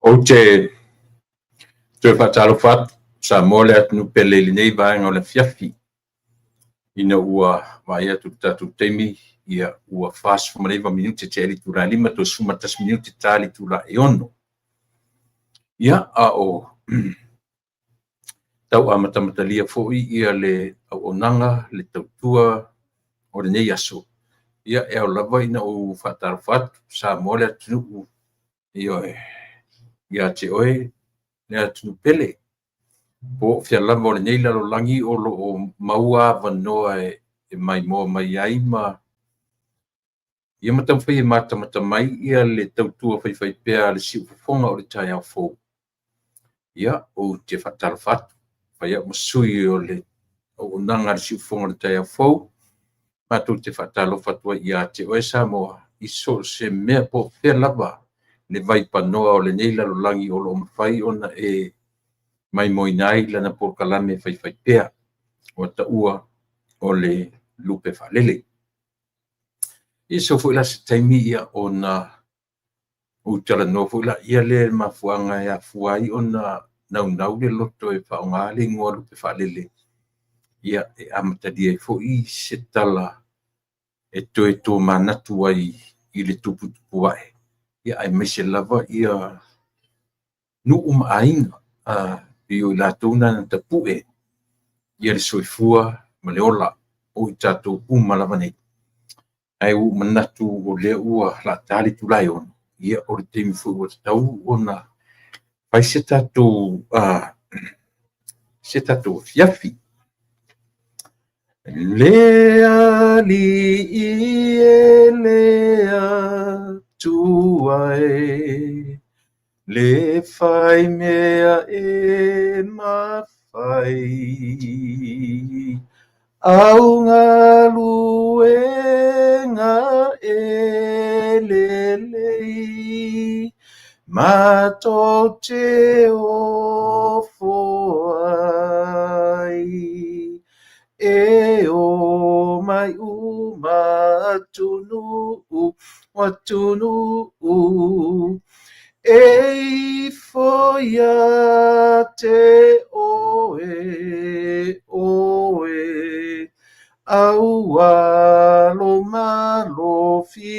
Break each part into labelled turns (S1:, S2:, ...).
S1: Ou te toe faatalofa atu Samoa le atunuu pele i lenei vaega o le afiafi, ina ua vaai atu i le tatou taimi, ia ua 49 minute tea le itula e 5 toe 11 minute ta le itula e 6. Ia, a o tau amatamatalia foi ia le auaunaga, le tautua o lenei aso, ia e ao lava ina ou faatalofa atu Samoa le atunuu, ioe, ia te oe le atunuu pele. Po o fea lava o lenei lalolagi o lo o maua avanoa e maimoa mai ai ma ia ma taumafai e matamata mai ia le tautua faifaipea a le siufofoga o le taeao fou. Ia, ou te faatalofa atu, fai au ma sui o le auaunaga a le siufofoga o le taeao fou, matou te faatalofa atu ai ia te oe Samoa i so o se mea po o fea lava le vaipanoa o lenei lalolagi o lo o mafai ona e maimoaina ai lana polokalame faifaipea ua taua o le Lupe Faalele. Ia sau foi la se taimi ia ona ou talanoa foi laia lea i le mafuaaga e afua ai ona naunau le loto e faaaoga le igoa Lupe Faalele, ia e amatalia ai foi se tala e toe tomanatu ai i le tuputupu ae, ia aemaise lava ia nuu ma aiga, pei o i latou na na tapue ia le soifua ma le ola o i tatou uma lava nei. Ae ua ou manatu o lea ua lata le itula e 6, ia o le taimi foi ua tatau ona fai se tatou afiafi. Le Alii e le Atua e, le fai mea e mafai. Au galuega e lelei, matou te ofo ai. E o mai uma atunuu, atunuu, e ifo ia te oe, oe, aua lo malo filemu,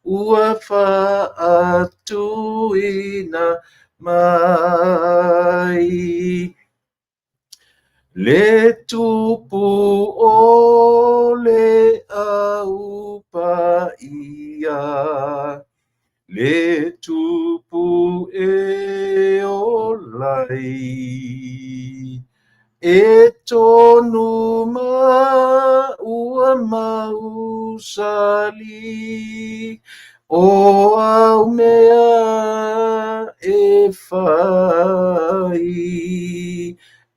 S1: ua faatuina mai. Le tupu o le au paia, le tupu e ola ai, e tonu ma ua mausali, o au mea e fai,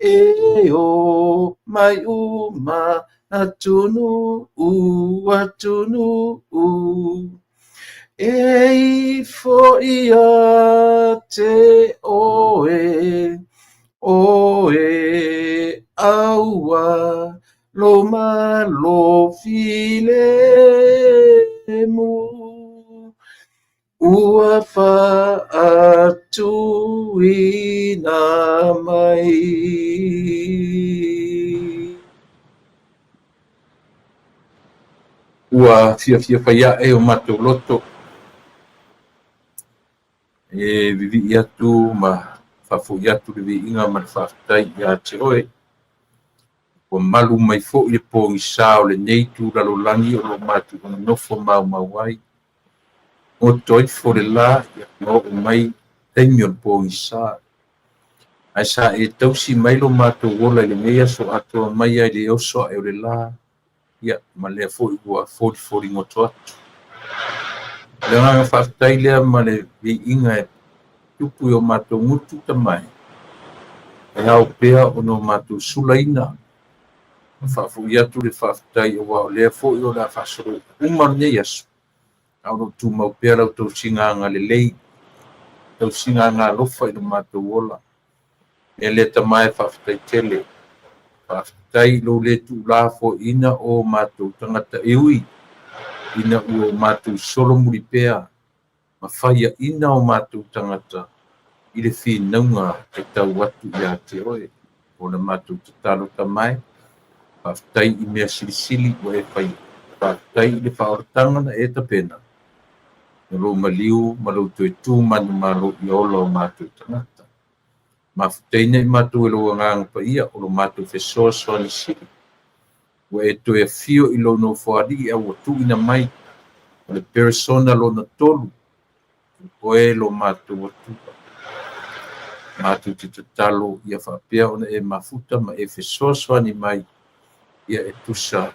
S1: e o mai uma atunuu, atunuu, e ifo ia te oe, oe, aua lo malo filemu, ua faatuina mai. Ua fiafia fai ae o matou loto e vivii atu ma faafoi atu le viiga ma le faafetai ia te oe. Ua malu mai foi le pogisa o lenei tu lalolagi o lo matou nonofo maumau ai. Goto ifo le la ia ma oo mai taimi o le pogisa. Ae sa e tausi mai lo matou ola i lenei aso atoa mai ai le oso ae o le la, ia ma lea foi ua folifoli goto atu. O le agaga faafetai lea ma le viiga e tupu i o matou gutu tamae, e ao pea ona o matou sulaina ma faafoi atu le faafetai aua o lea foi o le a faasolo uma lenei aso, a o lo o tumau pea lau tausiga agalelei, tausiga agalofa i lo matou ola. E lea tamae faafetai tele, faafetai i lou le tuulafoaiina o matou tagata e ui. ina ua o matou solomuli pea ma faiaina o matou tagata i le finauga e tau atu ia te oe. O le matou tatalo Tama e, faafetai i mea silisili ua e faia. Faafetai i le faaolataga na e tapena, na lou maliu ma lou toe tu manumalo ia ola o matou tagata. Mafutaina i matou e lou Agaga Paia o lo matou fesoasoani sili. Ua e toe afio i lou Nofoalii a ua tuuina mai o le peresona lona tolu, o oe lo matou Atua. Matou te tatalo ia faapea ona e mafuta ma e fesoasoani mai ia e tusa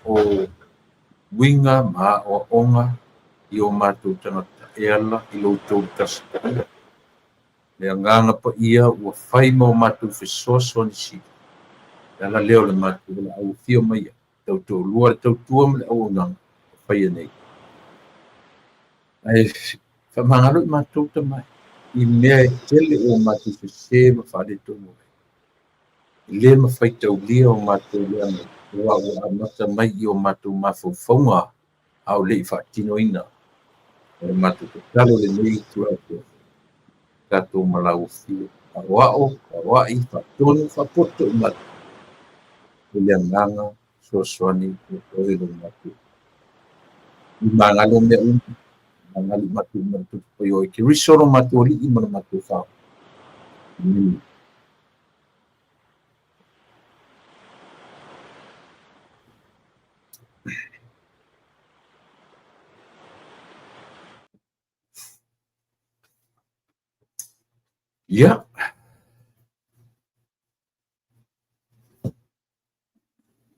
S1: o uiga ma aoaoga i o matou tagata e ala i lo outou Tasi Paia. Le Agaga Paia ua fai ma o matou fesoasoani sili. Le ala lea o le matou valaau afio mai ai, tautoalua le tautua ma le auaunaga o faia nei. Ae faamagalo i matou Tama e, i mea e tele ua matou sese ma faaletonu ai. E le mafai taulia o matou leaga aua ua amata mai i o matou mafaufauga a o le i faatinoina. O le matou tatalo lenei itula afiafi, tatou malauafia, aoao, aoai, faatonu, faapoto i matou i le Agaga fesoasoani o oe lo matou. I magalo mea uma, magalo i matou uma le Tupu Paia o Keriso lo matou Alii ma lo matou Faaola. Amene. Ia.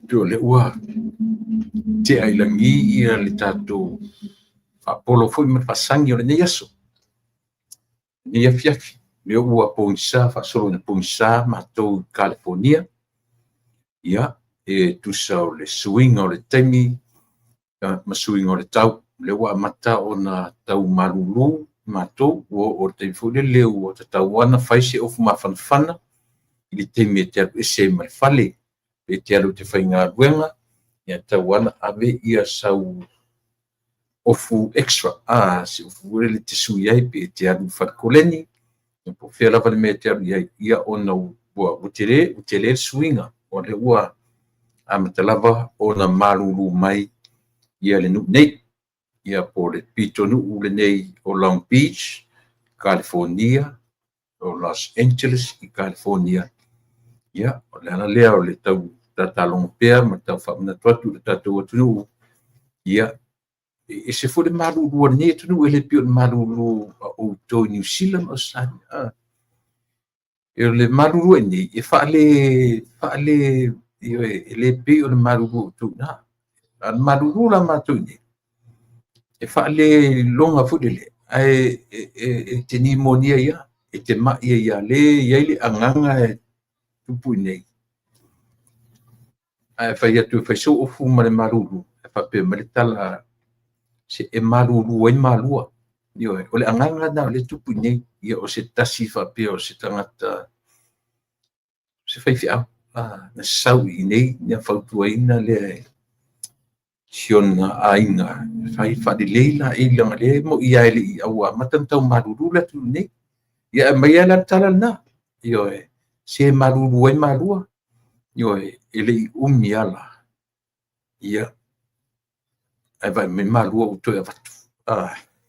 S1: Pei o lea ua tea i lagi ia le tatou faapolo foi ma le faasagi o lenei aso, lenei afiafi. Lea ua pogisa, faasolo ina pogisa matou i Kalifonia. Ia, e tusa o le suiga o le taimi ma suiga o le tau. Lea ua amata ona tau malulu matou, ua oo i le taimi foi lele ua tatau lava ona fai se ofu mafanafana i le taimi e te alu ese ai ma le fale, pe e te alu e te faigaluega, ia e tatau lava ona ave ia sau ofu extra, se ofu foi lele e te sui ai pe e te alu i le fale koleni, po o fea lava le mea e te alu i ai, ia ona ua tele, ua tele le suiga, o lea ua amata lava ona malulu mai ia le nuu nei, ia po o le pitonuu lenei o Long Beach, Kalifonia, o Los Angeles i Kalifonia. Ia, o le ala lea o le tau tatalogo pea ma tau faamanatu atu i le tatou atunuu, ia, e ese foi le malulu a lenei atunuu, e le pei o le malulu a outou i Niu Sila ma Ausetalia. O le malulu a i inei, e faale, faale, ioe, e le pei o le malulu a outou i ina. A o le malulu la a matou i inei, e faale-iloga foi lele, ae e te nimonia ai lava, e te mai ai lava, lea e i ai le agaga e tupu i inei. Ae fai atu e fai sou ofu ma le malulu, ae faapea mai le tala, se e malulu ai Malua. Ioe, o le agaga lena o lea e tupu i inei. Ia, o se tasi faapea o se tagata, o se faifeau, na sau i inei, na fautuaina lea e si ona aiga, fai faalelei laei leaga o lea e moni lava e le i ua amata ona tau malulu le atunuu nei. Ia ae aumai lava la le tala lena, ioe, se malulu ai Malua, ioe, e le i umi lava la, ia, ae vaai mai Malua ua toe avatu.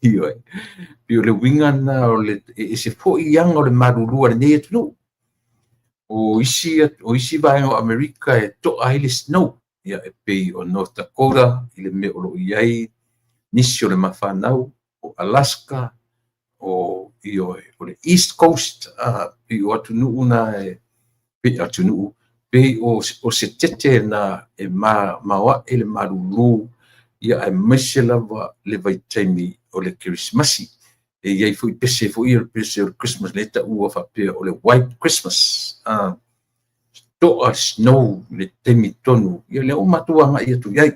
S1: Ioe, pei o le uiga lena o le e ese foi aga o le malulu a lenei atunuu. O isi vaega o Amerika e toa ai le snow, ia e pei o North Dakota i le mea o lo o i ai nisi o le mafanau, o Alaska, o ioe, o le East Coast, pei o atunuu na e pei atunuu pei o se tete na e maoae le malulu, ia aemaise lava le vaitaimi o le Kerisimasi. E i ai foi pese foi o le pese o le Christmas lea e taua faapea o le White Christmas. Toa snow i le taimi tonu, ia lea ua matou agai atu i ai.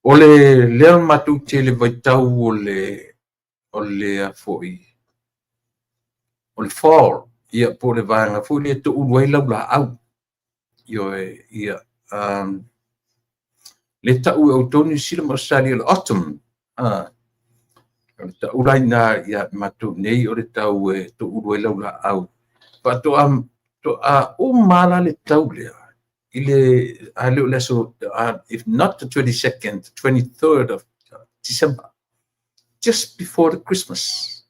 S1: O le lea matou te le vaitau o le o le foi o le fall, ia po o le vaega foi lea e toulu ai laulaau. Ioe, ia, Le ta'u e outou Niu Sila ma Ausetalia o le autumn. O le ta'u la iina ia matou nei o le tau e to'ulu ai laula'au. Faatoa to'a uma la le tau lea i le a le o le aso, if not the 22nd, the 23rd of December, just before the Christmas.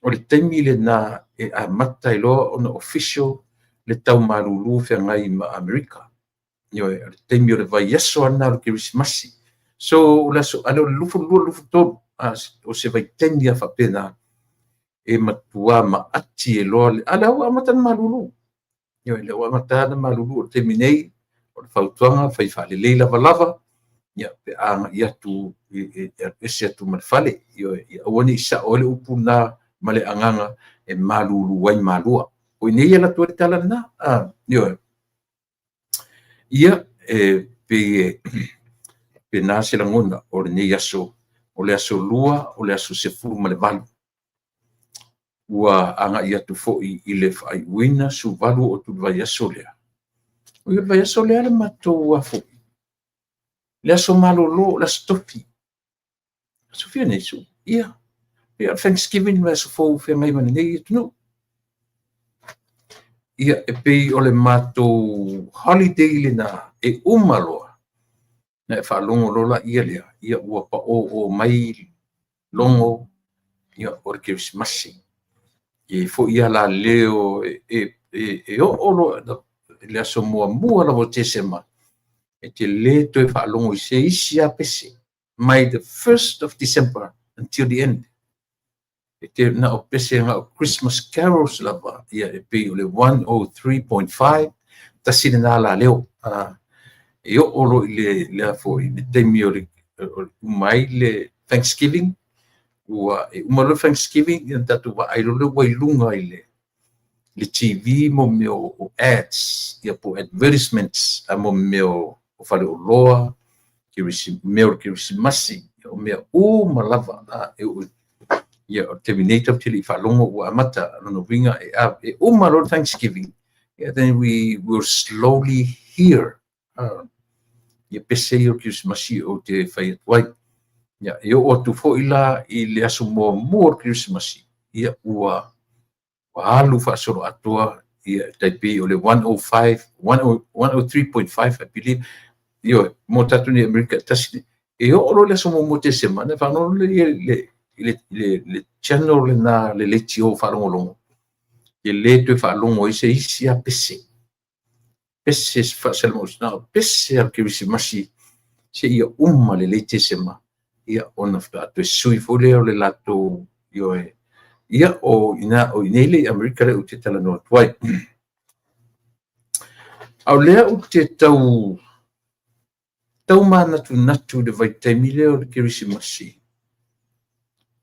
S1: O le taimi lena e amata ai loa ona official le tau malūlū feagai ma Amerika. Ioe, o le taimi o le vaiaso ana o le Kerisimasi. So o le aso ale o le 22, 23, o se vaitaimi a faapena e matuā maati e loa le a lea ua amata ona malūlū. Ioe, lea ua amata ona malūlū. O le taimi nei, o le fautuaga, fai faalelei lavalava, ia, pe a agai atu e alu ese atu ma le fale. Ioe, ia aua ne i sa'o ai le upu lena ma le agaga e malūlū ai malua. O i nei e alu atu ai le tala lena. Ioe. Ia, e pei e pena se lagona o lenei aso, o le aso Lua, o le aso 18. Ua agai atu foi i le faaiuina 18 o atu le vaiaso lea. O le vaiaso lea le matou afo. Le aso malolo, le aso Tofi. Aso fia nei su? Ia. Ia, Thanksgiving le aso fou feagai ma lenei atunuu. Ia, e pei o le matou holiday lena e uma loa. Na e faalogo loa la ia lea, ia ua pao'o mai logo, ia, o le Kerisimasi. E foi a la leo e oo loa le aso muamua lava o Tesema, e te lē toe faalogo i se isi a pese mai the 1st of December until the end. E te na o pese na o Christmas carols lava, ia e pei o le 103.5, tasi lena la leo. E oo loa i le lea foi le taimi o le uma ai le Thanksgiving, ua e uma loa le Thanksgiving, ia tatou vaai loa lea ua i luga i le TV mo mea o ads, ia po advertisements a mo mea o faleoloa, mea o le Kerisimasi, o mea uma lava. E ia o le taimi nei tatou te le i faalogo ua amata. Lona uiga e uma loa le Thanksgiving, yeah, then we will slowly hear ia pese ia o le Kerisimasi o te fai atu ai. Ia, e oo atu foi la i le aso muamua o le Kerisimasi, ia ua alu faasoloatoa, ia tai pei o le 105, 103.5, I believe. Ioe, mo tatou nei Amerika, tasi e oo loa le aso muamua o Tesema, na faalogo le le channel lena, le leitio faalogologo, e lē toe faalogo ai se isi a pese pese faasalemausi, na o pese a le Kerisimasi seia uma lelei Tesema, ia ona faatoa toe sui foi lea o le latou. Ioe, ia o ina o inei le Amerika lea ou te talanoa atu ai. A o lea ou te tau tau manatunatu i le vaitaimi lea o le Kerisimasi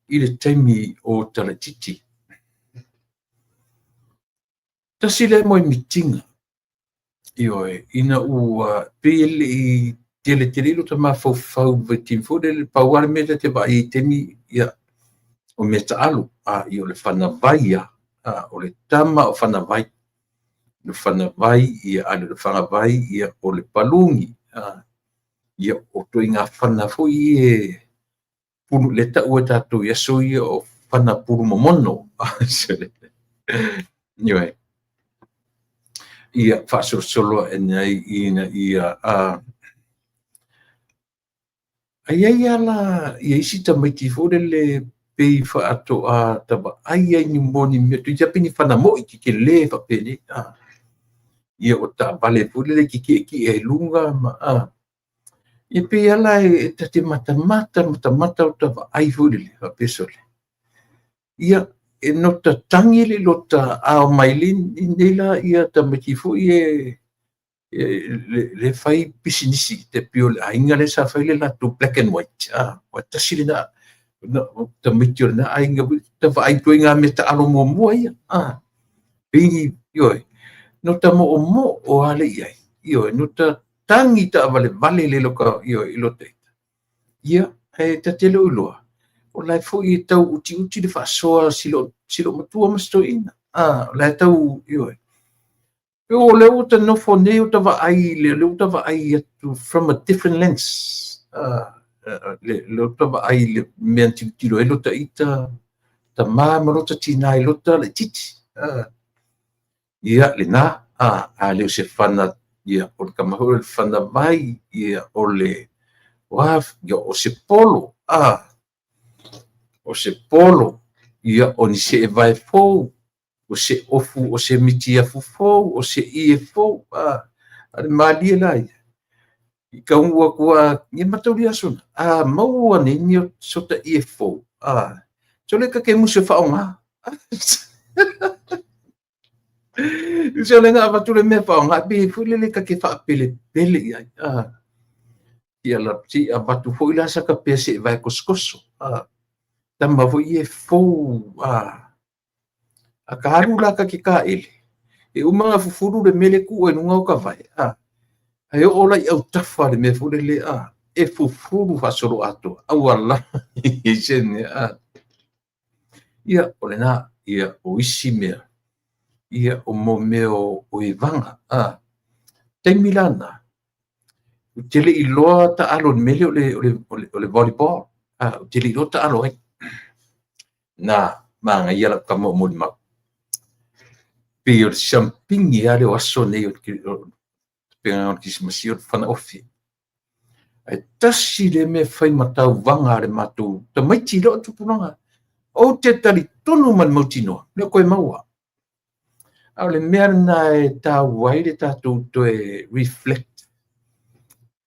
S1: i le taimi o talaititi. Tasi lea moemitiga. Ioe, ina ua pei e lei tele tele i lota mafaufau i vaitaimi foi lele, pau lava le mea ta te vaai ai taimi, ia, o mea taaalo, ia o le fanavai ia, o le tama o fanavai. Le fanavai, ia, a le o le fagavai, ia, o le paluni, ia, o ituaiga fana foi e pulu le ta'u e tatou i aso ia o fana pulu momono. Ioe. Ia faasolosolo aʻe ai ina ia ai ai ala ia isi tamaiti foi lele pei faatoa tavaai ai ni mo ni mea toeitiiti lava pei ni fana mo'i tetelē faapenei. Ia o taavale foi lele e tietietie ai luga ma ia pei ala e ta te matamata matamata o tavaai foi lele faapea, sole. Ia e nota tagi le lota ao mai nei la ia tamaiti foi e le fai pisinisi te pei o le aiga lea sa fai le latou black and white. Ua tasi lena tamaiti o lena aiga tavaai ituaiga mea taalo muamua ia. Pei, ioe, nota mo'omo'o a le i ai. Ioe, nota tagi taavalevale le loka, ioe, i lota ita. Ia, e ta te le o iloa, o la e foi e tau utiuti le faasoa si loo matua ma si toeaina. O la e tau, ioe. Pe o lea ua ta nofo nei ua ta vaai le lea ua ta vaai atu from a different lens. Le ua ta vaai i le mea na tilotilo ai lota ita tamā ma lota tinā i lota laitiiti. Ia lena, a le o se fana, ia o le tama foi o le fana vai, ia o le o a, ia o se polo, o se polo, ia o ni seevae fou, o se ofu, o se mitiafu fou, o se ie fou, a le malie la ia. I taunuu atu a, ia mataulia aso na, a maua nei ni o sota ie fou, sole ta te musu e faaaoga. Se o lea na avatu le mea faaaoga, pei foi lele ta te faapelepele i ai. Ia la, se i avatu foi la sa ta pea seevae kosokoso. Tama foi ie fou, a ka alu la ta te taele, e uma ona fufulu le mea lea e tuu ai i luga o ta vae, ae oo la i autafa le mea foi lele, e fufulu faasoloatoa, aua lava i se mea, Ia, o lena, ia, o isi mea, ia, o mo mea o evaga, Taimi la na, ou te le i iloa taalo i le mea lea o le volleyball, ou te le i iloa taalo ai. Na, manaia lau tama o molimau. Pei o le siampigi lava lea o aso nei o le tapenaga o le Kerisimasi o le fana ofi. Ae tasi lea mea e fai ma tauvaga a le matou tamaiti i lou tupulaga. Ou te talitonu ma le mautinoa, le o toe maua. A o le mea lena e taua ai le tatou toe reflect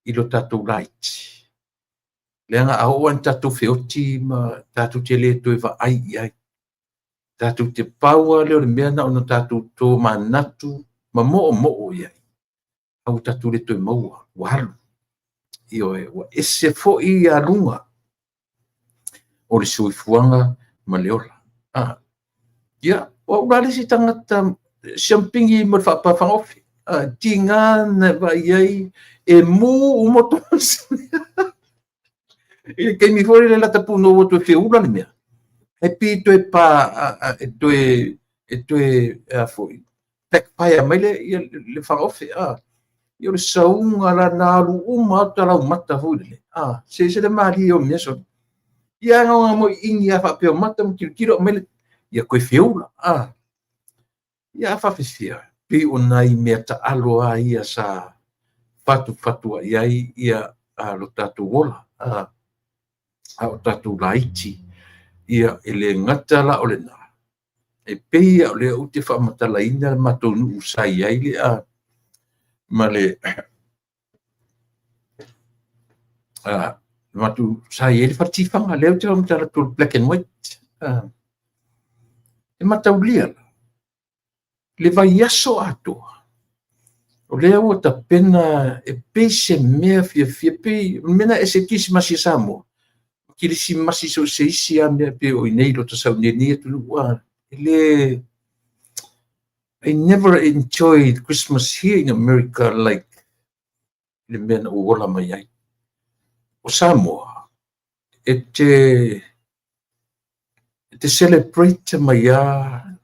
S1: i lo tatou laiti. Leaga a oo lava ina tatou feoti ma tatou te le toe vaai i ai. Tatou te pau lava lea o le mea na ona tatou tomanatu ma moomoo i ai. A ua tatou le toe maua, ua alu. Ioe, ua ese foi aluga o le soifuaga ma le ola. Ia, o au la le isi tagata siampigi mo le faapā fagaofi. Tiga na vaai ai e mu uma tosi. I le taimi foi lele lata punou ua toe feula le mea. E pei toe pa, e toe, e toe, a foi, backfire mai le, ia, le fagaofi. Ia o le sauga la na alu uma atu laumata foi lele. Se se le malie o mea sole. Ia na ona moi ingi a faapea o mata ma tilotilo aumai le, ia toe feula. Ia a faapefea, pei o nai mea taalo lava ia sa fatufatuai ai ia lo tatou ola, a o tatou laiti. Ia e le gata la o lena, e pei lava o lea ou te faamatalaina le matou nuu sa i ai le ma le matou sa i ai le fale tifaga, lea ou te faamatala atu o le black and white. E mataulia la, le vaiaso atoa, o lea ua tapena e pei se mea fiafia, pei o le mea lena e ese Kerisimasi a Samoa, Kerisimasi so o se isi lava mea pei o i inei i lo tasau nei lenei atunuu, e le I never enjoyed Christmas here in America like le mea na ou ola mai ai. O Samoa, e te celebrate mai lava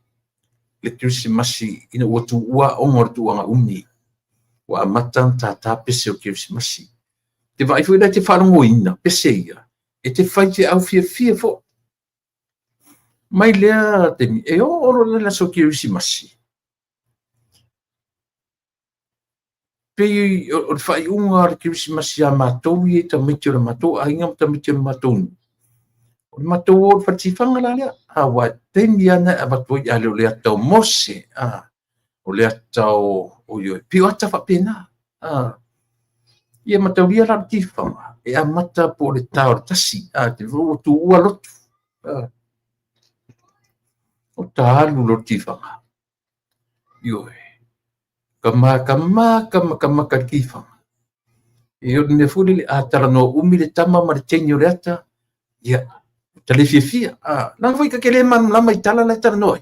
S1: le Kerisimasi ina ua tuua aoga o le tauaga umi, ua amata ona tātā pese o le Kerisimasi. Te vaai foi la e te faalogoina pese ia, e te fai feau fiafia foi. Mai lea taimi, e oo loa le aso Kerisimasi, pei o le faaiuga o le Kerisimasi ia matou ia i tamaiti o le matou aiga ma tamaiti o le matou nuu. O le matou o le fale tifaga la lea, aua e taimi lava na e avatu ai, a le o le ata o Mose, o le ata o Ioe, pei o ata faapena. Ia mataulia la le tifaga, e amata po o le ta o le 1, te ua tuua lotu. O ta alu lo tifaga. Ioe. Ka makamaka makamaka le tifaga. E o le mea foi lele, a talanoa umi le tama ma le teine o le ata, ia, ta le fiafia. Leaga foi ta te le malamalama i tala la e talanoa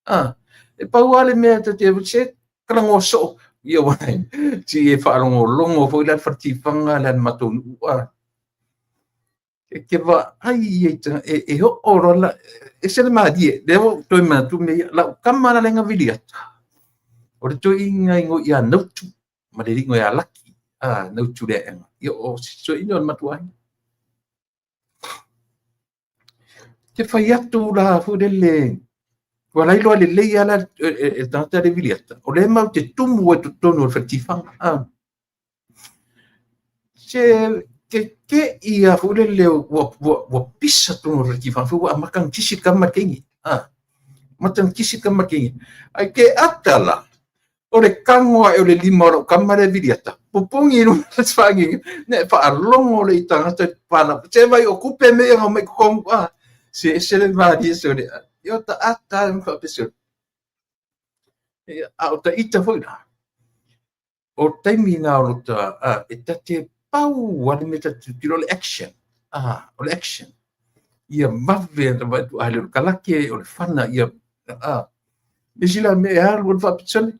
S1: ai. E pau lava le mea ta te se talanoa soo. Ia ua si e faalogologo foi la le fale tifaga le a le matou nuu. E te vaai i e oo loa la, e se le malie, lea ua ou toe manatu mea ia, lau tama la lea na vili ata. O le toeaina igoa ia Nautu ma le alii ia Laki, Nautu le aega. Ia o se toeaina o le matou aiga. Te fai atu la foi lele, ua lailoa lelei lava la e le tagata le viliata, o lea matou te tumu ai i totonu o le faletifaga. Se tetei lava foi lele ua pisa totonu o le faletifaga foi ua amata ona kisi le tama i le teine. Amata ona kisi le tama i le teine. Ae te ata la, o le tago ae o le lima o lau tama lea viliata, pupuni i luga o le faanini, ne faalogo le i tagata i pana. Se vai o tupe mea ia na omai i totonu, se ese le malie sole. Ia o ta ata ma faapea A o ta ita foi la, o taimi na o lota, e ta te pau lava le mea ta te tilotilo o le action. O le action. Ia vave na vaai atu, a le o le kalake, o le fana, ia, le isi la mea e alu alu faapito,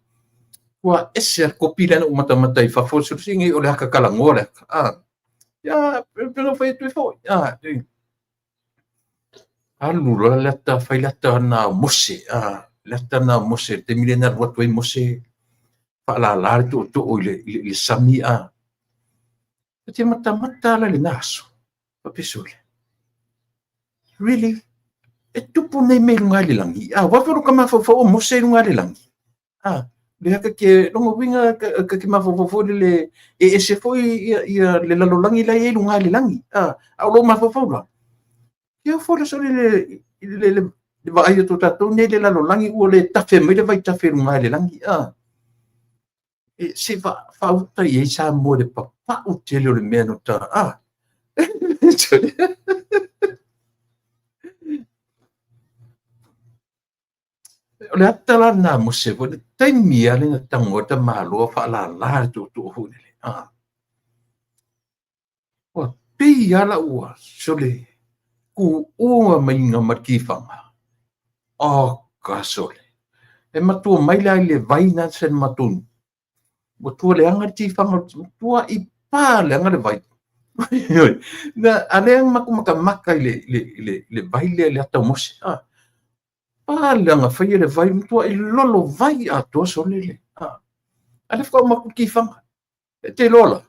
S1: ua ese a kopi lea na ou matamata i fafo, sole nei o le aka talanoa le aka. Ia, pe no fai atu ai foi. Alu loa le ata, fai le ata na o Mose, le ata na o Mose, le taimi lea na alu atu ai Mose, faalala le tootoo i le sami, E te matamata la i lena aso, faapea sole. Really? E tupu nei mea i luga i le lagi. Aua foi lo ta mafaufau o Mose i luga i le lagi. Lea ka ke longa uiga ka ke mafaufau foi lele e ese foi ia le lalolagi la e i ai luga i le lagi. A o lou mafaufau la, ia foi le sole le vaai atu o tatou nei le lalolagi ua le tafe mai le vaitafe i luga i le lagi. E se faauta i ai Samoa i le papau tele o le mea no ta. O le ata la lena Mose foi le taimi lava lea na tago ai le tamaloa faalala le tootoo foi lele. Ua pei lava la ua sole tuua maiga ma le tifaga. Oka sole. E matua mai la i le vai na se matou nuu. Ua tua leaga le tifaga, ua i pa leaga le vai. Na a lea matou matamata i le vai lea le ata o Mose. Pa leaga faia le vai, matua i lolo vai atoa sole le. A lea faatoa uma atu le tifaga. E te iloa la,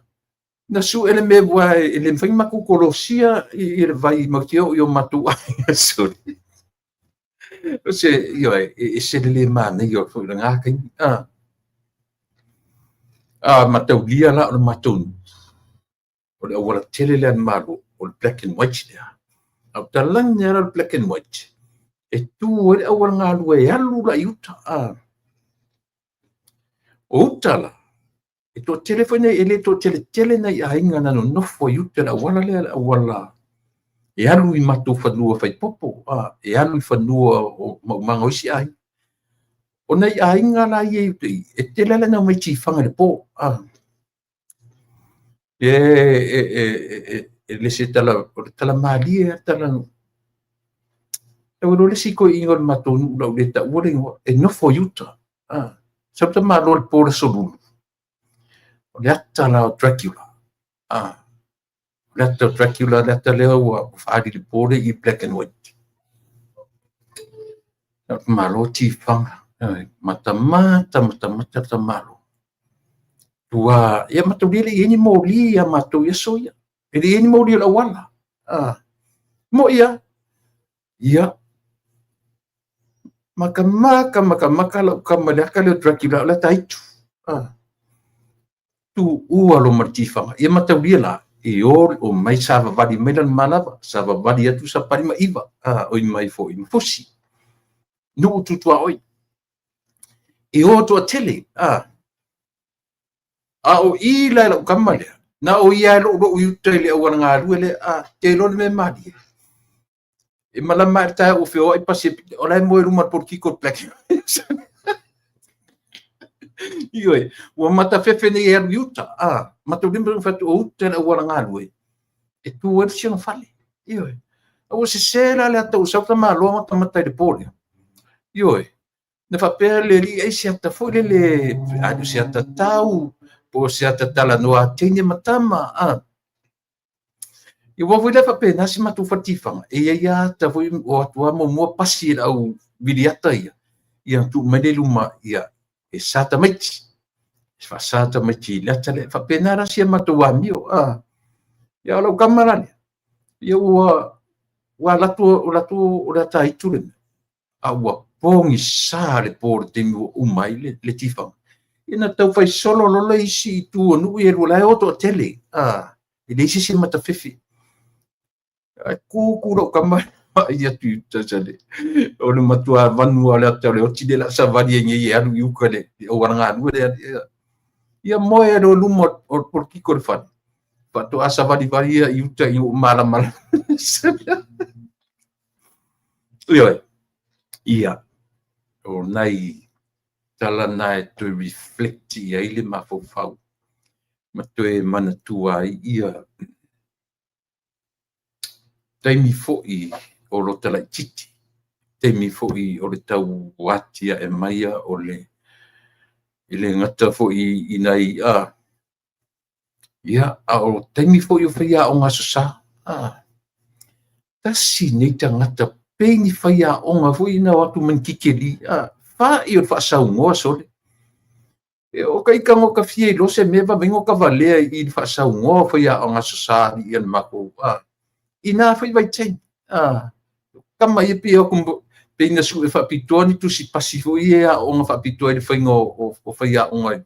S1: na sue le mea ua e le mafai ona matou kolosia i le vai matou te oo i o matou aiga sole. O se, ioe, e ese le le manaia foi o lena taimi. Mataulia la o le matou nuu, o le auala tele lea a le Malo, o le black and white lea. A o talani lava le black and white, e tu ai le auala galue e alu la i uta. O uta la, e toatele foi nei, e le toatele tele nai aiga na nonofo i uta i le auala lea, le auala e alu i matou fanua faipopo, e alu i fanua o maumaga o isi aiga. O nai aiga la ia i uta i, e tele lava na omai tifaga i le po. E le se tala, o le tala malie lava tala. E ua iloa le isi toeaina o le matou nuu o le a ou le taua le igoa, e nofo i uta. Sau tamaloa i le po o le Aso Lulu. O le ata la o Dracula. O le ata o Dracula, le ata lea ua faaali i le po lea i black and white. Sau tamaloa tifaga. Matamata, matamata tamaloa. Tua, ia mataulia e le i ai ni moli ia matou i aso ia. E le i ai ni moli o le auala. Moi lava. Ia, matamata, matamata lau tama i le ata lea o Dracula, o le ata aitu. Tuua loa ma le tifaga. Ia mataulia la, e o o mai savavali mai Lalomalava, savavali atu Sapali ma Iva, oi mai foi ma Fusi. Nuu tutuaoi. E o toatele, A o i la i lau tama lea, na o ia e loulou i uta i le auala galue lea, te iloa le mea malie. E malama ae le taeao ua feoai pasi e pita, o la e moe i luma o le polokiko o le black. Ioe, ua matafefe nei e alu i uta, mataulia ma fai atu o uta i le auala galue, e tu ai le siona fale. Ioe, a ua sese la le ata ua sau tamaloa matamata i le po lea. Ioe, na faapea le alii ai se ata foi lele, alu se ata tau, po o se ata talanoa a teine ma tama, Ia ua foi lea faapena si matou faletifaga, e i ai lava ata foi o atu lava muamua pasi e le au viliata ia, ia ona tuu mai lea i luma, ia. E sa tamaiti, e faasa tamaiti i le ata lea. E faapena la si a matou amio. Ia o lau tama la lea, ia ua alu atu o le ata aitu le mea, a ua pogisa le po i le taimi ua uma ai le tifaga. Ia na tau fai solo loa le isi itu o nuu ia e lua, la e o toatele, e leai se isi e matafefe. Ae tu tu lou tama vaai atu i uta sale. O le matua vanu lava o le ata o le oti lea o le a savali ai nei e alu i uta i le auala galue lea. Ia moe ai loa i luma o le polokiki o le fale. Faatoa savalivali ia i uta ina ua malamalama. Ioe. Ia, o nai tala na e toe reflect i ai le mafaufau ma toe manatua ai ia taimi foi o lota laitiiti, taimi foi o le tau atiae maia o le e le gata foi i nai a ia, a o taimi foi o faiaoga Aso Sa. Tasi nei tagata pei ni faiaoga foi na o atu ma ni tikeri, fa'i o le faasaunoa sole. E o ka ita no ka fia iloa se mea vave no ka valea i le faasaunoa o faiaoga Aso Sa alii a le matou i na foi vaitaimi. Tama ia pei o atu pei na sue faapitoa ni tusi pasi foi ia aoga faapitoa i le faiga o faiaoga.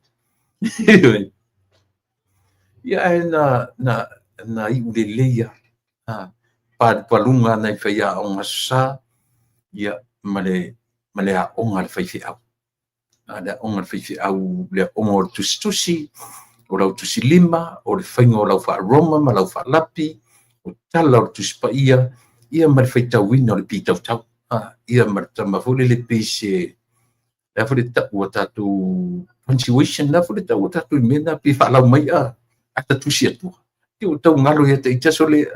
S1: Ia ae na iu lelei lava palupaluga nai faiaoga Aso Sa ia ma le aoga a le faifeau. Le aoga a le faifeau, le aoga o le tusitusi, o lau tusilima, o le faiga o lau faa-Roma ma lau faalapi, o tala o le Tusi Paia, ia ma le faitauina o le pitautau. Ia ma le tama foi lele pei se, le a foi le tau a tatou punctuation, le a foi le tau a tatou i mea na pei faalau mai ata tusi atua. Te ua tau galo ia te ita sole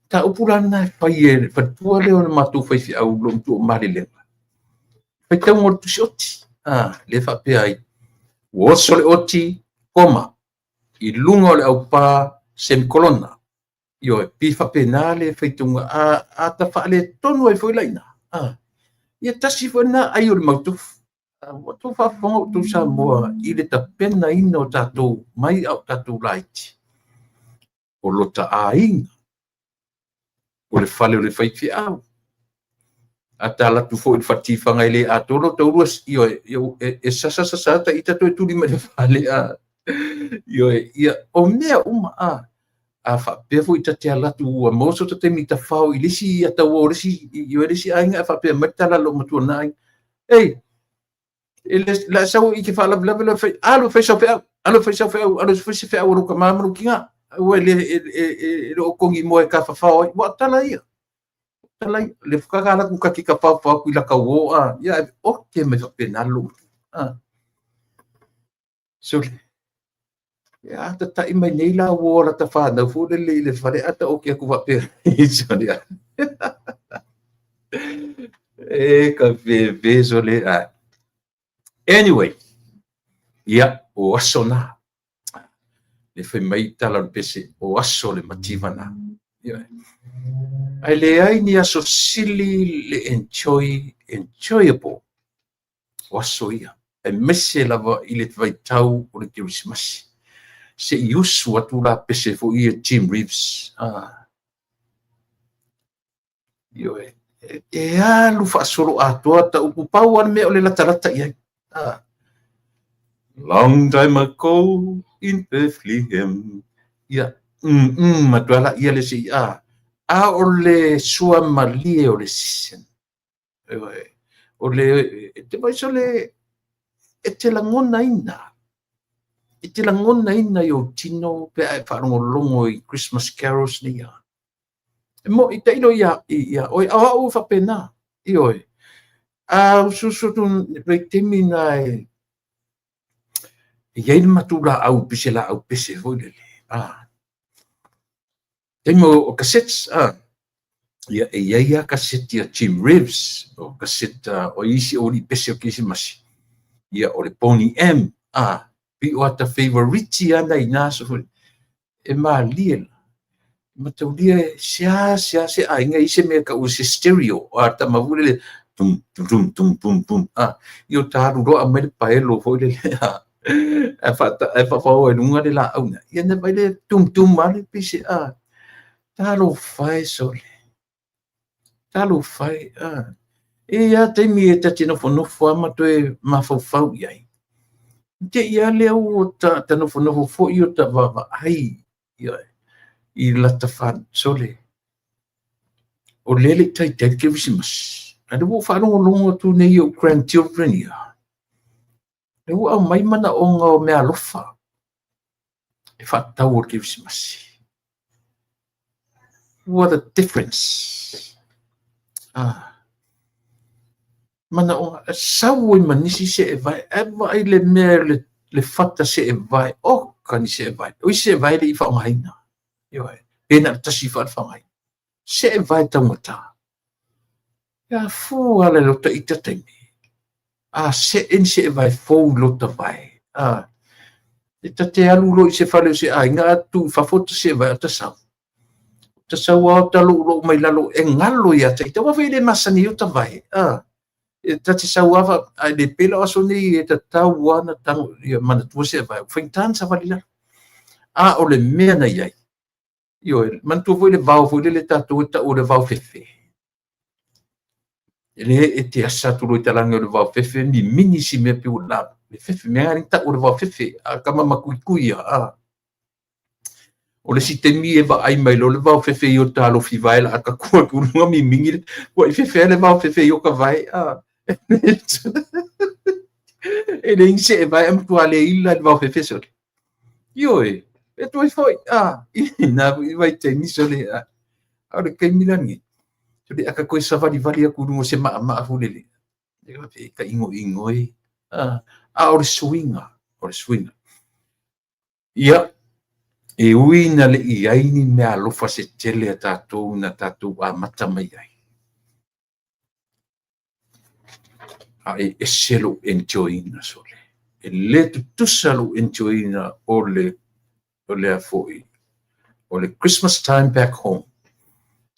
S1: mataupu la lena e fai e le faletua lea o le matou faifeau i lou matua o Malilega. Faitauga o le tusi oti, lea faapea ai, ua oso le oti, koma, i luga o le aupā, semikolona. Ioe, pei faapena le faitauga, a ta faaletonu ai foi la i ina, ia tasi foi lena ai o le mautofu. Ua outou faafofoga outou Samoa i le tapenaina o tatou mai a o tatou laiti, o lota aiga, o le fale o le faifeau, a ta alu atu foi i le faletifaga e le atoa lota ulua, ioe, e sasa sasa ta ita toe tuli mai le fale, ioe, ia, o mea uma, a faapea foi ta te alu atu ua maua so ta taimi tafao i le isi ataua o le isi, ioe, le isi aiga, ae faapea mai le tala a lou matua na aiga, ei, e le la sau i ke faalavelave le fai, alu e fai sau feau, alu e fai sau feau, alu e fai se feau a lou tama ma lou tina, aua e le e le o togi moa e tafafao ai. Ua tala ia. Tala ia. Le whakaka ala ku kaki ka pau pau ku i laka uo a. Ia, e oke mai whapena lou. So, e ata tai mai nei la uo ala ta whanau fo le le i le fale ata oke aku whapea. Sorry. E ka veve sole. Anyway, ia, o aso na. Le fai mai tala o le pese, o aso le mativa na. Ia. Ae leai ni aso sili le enjoy, enjoyable o aso ia. Aemaise lava i le vaitau o le Kerisimasi. Se i usu atu la pese foi ia Jim Reeves. Ioe, e alu faasolo atoa ta upu pau lava le mea o le latalata i ai. Long time ago in Bethlehem. Ia, matua la ia le se i a. A o le suamalie o le season. Ioe, o le, te vai sole, e te lagonaina. E te lagonaina i ou tino pe a e faalogologo i Christmas carols nei a. E mo i tailo ia ia oe a o au e faapena. Ioe. A usuusu atu vaitaimi na e e i ai le matou laau pei se laau pese foi lele. Taimi o cassettes, ia e i ai lava kaseti a Jim Reeves, o kaseta o isi o alii pese o Kerisimasi, ia o le Boney M, pei o ata favourite lava nai na aso foi. E malie la, e mataulia e seasea se aiga i se mea e tau o se stereo, a tama foi lele, Tum, tum, tum, tum, pum, pum. A, ia o ta alu loa aumai le paelo foi lele, a, ae faafaoa i luga le laau lena. Ia ona vaai lea, tum, tum lava le pise, a. Talofa e sole. Talofa e, a. E i ai lava taimi e ta te nofonofo lava ma toe mafaufau i ai. Te i lava lea ua ta nofonofo foi o ta vaavaai i lata sole. O lea e le i taitai le Kerisimasi. A o lea ua ou faalogologo atu nei i ou grandchildren ia. Lea ua aumai manaoga o meaalofa e faatatau o le Kerisimasi. What a difference! Ah. Manaoga, sau ai ma nisi seevae, ae vaai le mea le fata seevae, oka ni seevae. O isi seevae e le i faaaogaina. Ioe, pe na o le tasi foi le faaaogaina. Seevae taugata. Ia fua la i lota ita taimi. A see ni seevae fou i lota vae. A, e ta te alu loa i se fale o se aiga a tuu i fafo ta seevae o ta sau. Ta sau lava o ta loulou mai lalo e galo ia te ita. Aua foi e le masani ai o ta vae. A, e ta te sau lava, ae le pei la o aso nei e tatau lava ona tago ia manatua seevae. Ua faigata ona savali i lalo. A o le mea na i ai, ioe, manatua foi le vao foi lele tatou e tau o le vao fefe. E le e te asa atu loa i talaane o le vao fefe, mimini si mea pei ua la le fefe, mea lena tau o le vao fefe, a tama matuitui ia, a. O le isi taimi e vaai mai loa le vao fefe i o ta alofi vae la a tatua atu i luga mimini le tuai fefe ai le vao fefe i o ta vae, a. E leai ni seevae ae matua le ila le vao fefe sole. Ioe, e toe foi, a, i na foi vaitaimi sole, a. A o le taimi la lenei, sole a ta toe savalivali atu i luga o se maamaa foi lele, e ta igoigo ai, a. A o le suiga, o le suiga. Ia, e ui ina le i ai ni meaalofa se tele a tatou na tatou amata mai ai, a e ese lou enjoy-ina sole. E le tutusa lou enjoy-ina o le o le a foi, o le Christmas time back home,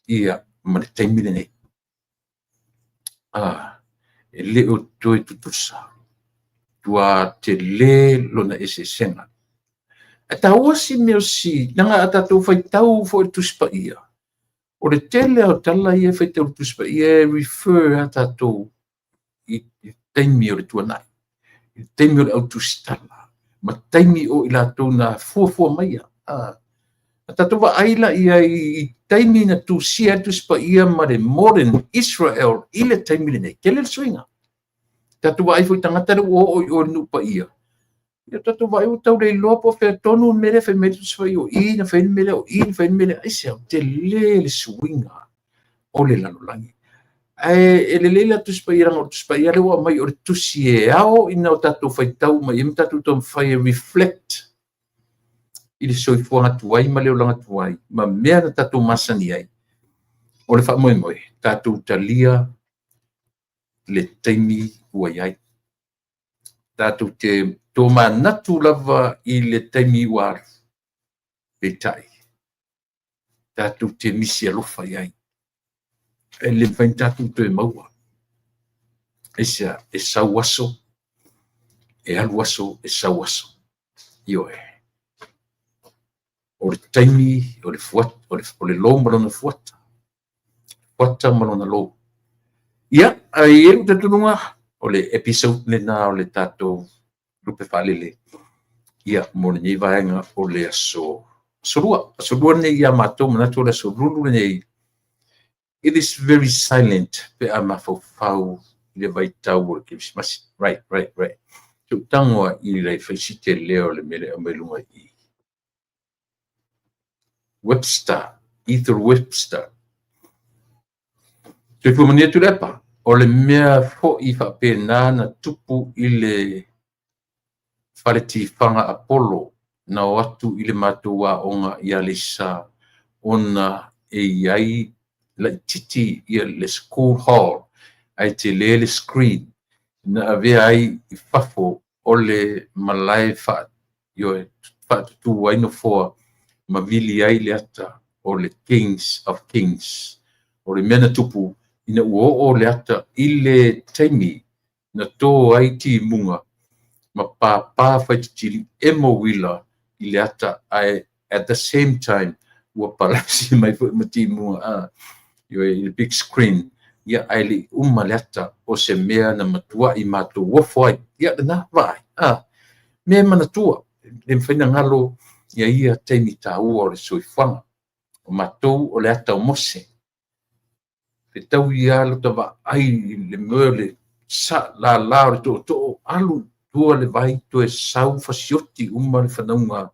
S1: ia, ma le taimi lenei. A, e le o toe tutusa. Tua tele lona eseesega. Ae taua si mea o si, leaga a tatou faitau foi i le Tusi Paia, o le tele o tala ia e faitau i le Tusi Paia e refer lava tatou i taimi o le tuanai, i le taimi o le au tusitala, ma taimi o i latou na fuafua maia. A tatou vaai la i ai i taimi na tusia ai le Tusi Paia ma le modern Israel i le taimi lenei, tele le suiga. Tatou vaai foi i tagata lea ua oo i o i le nuu paia, ia tatou vaai ua tau le iloa po o fea tonu le mea lea fai mai le Tusi Paia, o i na fai le mea lea, o i na fai le mea lea. Aisea? Tele le suiga o le lalolagi. Ae e lelei la Tusi Paia, leaga o le Tusi Paia lea ua aumai o le tusi e ao ina o tatou faitau uma i ai ma tatou taumafai e reflect i le soifuaga tuai ma le olaga tuai ma mea na tatou masani ai. O le faamoemoe, tatou talia le taimi ua i ai. Tatou te tomanatu lava i le taimi ua alu, peitai, tatou te misi alofa i ai. E le mafai ona tatou toe maua. Aisea? E sau aso, e alu aso, e sau aso. Ioe. O le taimi, o le fuata, o le lou ma lona fuata. Fuata ma lona lou. Ia, ae i ai lou talitonuga, o le episode lena o le tatou lupe faalele. Ia, mo lenei vaega o le aso aso lua. Aso lua lenei ia matou, manatu o le aso lulu lenei. It is very silent pe a mafaufau i le vaitau o le Kerisimasi. Right, right, right. Se ou tago a i le fai si tele o le mea lea e aumai luga i i. Webster, Ethel Webster. Soifua manuia Tuilaepa. O le mea foi faapena na tupu i le fale tifaga Apollo na o atu i le matou aoga i Aleisa ona e i ai laitiiti ia le school hall ae tele le screen na avea ai i fafo o le malae ioe, faatutu ai nofoa ma vili ai le ata o le Kings of Kings. O le mea na tupu, ina ua oo le ata i le taimi na to ai timuga ma papa faititili emo uila i le ata, ae at the same time ua palasi mai foi ma timuga i le big screen, ia ae le i uma le ata o se mea na matuai matou ofo ai. Ia lena vaai, mea e manatua, le mafai ona galo ia ia taimi taua o le soifuaga. O matou o le ata o Mose, fetaui lava lota vaai i le mea o le lala o le tootoo, alu i tua le vai toe sau fasioti uma le fanauga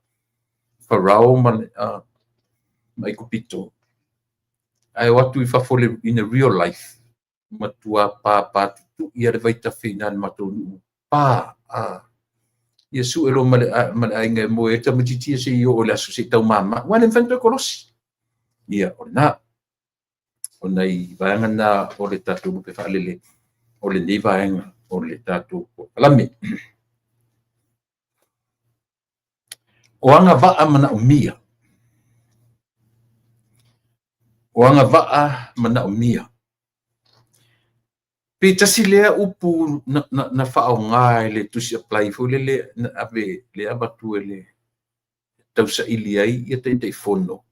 S1: Farao ma Aikupito. Ae o atu i fafo in a real life, matua pāpātutu'i lava le vaitafe i ina i le matou nuu, pa, ia sue loa ma le aiga e moe ai le tamaitiiti ia seia oo i le aso se i taumama, aua e le mafai ona toe kolosi. Ia, o lena, o nai vaega na o le tatou lupe faalele o lenei vaega o le tatou polokalame. O agavaa manaomia. O agavaa manaomia. Pe tasi lea upu na faaaoga e le tusi apply foi lele na ave le avatu e le tausaili ai ia Taitaifono.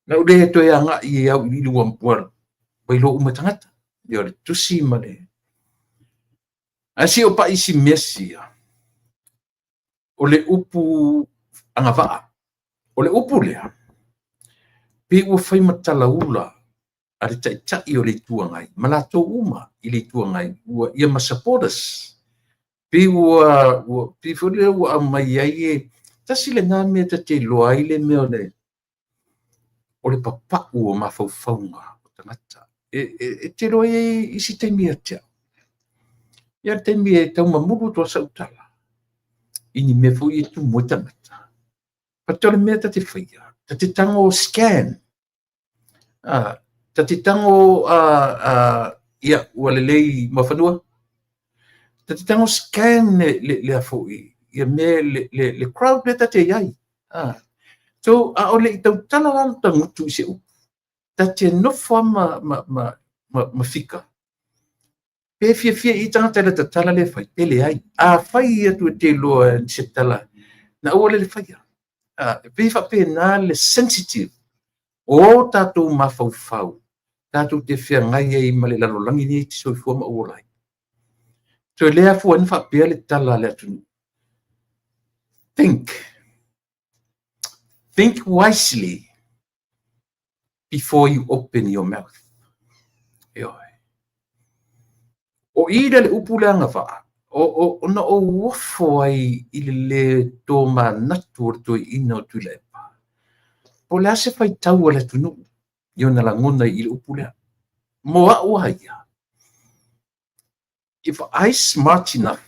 S1: Na ou le toe agai e auiliili ua iloa uma e tagata. Ia o le tusi ma le... Ae se i ou pai i si mea sia, o le upu agavaa. O le upu lea, pei ua fai ma talaula a le Taitai o le Itu Agai ma latou uma i le Itu Agai ua ia ma supporters. Pei ua pei foi lea ua aumai ai e tasi lena mea ta te iloa ai le mea o le papau o mafaufauga o tagata. E te iloa ai isi taimi ia te au. Ia le taimi e taumamulu atu lava sau tala i ni mea foi e tumu ai tagata. But o le mea ta te faia, ta te tago scan. Ta te tago ia ua lelei Muafanua. Ta te tago scan le a foi ia mea le crowd lea ta te i ai. So a o le i tautala la lota gutu i se upu, ta te nofo lava ma fika. Pe fiafia i tagata i lata tala lea e fai, pe leai. Afai atu e te iloa se tala, na aua le faia. E pei faapena le sensitive o tatou mafaufau, tatou te feagai ai ma le lalolagi nei e te soifua ma ou ola ai. So e le afua ai ona faapea le tala a le atunuu. Think. Think wisely before you open your mouth. Ioe. O i lea le upu le agavaa, ona ou ofo ai i le le tomanatu o le toeaina o Tuilaepa. Po o le a se faitau a le atunuu i ona lagona i le upu lea. Mo au a ia, if I smart enough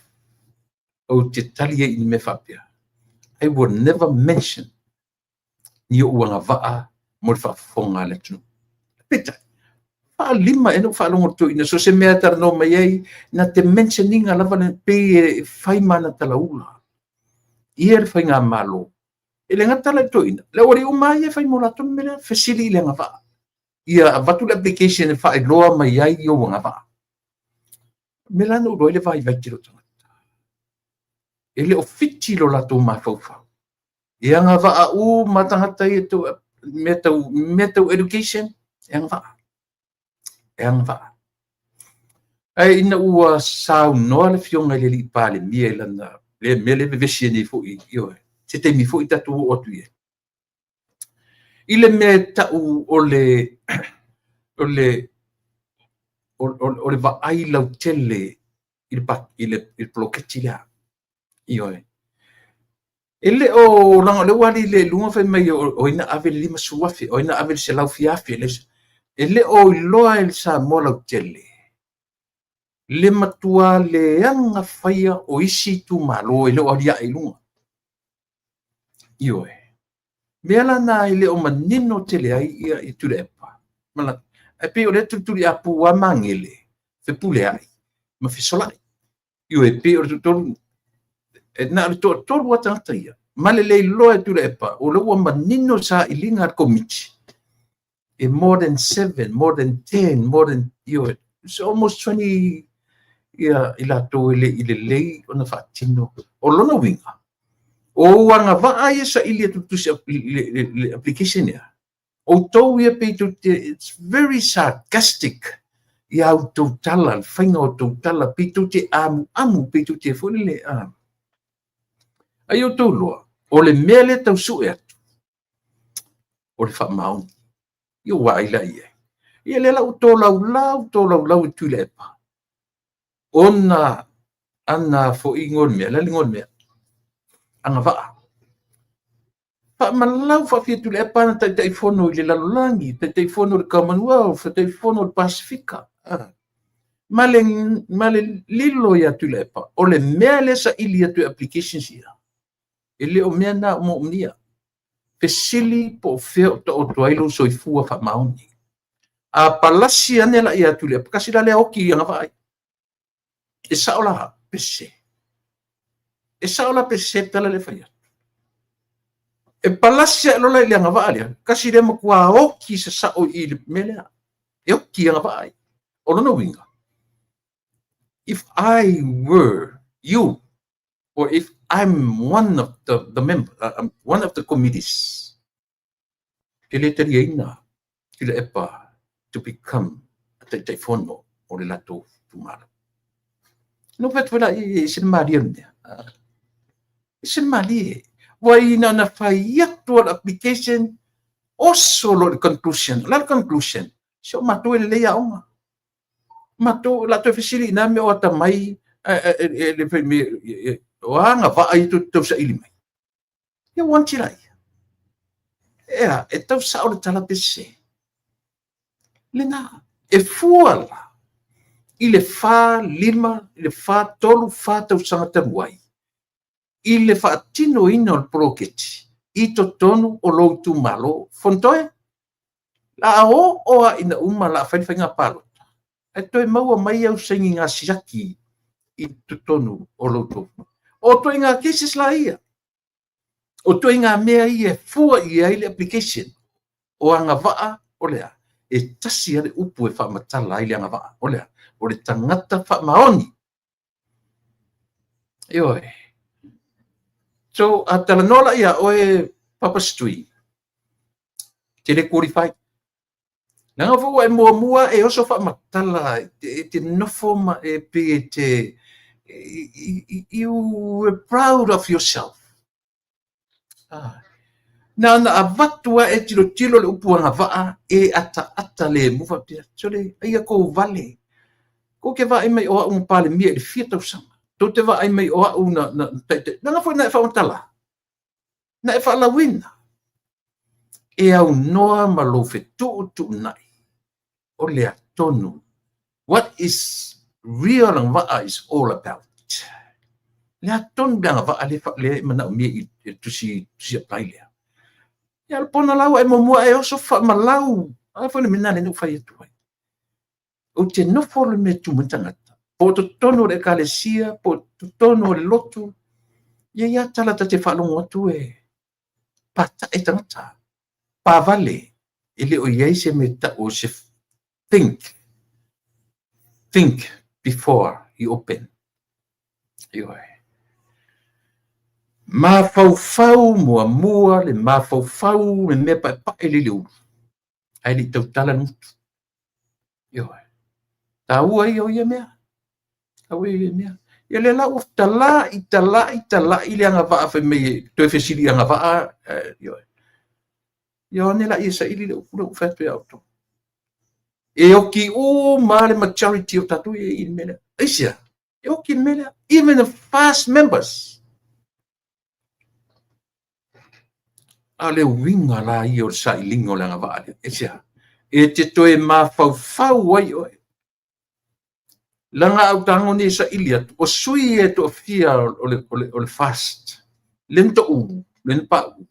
S1: ou te tali ai i ni mea faapea, I will never mention ni ou agavaa mo le faafofoga a le atunuu. Peitai, faalima e na ou faalogo i le toeaina, so se mea e talanoa mai ai, na te mention ina lava le pei e fai ma ana talaula. Ia le faigamalo. E le gata la i le toeaina, le aualii uma lava ia e fai mo latou le mea lea, fesili i le agavaa. Ia avatu le application e faailoa mai ai ou agavaa. O le mea la na ou iloa ai le vaivai tele o tagata. E le o fiti lo latou mafaufau. E agavaa uma tagata ia mea tau education, e agavaa. E agavaa. Ae ina ua saunoa le afioga i le alii Palemia i lana le mea lea e vevesi ai nei foi, ioe, se taimi foi tatou oo atu i ai. I le mea e tau o le vaai lautele i le poloketi lea. Ioe. E le o leaga o lea ua ali i luga fai mai o ai na ave le 50,000, o ai na ave le 100,000. E le o iloa e le Samoa lautele le matua leaga faia o isi itumalo e le o aliae i luga. Ioe. Mea la na e le o manino tele ai ia Tuilaepa. Ae pei o lea tulituliapu lava Magele, Fepuleai ma Fesolai. Ioe, pei o le toatolu, na o le toatolu lava tagata ia. Ma le le iloa e Tuilaepa, o lea ua manino sailiga a le Komiti, e more than 7, more than 10, more than Ioe, it's almost 20 ia i latou e le i lelei ona faatino. O lona uiga, o ou agavaa ia e saili atu i le application lea, outou ia pei tou te, it's very sarcastic ia outou tala, le faiga o outou tala, pei tou te amuamu, pei tou te foi lele, a. Ai outou iloa, o le mea lea e tau sue atu, o le faamaoni. Ia ua vaai la i ai. Ia lea la ua tolaulau, tolaulau e Tuilaepa, ona ana foi igoa o le mea, o le a le igoa o le mea? Agavaa. Faamalau faafia Tuilaepa ana Taitaifono i le lalolagi, Taitaifono i le Commonwealth, Taitaifono i le Pasefika. Ma le lilo ia Tuilaepa, o le mea lea e saili atu e applications ia, e le o mea na o moomia. Fesili po o fea o taoto ai lou soifua faamaoni. A palasi ane la ia Tuilaepa, tasi la lea oki i agavaa ia. E sao la pese. E sao la pese le tala lea e fai atu. E palasi ae lola i le agavaa lea, tasi lea matua oki sasao i le mea lea. E oki i agavaa ia. O lona uiga, if I were you, or if I'm one of the member, one of the committees, e le taliaina Tuilaepa to become a Taitaifono o le latou itumalo. Na ou fai atu foi la, e ese le malie o le mea. Ese le malie. Ua ina na fai atu o le application, oso loa i le conclusion. O le a le conclusion? Se o matou e lelei aoga. Matou, o le a toe fesili i na mea o atamai, o a agavaa ia tou te tausaili mai. Ia ua anti laia. Ea, e tau sao le tala pe sese. Lena, e fua la i le 4, 5, i le 4, 3, 4 tausaga talu ai, i le faatinoina o le poloketi i totonu o lou itumalo. Fonotoe, la oo lava ina uma la fai le faiga palota, ae toe maua mai au saini gasiaki i totonu o lou itumalo. O ituaiga cases la ia, o ituaiga mea ia e fua i ai le application o agavaa o le a? E tasi lava le upu e faamatala ai le agavaa, o le a? O le tagata faamaoni. Ioe. So, a talanoa la ia oe, Papa Stui, te le qualify. Leaga foi ua e muamua e oso faamatala, e te nofo ma e pei e te, you were proud of yourself. Na ona avatu lava e tilotilo le upu agavaa e ataata lemu faapea, sole, aia kou vale. Kou te vaai mai o au na Palemia i le fia tausaga. Tou te vaai mai o au na taitai. Leaga foi na e faamatala, na e faalauina. E aunoa ma lou fetuutuunai o le atonu. What is real agavaa is all about. Le atonu le agavaa lea e manaomia i le tusi apply lea. Ia le pona la ua e muamua e oso faamalau. A foi le mea lena lea na ou fai atu ai. Ou te nofo le mea tu mai tagata. Po o totonu o le ekalesia, po o totonu o le lotu. Ia ia tala ta te faalogo atu e patae tagata. Pavale, e le o i ai se mea tau o se think. Think before you open. Ioe. Mafaufau muamua le mafaufau le mea paepae le i le ulu. Ae le i tautala le gutu. Ioe. Taua ia o ia mea. Taua ia o ia mea. Ia lea la ua tala'i, tala'i, tala'i le agavaa fai mai e toe fesili i agavaa. Ioe. Ia o ane la ia saili le upu lea ua fai atu ia outou. E oki uma le majority o tatou i le mea lea. Aisea? E oki le mea lea. Even the FAST members. A le uiga la ia o le sailiga o le agavaa lea. Aisea? E te toe mafaufau ai oe. Leaga a ou tago nei e saili atu, o sui e toafia o le FAST, le na toulu, le na pauu,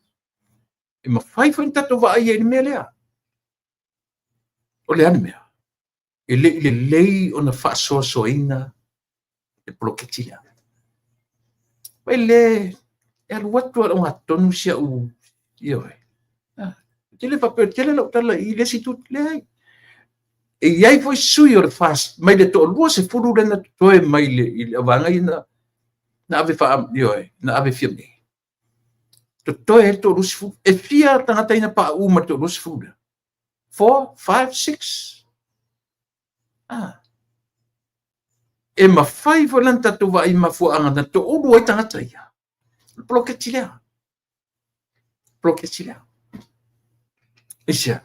S1: e mafai foi ona tatou vaai ai i le mea lea. O le a le mea? E le i lelei ona faasoasoaina le poloketi lea. Vai le, e alu atu lava i le ogatotonu si au, ioe. Ou te le faapea, tele lau tala i le isi itu, leai. E i ai foi sui o le FAST mai le toa-20 lea na totoe mai i le vaega ia na ave ioe, na ave Fiame. Totoe ai le toa-20. E fia tagata ia na pauu ma le toa-20 lea? 4, 5, 6. Ah. E mafai foi la ona tatou vaai i mafuaaga na toulu ai tagata ia. O le poloketi lea. Poloketi lea. Aisea?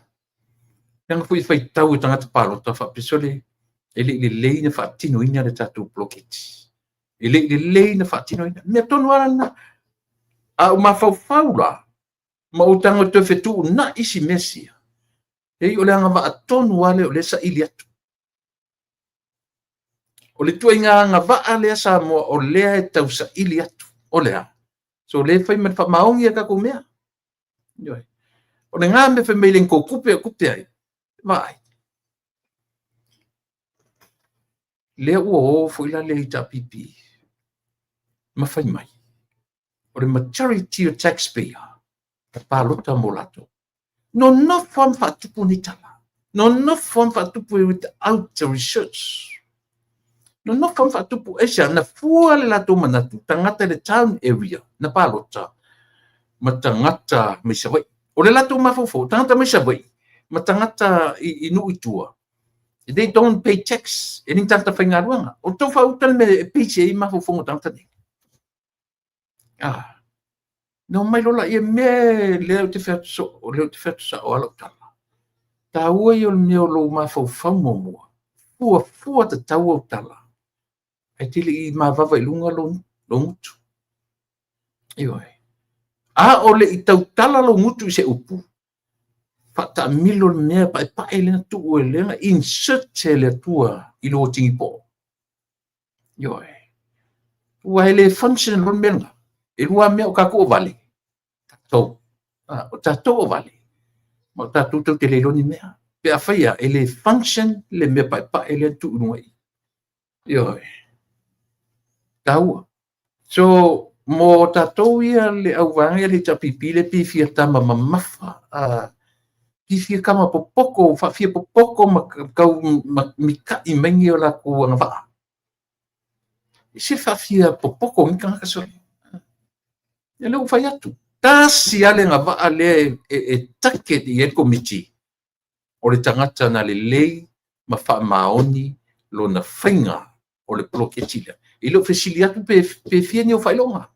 S1: Leaga foi e faitau e tagata palota faapea, sole, e le i lelei ona faatinoina le tatou poloketi. E le i lelei ona faatinoina. Mea tonu lava lena. A ou mafaufau la, ma ou tago e toe fetuunai isi mea sia, leai o le agavaa tonu lava lea o lea e saili atu. O le ituaiga agavaa lea Samoa o lea e tausaili atu. O le a? So o lea e fai ma le faamaoni a tatou mea. Ioe. O lena mea fai mai e le tou tupe o tupe ai, vaai. Lea ua o foi la le HRPP ma fai mai, o le majority o taxpayer na palota mo latou. Nonofo lava ma faatupu nei tala. Nonofo lava ma faatupu without research. Nonofo lava ma faatupu. Aisea? Na fua le latou manatu, tagata i le town area na palota ma tagata mai Savaii. O le latou mafaufau, tagata mai Savaii ma tagata i nuu i tua, they don't pay tax, e le ni tagata faigaluega. O tou faauta le mea e base ai mafaufauga o tagata nei. Ah. Na omai loa laia mea lea ou te fai atu soo, o lea ou te fai atu sao lava lau tala. Taua ia o le mea o lou mafaufau muamua. Fuafua tatau au tala. Ae te le i mavava i luga lou gutu. Ioe. A o le i tautala lou gutu i se upu, faataamilo le mea paepae lea na tuu e lea na insert e le Atua i lou tinipoo. Ioe. Ua e le function loa le mea lena. E lua mea o tatou o vale. Tatou. O tatou o vale. Ma o tatou tou te le iloa ni mea. Pe afai e le function le mea paepae lea na tuu i luga i. Ioe. Taua. So, mo tatou ia le auvaega ia le HRPP le pei fia tama mamafa, pei fia tama popoko, faafia popoko ma tau mita'i mai ni o latou agavaa. E se faafia popoko ni tagata sole. Ia lea ua fai atu. Tasi lava le agavaa lea e target i ai le Komiti, o le tagata na lelei ma faamaoni lona faiga o le poloketi lea. E le o fesili atu pe fia ni ou faailoga.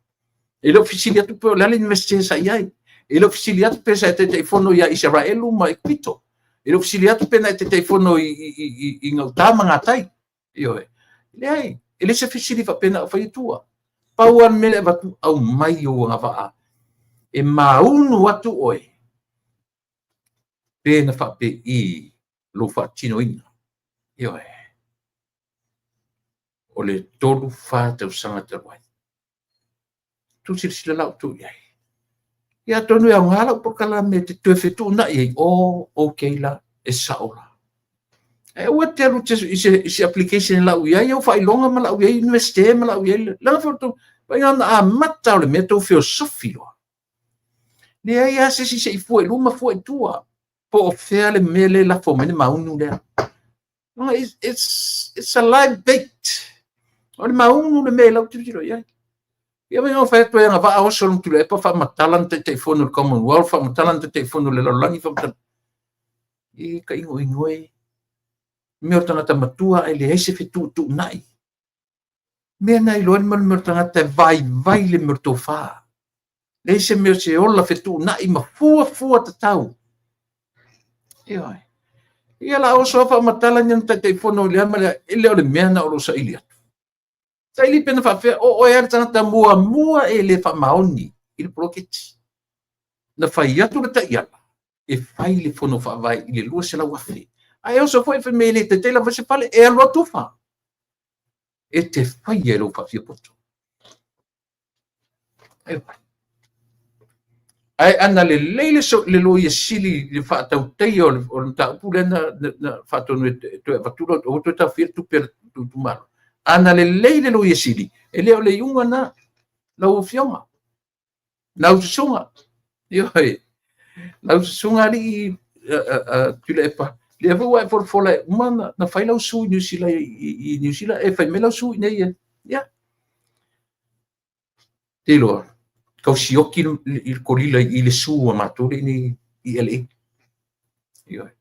S1: E le o fesili atu pe o le a le Iunivesite sa i ai. E le o fesili atu pe sa e Taitaifono ia Isaraelu ma Ekipito. E le o fesili atu pe na e Taitaifono i gauta ma gatai. Ioe. Leai, e le se fesili faapena o fai atua. Pau lava le mea lea e avatu, aumai ou agavaa e maunu atu oe pe na faapei lou faatinoina. Ioe. O le 3, 4 tausaga talu ai. Tou silasila la outou i ai. Ia atonu e aoga lau polokalame e te toe fetuunai ai, oh, okay la, e sao la. Ae aua te alu i se application e lau i ai au faailoga ma lau i ai Iunivesite ma lau i ai, leaga foi tou, vaai na amata o le mea tou feosofi loa. Leai lava se isi se i fua i luma fua i tua. Po o fea le mea lea e lafo mai le maunu lea. It's a live bait. O le maunu le mea e lau tilotilo i ai. Ia mai fai atu ai agavaa oso le Tuilaepa faamatala na Taitaifono i le Commonwealth, faamatala na Taitaifono i le lalolagi, faamatala. E ka ingoingoe. Mea o tagata matua ae leai se fetuutuunai. Mea na iloa le mea o le tagata e vaivai le mea o le tofa. Leai se mea o se ola fetuunai ma fuafua tatau. Ioe. Ia la oso lava faamatala ni ana Taitaifono i lea ma lea, e le o le mea na o lo o saili atu. Saili pe na faapefea, o oe lava le tagata muamua e le faamaoni i le poloketi. Na fai atu le taiala e fai le fono faavae i le 200,000. Ae oso foi fai mai e le taitai lava se fale, e alu atu fa. E te faia e lou faafiapoto. Ae ana lelei le Loia Sili i le faatautaia o le mataupu lea na faatonu e toe avatu loa, aua toe taofia le tupe a le itumalo. Ana lelei le Loia Sili, e le o le iuga lena, lau Afioga, lau susuga, ioe, lau susuga alii Tuilaepa, Lea foi ua e folafola e uma ona fai lau su i Niu Sila, i Niu Sila, e fai mai lau su i inei e. Ia. Te iloa, tau sioki i le kolila i le su a matou lea i i LA. Ioe.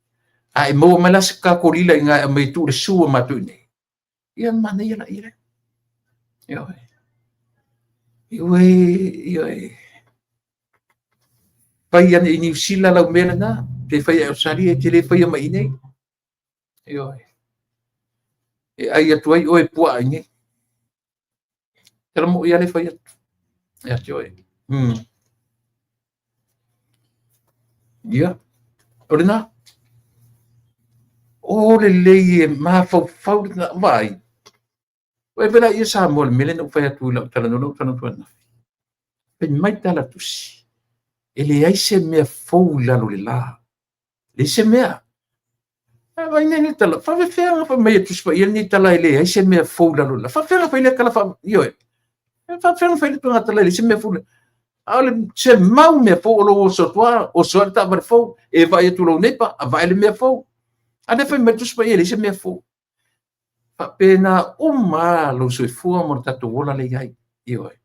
S1: A e maua mai la se ta kolila i ina e aumai e tuu i le su a matou i inei, ia ona manaia laia lea. Ioe. Ioe, ioe. Fai ane i Niu Sila lau mea lena, pe fai i Ausetalia, e te le faia mai i inei. Ioe. E ai atu ai oe puaa i inei. Tala moi lava le fai atu. Ia te oe. Ia, o lena. O lelei e mafaufau le vaai. Ua e la ia Samoa le mea lea na ou fai atu i lau talanoa, na ou talanoa atu ananafi. Fai mai tala tusi, e leai se mea fou i lalo o le la. Leai se mea. A vai nei le tala, faafefea ona fai mai e Tusi Paia lenei tala e leai se mea fou i lalo o le la. Faafefea ona fai lea tala faa... Ioe. Faafefea ona fai le tala e leai se mea fou. A o le se mau mea fou o lou oso atu lava, oso ai le taavale fou, e vaai atu i lou neighbour, vaai le mea fou. A lea fai mai le Tusi Paia e leai se mea fou. Faapena uma lava lou soifua ma lo tatou ola lea i ai. Ioe.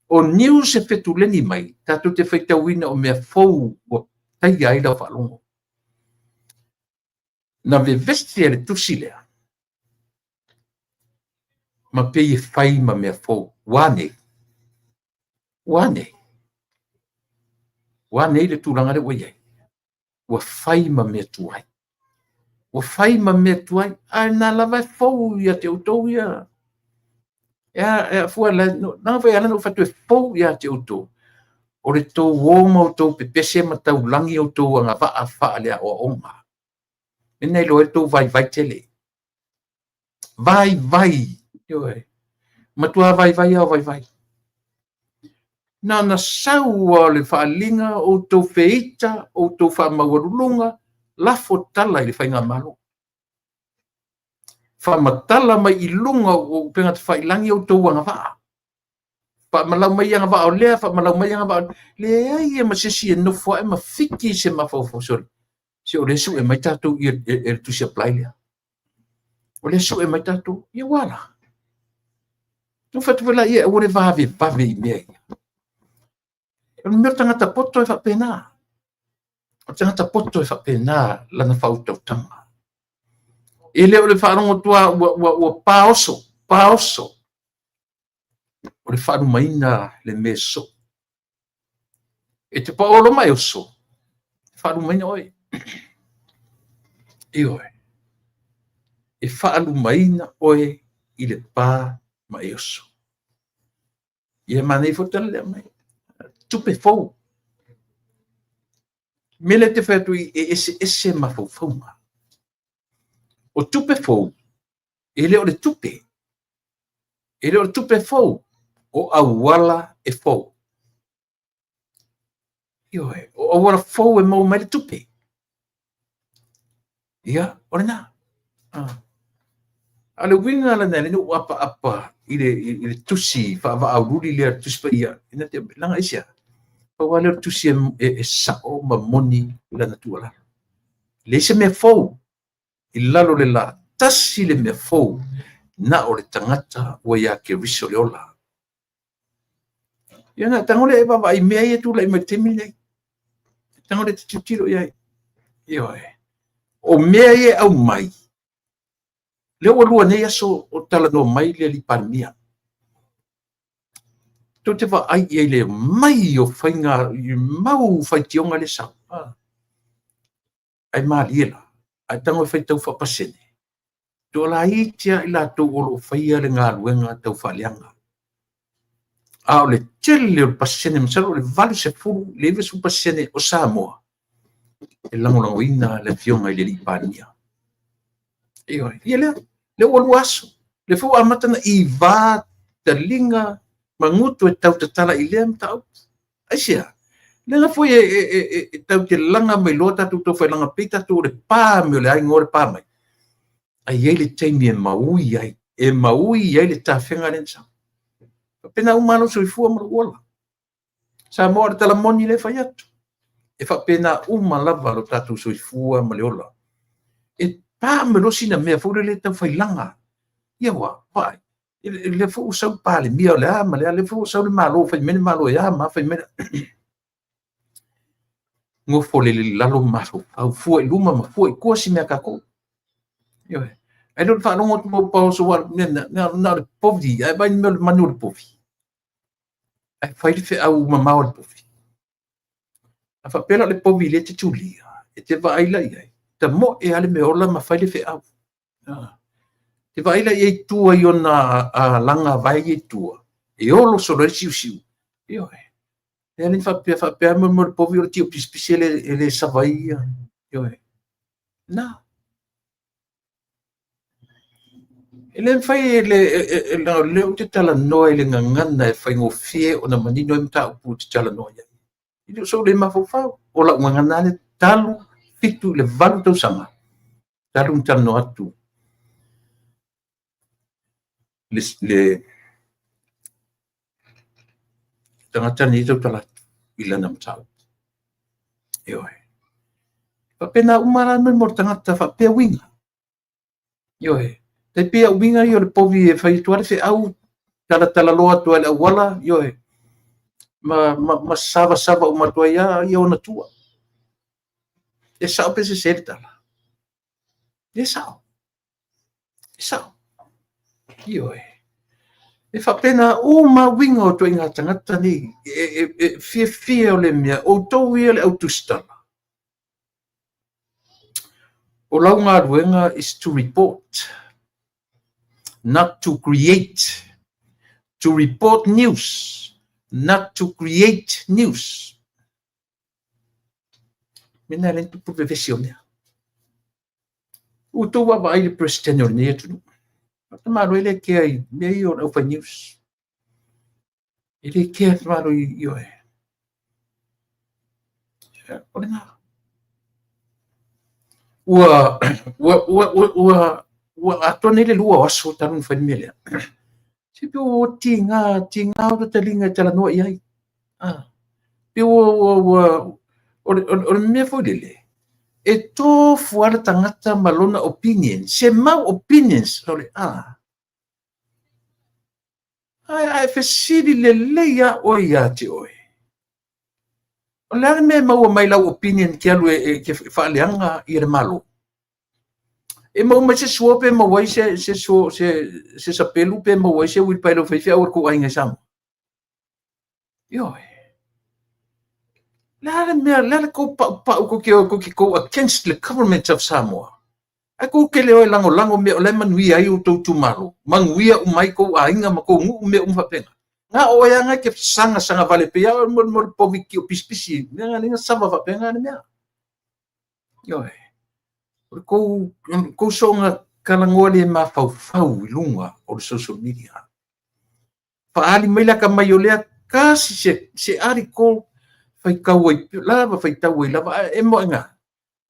S1: O news e fetuleni mai, tatou te faitauina o mea fou ua taia ai lau faalogo. Na vevesi e le tusi lea, ma pei e fai ma mea fou. Ua a nei? Ua a nei? Ua a nei le tulaga lea ua i ai? Ua fai ma mea tuai. Ua fai ma mea tuai, ae na lava e fou ia te outou ia. E a, e fua la, na foi ala na ou fai atu e fou ia te outou. O le tou o ma outou pepese ma taulagi outou agavaa faaleaoaoga. E nei iloa ai le tou vaivai tele. Vaivai, ioe. Matua vaivai lava o vaivai. Na ona sau lava o le faaaliga, outou feita, outou faamaualuluga, lafo tala i le faigamalo. Faamatala mai i luga o upega tafailagi outou agavaa. Faamalau mai agavaa o lea, faamalau mai agavaa o lea. Leai ma se isi e nofo ae ma fiki se mafaufau sole. Se o lea e sue mai tatou i e le tusi apply lea. O lea e sue mai tatou. Ia ua la. No fai atu foi laia, aua le vavevave i mea ia. O le mea o le tagata poto e faapena. O le tagata poto e faapena lana faautautaga. E le o le faalogo atu lava ua, ua, ua paoso, paoso. O le faalumaina le mea soo. E te paolo ma e oso, e faalumaina oe. Ioe. E faalumaina oe i le pa ma e oso. Ia manaia foi tala lea mai. Tupe fou. Mea lea te fai atu e eseese mafaufauga. O tupe fou, e le o le tupe. E le o le tupe fou, o auala e fou. Ioe, o auala fou e maua mai le tupe. Ia, o lena. Ah. A o le uiga lena lea na ou apaapa i le tusi faavaaululi lea, le Tusi Paia, ina te leaga aisea? Pau lava lea o le tusi e sao ma moni lana tuualalo. Leai se mea fou i lalo o le la, tasi le mea fou, na o le tagata ua ia Keriso le ola. Ia na tago lea e vaavaai i mea ia e tulai mai i le taimi lenei. Tago lea e te tilotilo i ai. Ioe. O mea ia e aumai, lea ua lua nei aso o talanoa mai le alii Palemia. Tou te vaai i ai i le mai o faiga, i mau faitioga lea sau. Ae malie la, ae tago e faitau faapasene, toalaiti lava i latou o lo o faia le galuega tau faaleaga. A o le tele o le pasene, masalo o le 80 i le 90% o Samoa e lagolagoina le afioga i le alii Palemia. Ioe, ia lea, lea ua lua aso, lea foi ua amata ona iva taliga ma gutu e tau tatala i lea mataupu. Aisea? Leaga foi e tau te laga mai loa tatou taufailaga pei tatou o le pa mai o le a igoa le pa mai. Ae i ai le taimi e maui ai, e maui ai le tafega lea na sau. Faapena uma lou soifua ma lou ola. Samoa o le tala moni lea e fai atu. E faapena uma lava lo tatou soifua ma le ola. E pa mai loa sina mea foi lele tau failaga. Ia ua, vaai, lea foi ua sau le Palemia o le a ma le a, lea foi ua sau le Malo, fai mai le Malo e a ma a, fai mai le... Nofo lele i lalo ma mafaufau, fua i luma ma fua i tua si mea a tatou. Ioe. Ae le o le faalogo atu loa ua paoso aua o le mea na o le povi, ae vaai i le mea o le manu o le povi. Ae fai le feau mamao a le povi. A faapea la o le povi lea e te tulia, e te vaai la i ai, tamoe lava le meaola ma fai le feau. E te vaai la i ai i tua i ona alaga vae ia i tua, e olo solo ai le siusiu. Ioe. E le faapea faapea mo le povi o le tio pisipisi e le sava ai ia. Ioe. Na. E le mafai e le o lea ou te talanoa i le gagana e faigofie ona manino ai mataupu ou te talanoa i ai. E le o sou le mafaufau. O lau gagana lea talu 7 i le 8 tausaga talu ona talanoa atu le tagata lenei e tautala atu i lana mataupu. Ioe. Faapena uma la mo le tagata faapea uiga. Ioe. Tai pei o uiga ia o le povi e fai atu lava le feau, talatala loa atu lava i le auala, ioe, ma savasava uma atu ai lava ia ona tua. E sao pe sese le tala? E sao. E sao. Ioe. E faapena uma uiga o ituaiga tagata nei e fiafia o le mea, outou ia le au tusitala. O lau galuega is to report, not to create. To report news, not to create news. Mena le tupu vevesi o mea. Ua outou vaavaai i le Peresetene o lenei atunuu. O le tamaloa e le kea i mea ia o le aufai news. E le kea le tamaloa i oe. O lena. Ua, ua, ua, ua, ua, ua atoa nei le 2 o aso talu ona fai le mea lea. Se pe ua tiga, tiga o taliga e talanoa i ai. Ah. Pe ua, ua, ua, o le mea foi lele, e tofu lava le tagata ma lona opinion, se mau opinions, o le a. Ae fesili lelei lava oe ia te oe. O le a le mea e maua mai lau opinion ke alu e ke faaleaga ia le Malo? E maua mai se suo pe maua ai se suo, se sapelu pe maua ai se uilipaelo e fai feau a le tou aiga i Samoa? Ioe. Le a le mea, le a le kou paupau kou te o kou te go against the government of Samoa? Ae kou te le o e lagolago mea o la e manuia ai outou itumalo, manuia uma ai kou aiga ma kou nuu mea uma faapena. Na o oe lava e te sagasagavale pei lava mo le povi tio pisipisi, mea na lenga sava faapena le mea. Ioe. O le kou soona talanoa le mafaufau i luga o le social media. Faaali mai le atamai o lea tasi se article faitau ai lava, faitau ai lava, ae e moe ngā.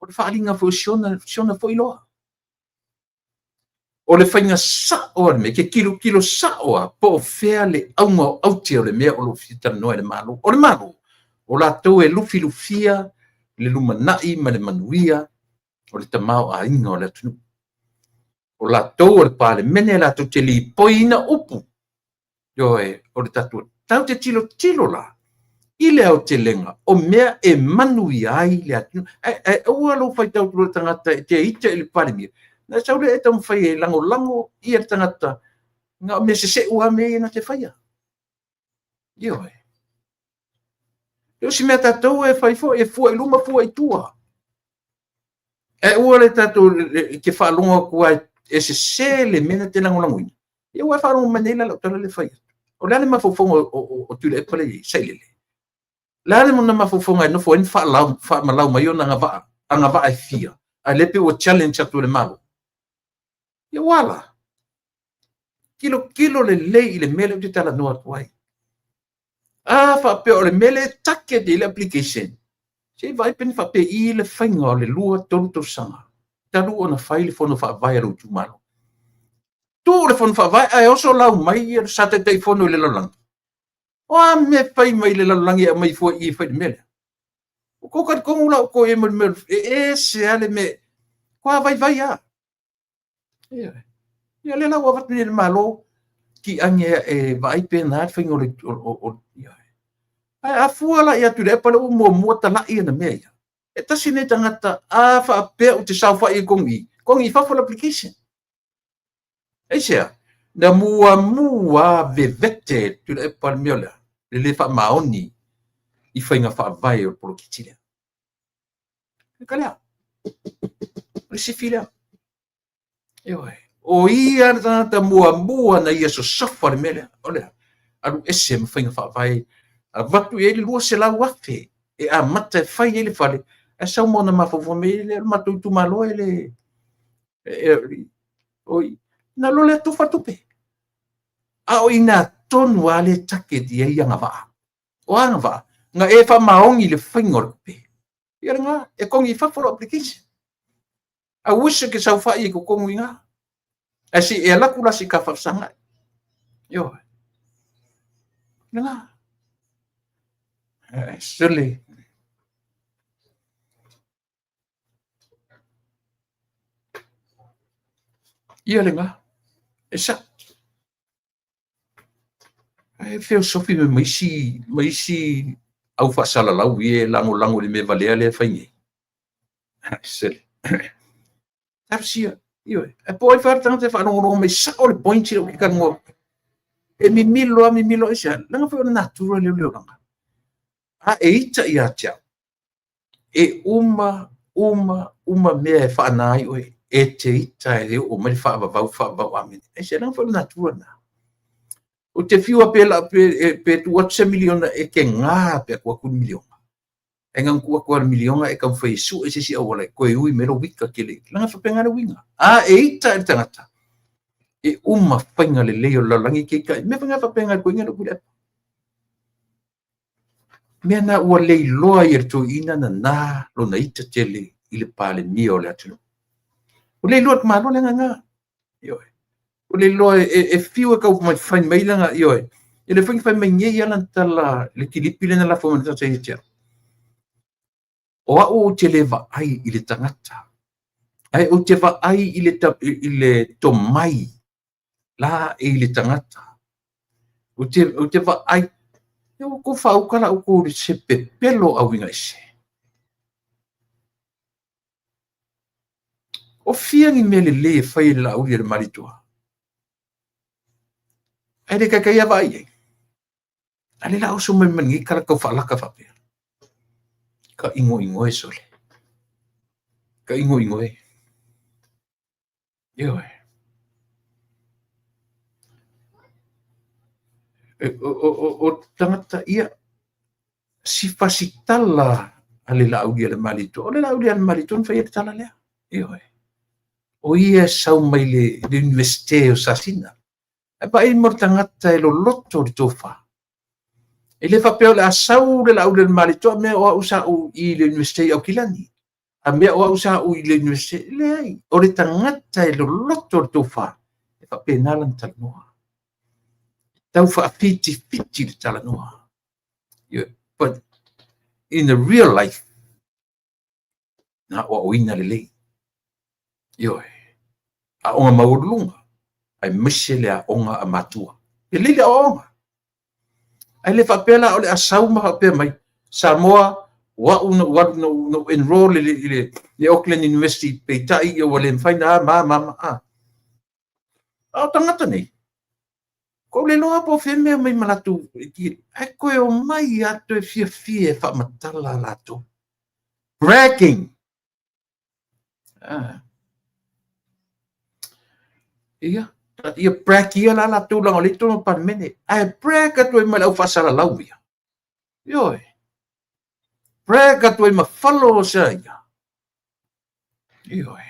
S1: O le faaaliga foi o siona foi loa. O le faiga sao a le mea, ke kilokilo sao a, po o fea le auga o aute o le mea o lo o fia talanoa i le Malo. O le Malo, o latou e lufilufia le lumanai ma le manuia o le tamaoaiga o le atunuu. O latou o le Palemene latou te lipoiina upu. Ioe, o le tatou tau te tilotilo la i le aotelega o mea e manuia ai le atunuu. Ae aua lou faitau atu le tagata e te ita i le Palemia. Na sau le e taumafai e lagolago ia le tagata na o mea seseu lava mea ia na te faia. Ioe. E o si mea tatou e fai foi e fua i luma fua i tua. Ae aua le tatou ke faalogo atu ai e sese le mea na te lagolagoina. Ia ua e faalogo mai nei la lau tala le fai atu. O le a le mafaufauga o Tuilaepa le i ai, sailele. Le a le mona mafaufauga e nofo ai ma faamalau mai ona agavaa e fia, ae le pe ua challenge atu e le Malo. Ia ua la. Kilokilo lelei i le mea lea ou te talanoa atu ai. A faapea o le mea lea e target i le application, se i vaai pe na faapei le faiga o le 2, 3 tausaga talu ona fai le fono faavae a lou itumalo. Tuu le fono faavae ae oso lau mai ia sa taitaifono i le lalolagi. O a mea fai mai le lalolagi e aumai fua i i e fai le mea lea? O tou talitonu la outou i ai ma le mea e ese lava le mea. Kua vaivai lava. Ioe. Ia lea la ua avatu nei e le Malo, tiage e vaai pe na le faiga o le ioe. Ae a fua la ia Tuilaepa lea ua muamua talai ana mea ia, e tasi lenei tagata a faapea ou te saofai i kogi i, kogi i fafo le application. Aisea? Na muamua vevete Tuilaepa le mea lea, le le faamaoni i faiga faavae o le poloketi lea. E ka lea. O le sifi lea. Ioe. O ia le tagata muamua na ia sosofa le mea lea. O lea, alu ese ma faiga faavae, avatu i ai le 200,000 e amata e fai ai le fale, ae sau ma ona mafaufau mai lea, o le matou itumalo e le... oi, na alu lea tufa tupe. A o i ina tonu lava lea e target i ai agavaa. O agavaa, na e faamaoni i le faiga o le tupe. Ia lena, e togi i fafo lau application. I wish e ke saofai i totonu i ina. Ae se i e alu atu la se i ta faafesagai. Ioe. Lena. Sole. Ia lena. E sa. Ae feosofi mai ma isi, ma isi au faasalalau ia e lagolago i le mea valea lea e fai nei. Sele. Talosia, ioe. Ae po o ai fa le tagata e faalogologo mai sao le point lea ou te talanoa atu. E mimilo lava, mimilo aisea? Leaga foi o le natura lea o le olaga. A e ita ia te au, e uma, uma, uma mea e faana ai oe, e te ita e oo mai le faavavau, faavavau, amene. Aisea? Leaga foi o le natura lena. Ou te fiu lava pe, pe, pe tuu atu se miliona e te gā pe a tuu atu le miliona. Ae na ona tuu atu lava le miliona e taumafai e sue se isi auala e toe ui mai lou ita tele. Leaga e faapena le uiga. A e ita i le tagata, e uma faiga lelei o le lalolagi e te ita ai. Mea foi na faapena i le toeaina lea o Tuilaepa. Mea na ua le iloa ai e le toeaina nana lona ita tele i le Palemia o le atunuu. Ua le iloa e le Malo le agaga. Ioe. Ua le iloa e fiu e tau mai fai mai lana, ioe. E le foi na fai mai nei lava lana tala le kilipi lea na lafo mai le tagata ia te au. O au ou te le vaai i le tagata, ae ou te vaai i le tomai la e i le tagata. Ou te vaai, e ua tou faauta la outou i se pepelo auiga ese. O fia ni mea lelei e fai e le Laauli a le Malietoa? Ae le taitai lava vaai i ai. A lea la oso mai ma lenei tala tau faalaka faapea. Ka inoino e sole. Ka inoino e. Ioe. O tagata ia, si fasitala a le Laauli a le Malietoa. O le Laauli a le Malietoa na faia le tala lea. Ioe. O ia e sau mai le Universite o Sasina. Ae vaai mo le tagata e loloto le tofa. E le faapea o le a sau le Laauli a le Malietoa mea o au sa ou i le Universite i Aukilani. A mea o au sa ou i le Universite. Leai, o le tagata e loloto le tofa, e faapena lana talanoa. Tau faafitifiti le talanoa. But in the real life, na aoaoina lelei. Ioe. Aoga maualuluga, aemaise le aoga a matua. Lelei le aoaoga. Ae le faapea la o le a sau ma faapea mai, Samoa, o au na ou alu na ou enroll i le Auckland University, peitai ia ua le mafai na a ma ma ma a. A o tagata nei, ua ou le iloa po o fea mea mai ma latou, ae toe omai lava toe fiafia e faamatala latou. Bragging! Ah. Ia, ia brag ia la latou leaga o lea i totonu o le Palemene. Ae brag atu ai ma le au faasalalau ia. Ioe. Brag atu ai ma followers ia. Ioe.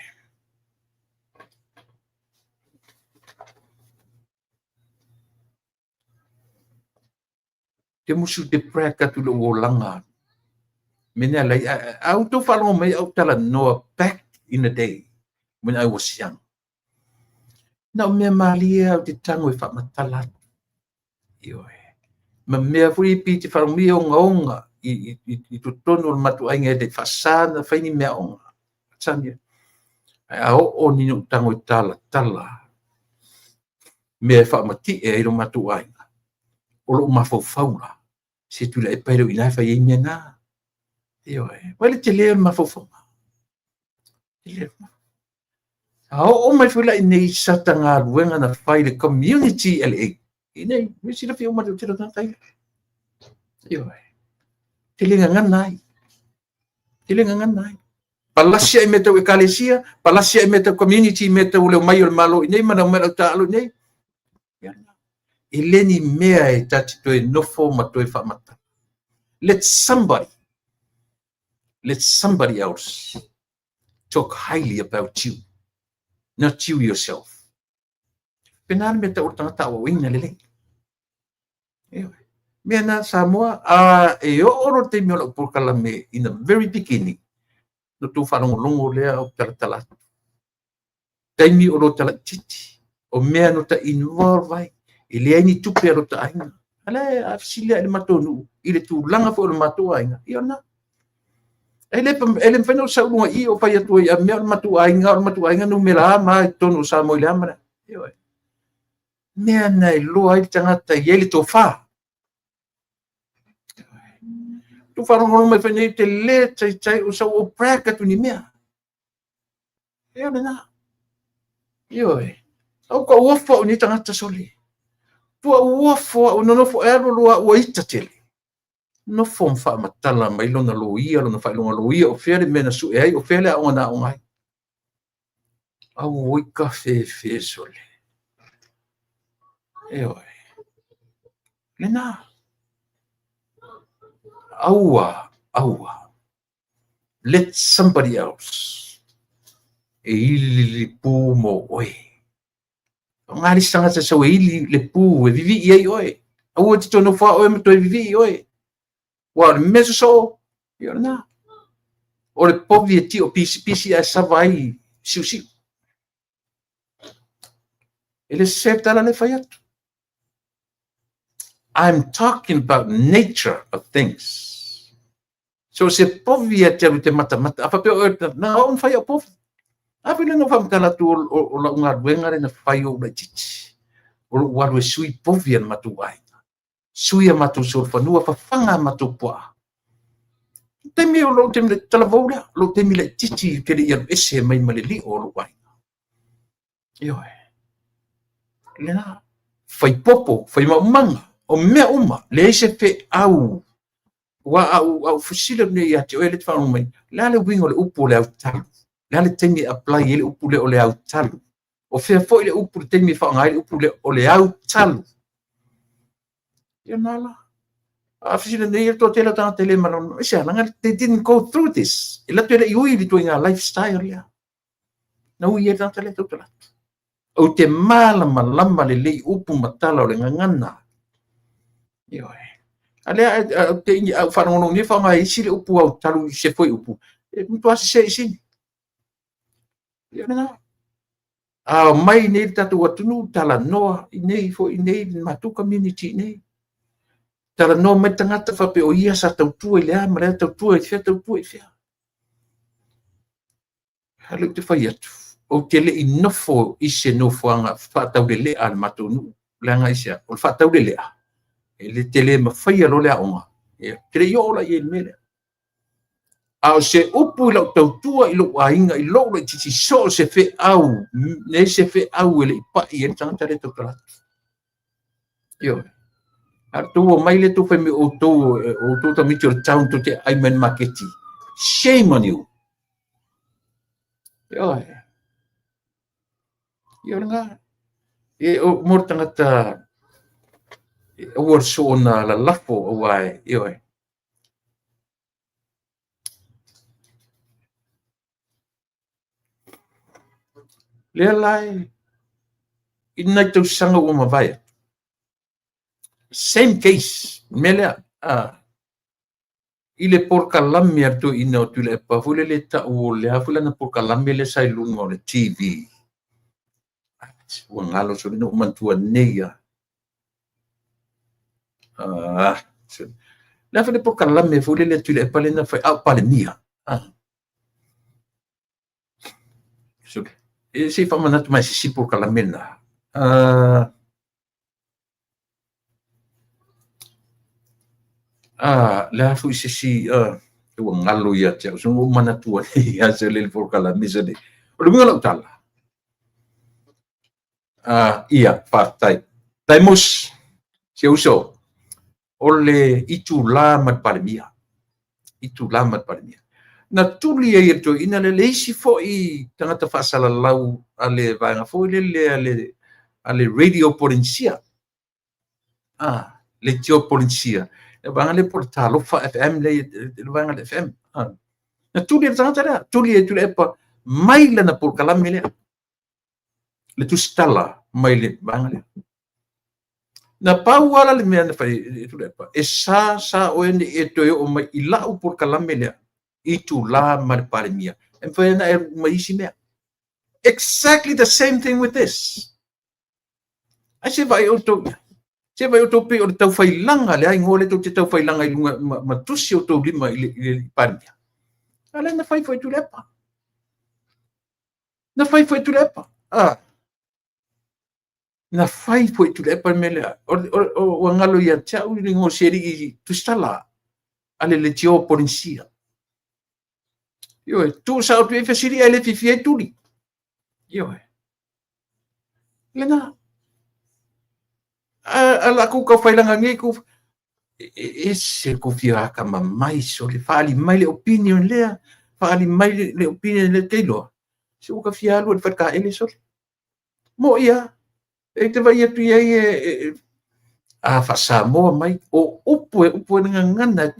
S1: Te musu te brag atu i lou olaga. Mea nei alai, a outou faalogo mai au talanoa back in the day when I was young. Na o mea malie au te tago e faamatala atu. Ioe. Ma mea foi e pei te faalogo mai e ogaoga i totonu o le matou aiga e le faasa ona fai ni mea oga. Faasa mea. Ae a oo ni ou tago e talatala mea e faamati'e ai lo matou aiga, o lou mafaufau la, se Tuilaepa e le o i ina e fai ai mea na. Ioe. Vaai le tele o le mafaufauga. A oo mai foi la i inei i sata galuega na fai i le community LA, i inei, me silafia uma le tele o tagata ia. Ioe. Te le gagana ai. Te le gagana ai. Palasi ai mea tau ekalesia, palasi ai mea tau community, mea tau le omai o le Malo i inei ma le omai o le taalo i inei. E le ni mea e ta te toe nofo ma toe faamatala. Let somebody else talk highly about you, not you yourself. Pena le mea tau o le tagata aoaoina lelei. Ioe. Mea na Samoa, a e oo loa le taimi o lau polokalame in the very beginning, na outou faalogologo lea o talatala atu. Taimi o lo talaititi, o mea no ta involve ai, e leai ni tupe a lo ta aiga. A lea a fesili i le matou nuu, i le tulaga foi o le matou aiga, ia na. E le mafai ona ou sau i luga i i o fai atu ai, a mea o le matou aiga, o le matou aiga numera a ma a i totonu o Samoa i le a ma le a. Ioe. Mea na e iloa ai le tagata e i ai le tofa. Tu faalogologo mai foi nei, te le taitai o sau o brag atu ni mea. E o lena. Ioe. Au ka uofo au ni tagata sole. Tua uofo au nonofo e alu alu ua ita tele. Nofo ma faamatala mai lona loia, lona faailoga loia, o fea le mea na sue ai, o fea le aoga na aoga ai. Au oi ka fefe sole. Ioe. Lena. Aua, aua. Let somebody else e ili le pu mo oe. O ngā le isi tagata sau e ili le pu e vivii ai oe. Aua te toe nofo a oe ma toe vivii oe. Ua o le mea sosoo, ia o lena. O le povi e tio pisipisi ae sava ai siusiu. E le sese le tala lea e fai atu. I'm talking about nature of things. So se povi e te alu i te matamata, a faapea oe, na au na fai au povi. A foi lea na ou faamatala atu o lau galuega lea na fai o ou laitiiti. O lou alu e sui povi a le matou aiga. Sui a matou solofanua, fafaga a matou puaa. Taimi o lou taimi talavou lea, lou taimi laitiiti ou te le i alu ese mai ma le lio o lou aiga. Ioe. Lena, fai popo, fai maumaga, o mea uma, leai se feau. Ua au, au fesili atu nei ia te oe le te faalogo mai, le a le uiga o le upu o le autalu? Le a le taimi e apply ai le upu lea o le autalu? O fea foi le upu le taimi e faaaoga ai le upu lea o le autalu? Ia nā la. A fesili nei e toatele o tagata e le malamalama. I se ala, they didn't go through this. E latou e le i ui i le ituaiga lifestyle lea. Na ui ai le tagata lea tautala atu. Ou te malamalama lelei upu ma tala o le gagana. Ioe. A lea, a, te ingi, a faalogologo nei faaaoga e isi le upu autalu i se foi upu, e matua sese i sini. Ia lena. A omai nei le tatou atunuu, talanoa i nei foi i nei le matou community i nei. Talanoa mai le tagata faapea o ia sa tautua i le a ma le a tautua i fea tautua i fea. A lea ou te fai atu, ou te le i nofo i se nofoaga faataulelea a le matou nuu, leaga i se a? O le faataulelea, e le te le mafaia loa le aoga. Ia, ou te le i oo la i ai i le mea lea. A o se upu i lau tautua i lou aiga, i lou laitiiti, so o se feau, leai se feau e le i pai ai le tagata lea e tautala atu. Ioe. A o le tou omai lea tou fai mai o outou, o outou tamaiti o le town tou te aai mai i le maketi. Shame on you. Ioe. Ia o lena. E, o, mo le tagata, e, aua le soona lalafo aua e, ioe. Lea la e, i nai tausaga ua mavae atu. Same case, mea lea, i le polokalame a le toeaina o Tuilaepa foi lele e tau o le a foi lana polokalame lea sa i luga o le TV. Ua galo sole na ou manatua nei lava. Ah, le a foi le polokalame foi lele a Tuilaepa lea na fai, a o Palemia. Ah. Sole. E se i faamanatu mai se isi polokalame lena. Le a foi se isi, ua galo ia te au, so ua ou manatua nei lava se le polokalame se le. O le uiga o lau tala, ia, faafetai. Taimos, si ou uso, o le itula ma le Palemia. Itula ma le Palemia. Na tuli ai e le toeaina lea le isi foi tagata faasalalau a le vaega foi lele a le Radio Polenisia. Leitio Polenisia. Le vaega lea po o le Talofa FM lea, le vaega le FM. Na tuli e le tagata lea, tuli e Tuilaepa mai lana polokalame lea, le tusitala mai le vaega lea. Na pau lava le mea na fai e Tuilaepa, e sa sa oe ne i e toe oo mai i lau polokalame lea, itula ma le Palemia. E mafai ona e alu uma i isi mea. Exactly the same thing with this. Ai se vaai outou i ai. Se vaai outou pei o le taufailaga le aigoa lea tou te taufailaga i luga ma tusi outou lima i le Palemia. A lea na fai foi Tuilaepa. Na fai foi Tuilaepa. Na fai foi Tuilaepa le mea lea. Ua galo ia te au le igoa o si alii tusitala a le Leitio Polenisia. Ioe, tuu sao atu i ai fesili ae le fiafia ai tuli. Ioe. Lena. A la kou taufailaga nei kou e ese kou fia atamamai sole, faaali mai le opinion lea, faaali mai le opinion lea te iloa. Se ua ka fia alu e le faletaele sole. Mo ia, e te vaai atu i ai e a faa-Samoa mai, o upu e upu e le gagana,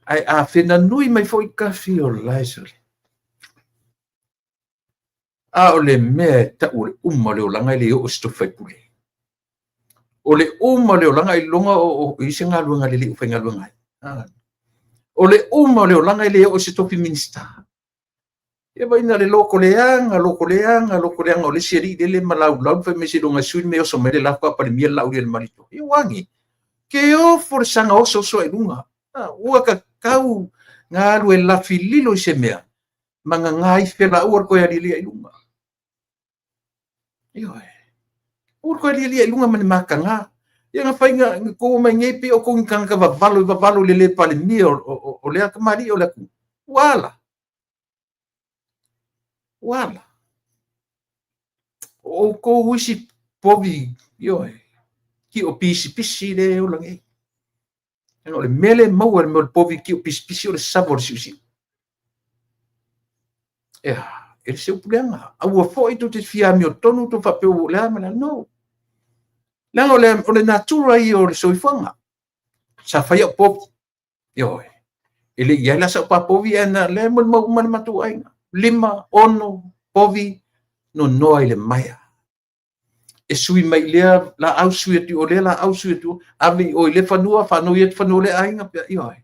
S1: ae a fenanui mai foi kafi o lae sole. A o le mea e tau o le uma o le olaga e le oo i se tofi faipule. O le uma o le olaga ailoga o i ai se galuega lelei o faigaluega ai. O le uma o le olaga e le oo i se tofi Minisita. Ia vaai na o le lotoleaga, lotoleaga, lotoleaga o le isi alii lele ma laulau fai mai seiloga e sui le mea e oso mai le la faatoa Palemia le Laaulialemalietoa. Ia ua age. Ke ofo le saga oso oso ai i luga. Ua tatau na alu e lafi lilo i se mea ma gaga ai fela aua le toe alialia i luga. Ioe. Aua le toe alialia i luga ma le mataga. Ia na fai na tou omai nei pei o outou ni tagata vavalo i vavalo i le le Palemia o lea tamalii o le atunuu. Ua ala. Ua ala. O outou isi povi, ioe, kio pisipisi le e ola nei. O le mea lea e maua i le mea o le povi kio pisipisi o le sava o le siusiu. Ea, e le se upu leaga. Aua foi tou te fia amiotonu tou faapea ua o le a ma le a. No. Leaga o le natura ia o le soifuaga. Sa fai au povi. Ioe. E le i i ai la sau papovi ae na lea e molimau uma le matou aiga. 5, 6 povi nonoa i le maea. E sui mai i lea laau, sui atu i o lea laau, sui atu, ave i o i lea fanua, faanoi atu fanua o lea aiga, pea, ioe.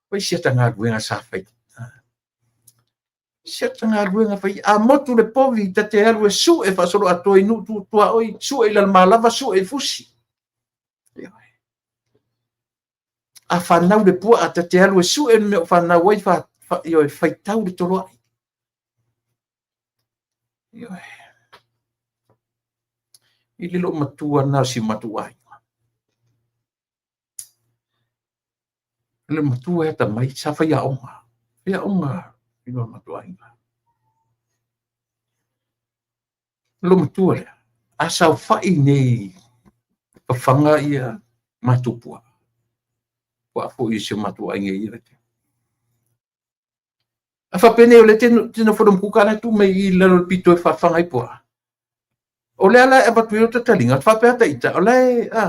S1: Fai si ata galuega sa fai. Si ata galuega fai. A motu le povi, ta te alu e sue faasoloatoa i nuu tuaoi, sue i Lalomalava, sue i Fusi. Ioe. A fanau le puaa, ta te alu e sue le mea o fanau ai, ioe, faitau le toloai. Ioe. I le loo matua na o si o matou aiga. Le matua e atamai, sa faiaoga. Faiaoga i lo matou aiga. Lo matua lea, a saofai nei fafaga ia matou puaa. Puaa foi i si o matou aiga i ia. A faapea nei o lea te nofo le makuka la e tuu mai i lalo o le pito e fafaga ai puaa. O le ala e avatu ai o tataliga, faapea ata ita, o la e, a.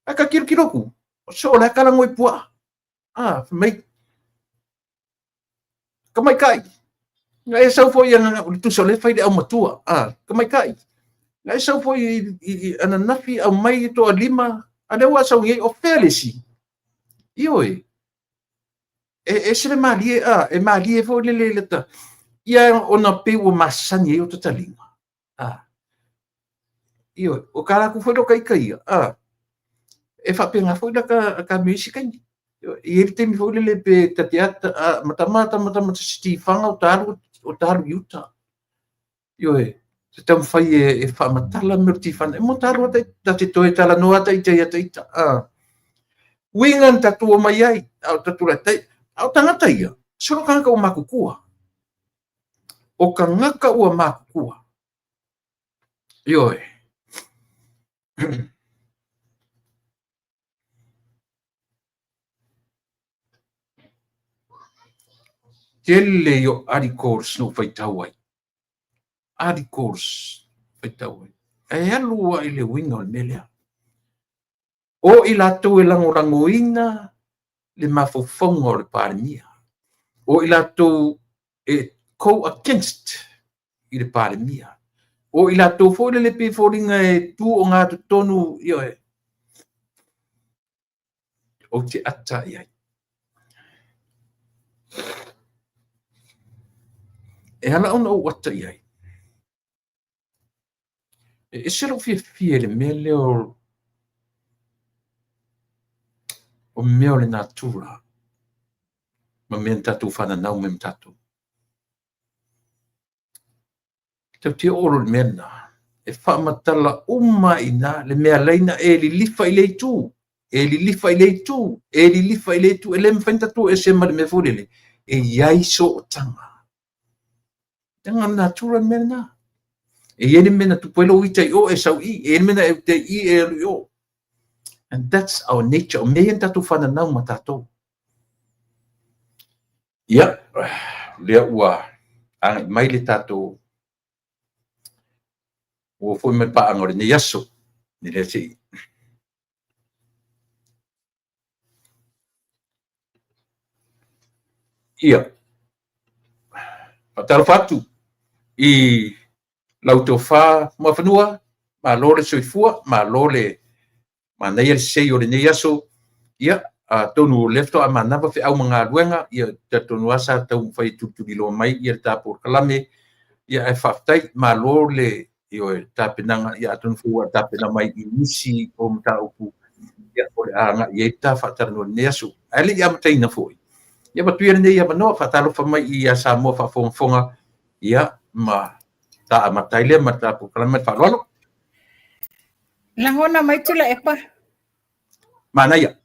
S1: A ka kilokilo atu, so o la e kalago i puaa. A, fai mai, tamaitai, na e sau foi ana, o le tusa o lea e fai le aumatua, a, tamaitai, na e sau foi i ananafi aumai e toalima, a lea ua sau nei, o fea le isi? Ioe, e ese le malie, a, e malie foi le le ta, ia ona pei ua masani ai o tataliga. A, ioe, o ka latou foi lo ita ia, a, e faapena foi la ka mea isi taimi. E i ai le taimi foi lele pe ta te ata, matamata, matamata se tifaga o ta alu, o ta alu i uta. Ioe, se taumafai e faamatala mea o le tifana. E mo ta alu ata, ta te toe talanoa ata ita ia ita. Uiga na tatou omai ai, a o tatou tai, a o tagata ia, solo tagata ua matutua. O tagata ua matutua. Ioe. Tele i o articles na ou faitau ai. Articles faitau ai. E alu lava i le uiga o le mea lea. O i latou e lagolagoina le mafaufauga o le Palemia. O i latou e go against i le Palemia. O i latou foi lele pei e foliga e tu ogatotonu, ioe, ou te ata i ai. E ala ona ou ata i ai, e ese lou fiafia i le mea lea o mea o le natura ma mea na tatou fananau mai ma tatou. Tatou te oo loa i le mea lena, e faamatala uma ai i ina le mea e ala ai ona e lilifa i le itu, e lilifa i le itu, e lilifa i le itu. E le mafai ona tatou ese ma le mea foi lele, e i ai sootaga. Leaga o le natura le mea lena. E i ai le mea na tupu ai lou ita i o, e sau i, e i ai le mea na e uta i i, e alu i o. And that's our nature. O mea ia na tatou fananau ma tatou. Ia, lea ua agai mai le tatou ua foi mai paaga o lenei aso. E lea se i Ia, faatalofa atu i lau tofa Muafanua, malo le soifua, malo le manaia le sei o lenei aso. Ia, atonu o lea faatoa manava feau ma galuega, ia talitonu lava sa taumafai e tulituliloa mai ia le ta polokalame. Ia, ae faafetai, malo le ioe tapenaga, ia atonu foi ua tapena mai i nisi o mataupu ia o le a agai i ai le ta faatalanoa i lenei aso. Ae le i amataina foi, ia avatu ia lenei avanoa, faatalofa mai ia Samoa faafogafoga, ia ma ta amata ai lea ma le ta polokalame ma le faaaloalo.
S2: Lagona mai Tuilaepa.
S1: Manaia.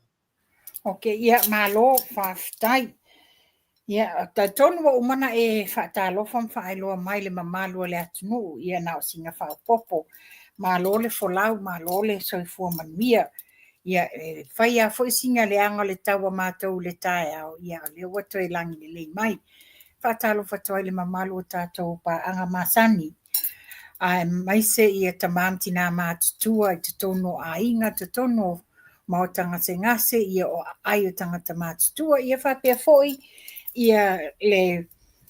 S2: Ok, ia malo, faafetai. Ia, talitonu ua uma ona e faatalofa ma faailoa mai le mamalu o le atunuu, ia na o sina faaopoopo. Malo le folau, malo le soifua manuia. Ia, e fai lava foi sina leaga o le tau a matou i le taeao, ia o lea ua toe lagi lelei mai. Faatalofa atu ai i le mamalu o tatou paaga masani, aemaise ia tama ma tina matutua i totonu o aiga, totonu o maota gasegase, ia o aai o tagata matutua, ia faapea foi ia le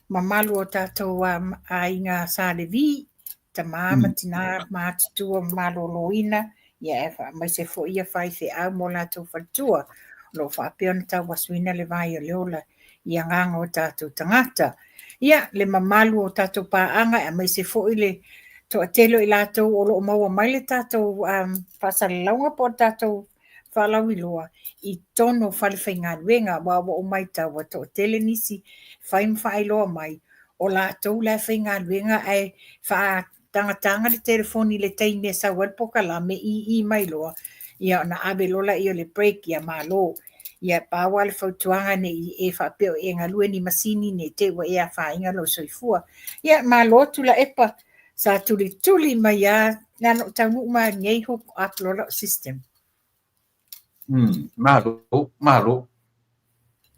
S2: mamalu o tatou aiga Sa Levi, tama ma tina matutua ma maloloina, ia aemaise foi ia faifeau ma o latou faletua, o lo o faapea ona tauasuina le vai o le ola i agaga o tatou tagata. Ia, le mamalu o tatou paaga, aemaise foi le toatele o i latou o lo o maua mai le tatou faasalalauga po o le tatou faalauiloa i totonu o falefaigaluega, aua ua ou matau ua toatele nisi fai ma faailoa mai o latou la e faigaluega ae faatagataga le telefoni i le taimi e sau ai le polokalame, ii mai loa, ia ona ave loa lea o le break, ia malo. Ia pau lava le fautuaga ne i e faapea o e galue ni masini ne i te i ua e afaina lou soifua. Ia malo Tuilaepa, sa tulituli mai lava, na ona ou taunuu mai lava nei hook up loa lau system.
S1: Malo, malo.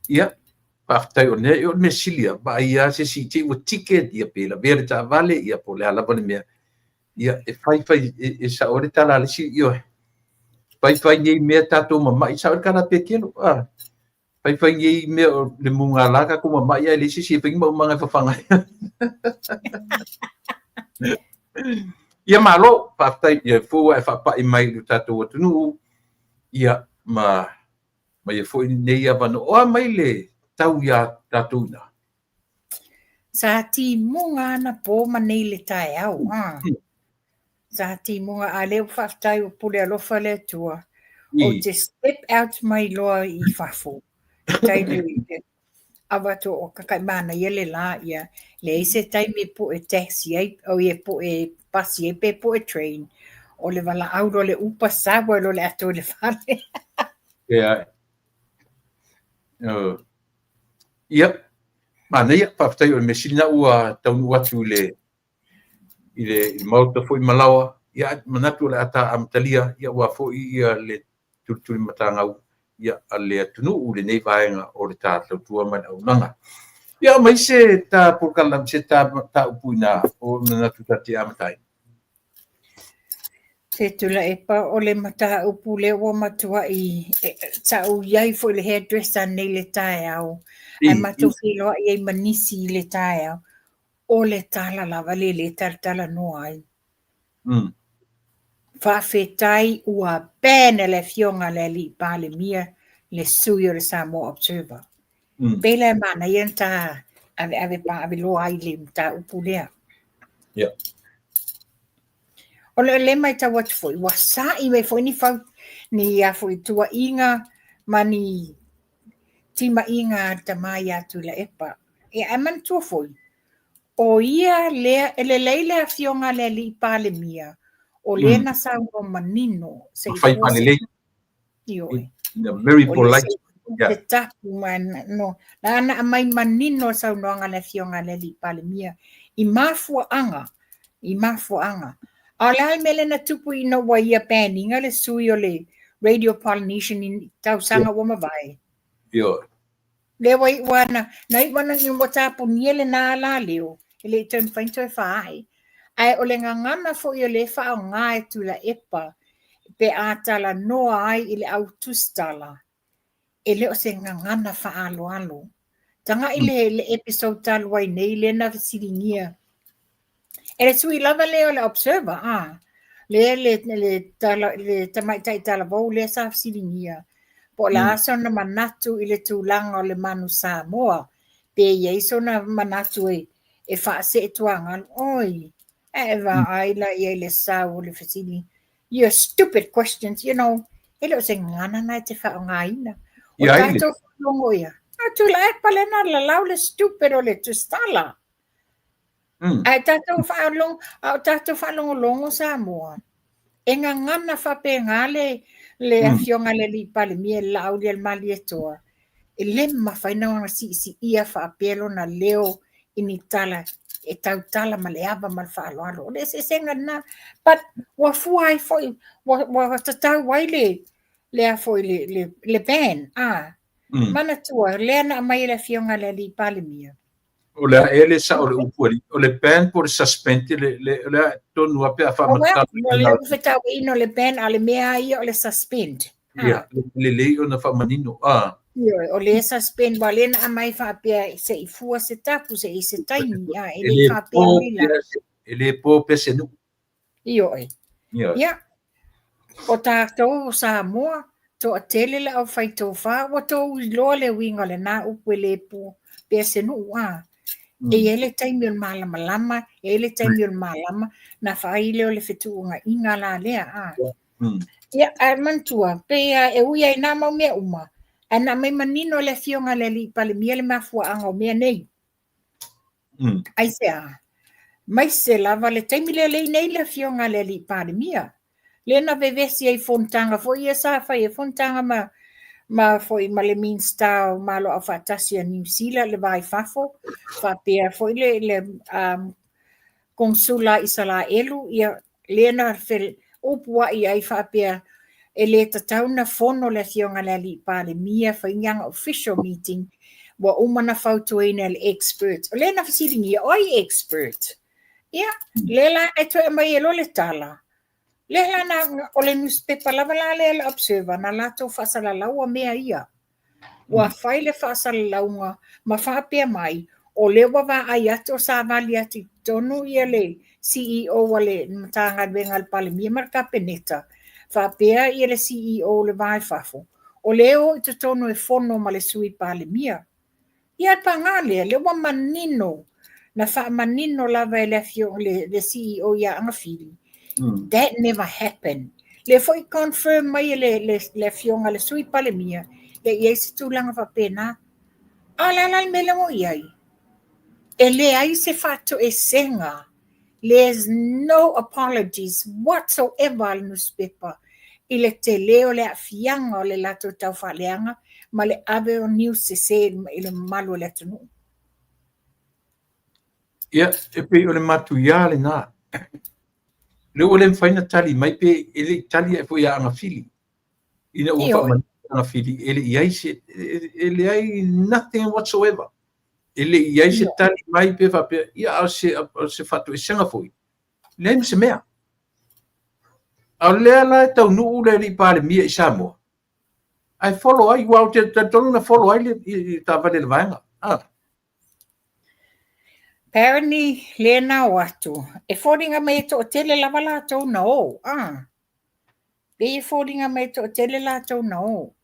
S1: Ia, faafetai o lea, o le mea sili lava, vaai lava se isi i te i ua ticket, ia pe lavea le taavale, ia po o le a lava le mea. Ia, e fai fai, e sao ai le tala a le isi, ioe. Fai fai nei mea tatou mamai, sao ai le tala a Petelo, a. Fai fai nei mea o le mugala tatou mamai, ae leai se isi e fai ni maumaga e fafaga ai. Ia malo, faafetai, ia foi ua e faapai mai i lo tatou atunuu, ia ma ia foi lenei avanoa. O a mai le tau iā tatou i ina?
S2: Sa timuga anapo ma nei le taeao. Sa timuga, a lea ua faafetai ua pule alofa le Atua. Ou te step out mai loa i fafo. Tai le Avatu o kakaʻi manaia le la ia leai se taimi e po'e taxi ai oi e po'e pasi ai pe po'e train o le valaau loa le upa sau ai loa le ato i le fale.
S1: Ia. Ia, manaia, faafetai o le mea sili lena ua taunuu atu i le i le Maota foi malaoa, ia manatu o le a ta amatalia, ia aua foi ia le tulitulimatagau ia a le atunuu i lenei vaega o le ta tautua ma le auaunaga. Ia aumai se ta polokalame, se ta mataupu ina o manatu ta te amata ai.
S2: Se Tuilaepa, o le mataupu lea ua matuai, sa ou i ai foi i le hairdresser nei i le taeao, ae matou feiloai ai ma nisi i le taeao, o le tala lava lea lea e talatalanoa ai. Faafetai ua ban e le Afioga a le Alii Palemia le sui o le Samoa Observer. Pei la e manaia ona ta aveave paaaveloa ai i le mataupu lea. O le matau atu foi, ua sa'i mai foi ni fau, ni a foi tuuaiga ma ni timaiga a le tama ia Tuilaepa. Ia ae manatua foi, o ia lea, e lelei le afioga a le Alii Palemia, o lea na saunoa manino se i
S1: fua se
S2: Ioe.
S1: In a very polite.
S2: Se tapu ma no, na ana aumai manino le saunoaga a le afioga a le Alii Palemia i mafuaaga, i mafuaaga. A o le a le mea lea na tupu ina ua ia ban ina le sui o le Radio Polynesian i tausaga ua mavae?
S1: Ioe.
S2: Lea ua iu ana, na iu ana ina ua tapunia lena alaleo, e le i toe mafai ona toe faaee. Ae o le gagana foi o lea e faaaoga e Tuilaepa pe a talanoa ai i le au tusitala, e le o se gagana faaaloalo. Tagai le, le episode talu ai nei lea na fesiligia e le sui lava lea o le Observer, a, lea le, le, tala, le tamaitai talavou lea sa fesiligia, po o le a sona manatu i le tulaga o le manu Samoa, pe i ai sona manatu e, e faaseetuagalu. Oi, ae vaai la i ai le sau o le fesili. Your stupid questions, you know, e le o se gagana na e te faaaogaina. O tatou faalogo ia, a Tuilaepa lea na lalau le stupid o le tusitala. Ae tatou faalogo, a o tatou faalogologo Samoa, e gagana faapena le, le afioga a le Alii Palemia le Laaulialemalietoa, e le mafai ona siisiia faapea lona leo i ni tala e tautala ma le ava ma le faaaloalo. O le eseesega lena. But ua fua ai foi, ua tatau ai le, le a foi le, le, le ban. Ah, manatua, lea na aumai e le afioga a le Alii Palemia.
S1: O le a ea le sao o le upu alii? O le ban po o le suspend le, le, o le a tonu a pe a
S2: faamatala. O le upu fetauaiina o le ban, a o le mea ia o le suspend.
S1: Ia, lelei ona faamanino. Ah.
S2: Ioe, o le suspend, ua le na aumai faapea se i fua se tapu, se i se taimi, a e le faapea mai la.
S1: E le po pea se nuu.
S2: Ioe. Ia, o tatou o Samoa, toatele le aufai tofa, ua tou iloa le uiga o lena upu e le po pea se nuu, a. E i ai le taimi o le malamalama, e i ai le taimi o le malama, na fai lea o le fetuunaiga la lea, a. Ia, ae manatua, pei lava e ui ai nā mau mea uma, ae na aumai manino le afioga a le Alii Palemia le mafuaaga o mea nei. Aisea? Maise lava le taimi lea lea i nei le afioga a le Alii Palemia. Lea na vevesi ai i fonotaga foi ia sa fai ai fonotaga ma ma foi ma le Minista o Malo Aufaatasi a Niu Sila le va i fafo, faapea foi le, le Konesula a Isaraelu, ia lea na upua'i ai faapea e le tatau na fono le afioga a le Alii Palemia fai ni ana official meeting ua uma na fautuaina e le expert. O lea na fesiligia, o ai expert? Ia, lea la e toe aumai ai loa le tala, lea la na, o le newspaper lava la lea le Observer na latou faasalalaua mea ia. Ua fai le faasalalauga ma faapea mai, o lea ua vaai atu o savali atu i totonu ia le CEO a le Matagaluega a le Palemia ma le Kapeneta, faapea ia le CEO o le Va i Fafo, o lea e o i totonu e fono ma le Sui Palemia. Ia le paga lea, lea ua manino, na faamanino lava e le afioga le, le CEO ia Agafili. That never happened. Lea foi confirm mai e le, le, le afioga le Sui Palemia, le i ai se tulaga faapena. A o le a la le mea lea ua i ai? E leai se faatoesega, there's no apologies whatsoever a le nusipepa i le tele o le aafiaga o le latou taufaaleaga ma le ave o news sese i le mamalu o le atunuu.
S1: Ia, e pei o le matuia lena. Lea ua le mafai ona tali mai pe e le i tali ae foi ia Agafili. Ina ua faamanino Agafili e le i ai se, e leai nothing whatsoever. E le i ai se tali mai pe faapea, ia a o se faatoesega foi, leai ma se mea. A o lea la e taunuu le alii Palemia i Samoa, ae follow ai, aua ou te talitonu na follow ai le taavale a le vaega. Ah.
S2: Apparently, lea na o atu, e foliga mai e toatele lava latou na o, ah. Pei e foliga mai e toatele latou na o.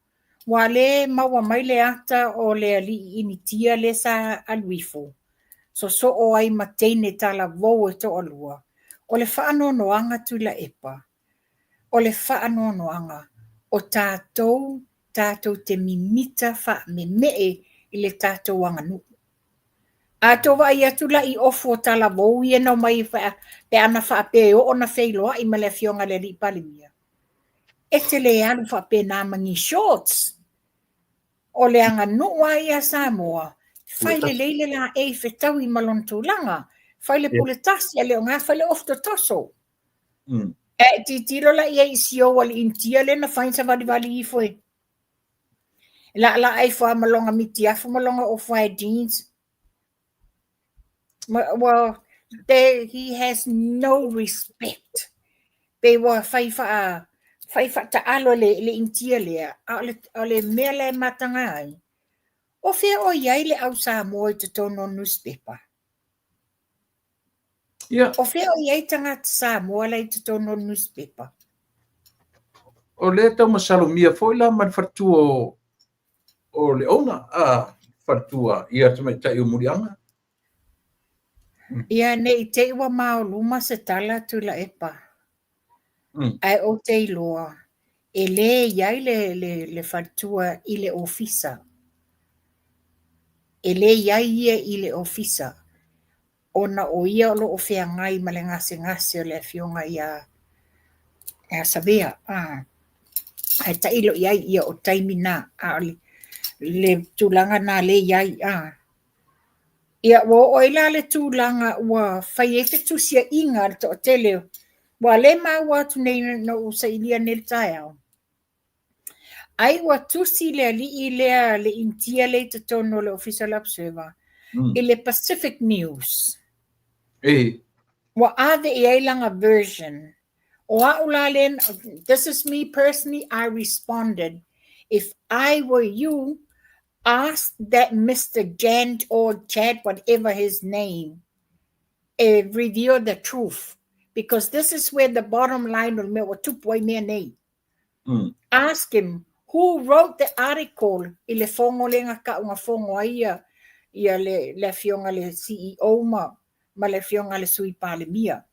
S2: Ua le maua mai le ata o le alii Initia lea sa alu ifo, sosoo ai ma teine talavou e toalua. O le faanoanoaga Tuilaepa, o le faanoanoaga o tatou tatou te mimita faamemee i le tatou aganuu. A tou vaai atu la i ofu o talavou ia na omai pe ana faapea e oo ona feiloai ma le afioga i le alii Palemia, e te le alu faapena ma ni shorts. O le aganuu lava ia a Samoa, fai lelei le laei fetaui ma lona tulaga, fai le pule tasi, a le o na fai le ofu totoso. E tilotilo la i ai i si ou alii Initia lea na fai savalivali ifo e laalaa ifo lava ma lona mitiafu ma lona off-white jeans. Well, he has no respect. Pe ua fai faa fai faataalo le le Initia lea, a o le mea la e mataga ai, o fea o i ai le au Samoa i totonu o newspaper?
S1: Ia.
S2: O fea o i ai tagata Samoa la i totonu o le newspaper?
S1: O lea tau masalomia foi la ma le faletua o le owner, a faletua ia tamaitai o Muliaga.
S2: Ia, ne i te i ua maoluma se tala Tuilaepa. Ae ou te iloa, e le i ai le faletua i le ofisa. E le i ai ia i le ofisa, ona o ia o lo o feagai ma le gasegase o le afioga ia Savea. Ae tailo i ai ia o taimi na, a o le tulaga na le i ai. Ia, ua oo ai la le tulaga ua fai ai fetusiaiga a le toatele. Ua le maua atu nei na ou sailia nei le taeao. Ai ua tusi le alii lea le Initia lea i totonu o le Ofisa o le Observer i le Pacific News.
S1: E.
S2: Ua ave i ai lana version. O au la le, this is me personally, I responded. If I were you, ask that Mr. Jan or Chad, whatever his name, reveal the truth. Because this is where the bottom line o le mea ua tupu ai mea nei. Ask him who wrote the article i le fogo lea na tau na fogo ai ia, ia le afioga le CEO ma le afioga le Sui Palemia.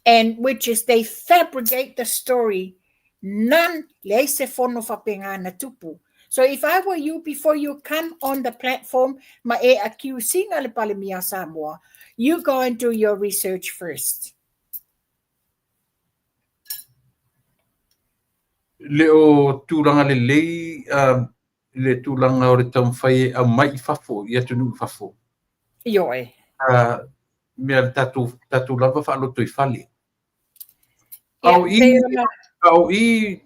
S2: And which is they fabricate the story. None, leai se fono faapena na tupu. So if I were you, before you come on the platform, ma e accusing le Palemia Samoa, you go and do your research first.
S1: Le o tulaga lelei le tulaga o le taumafai e aumai i fafo, i atunuu i fafo.
S2: Ioe.
S1: Mea le tatou lava faaloto i fale. A o i, a o i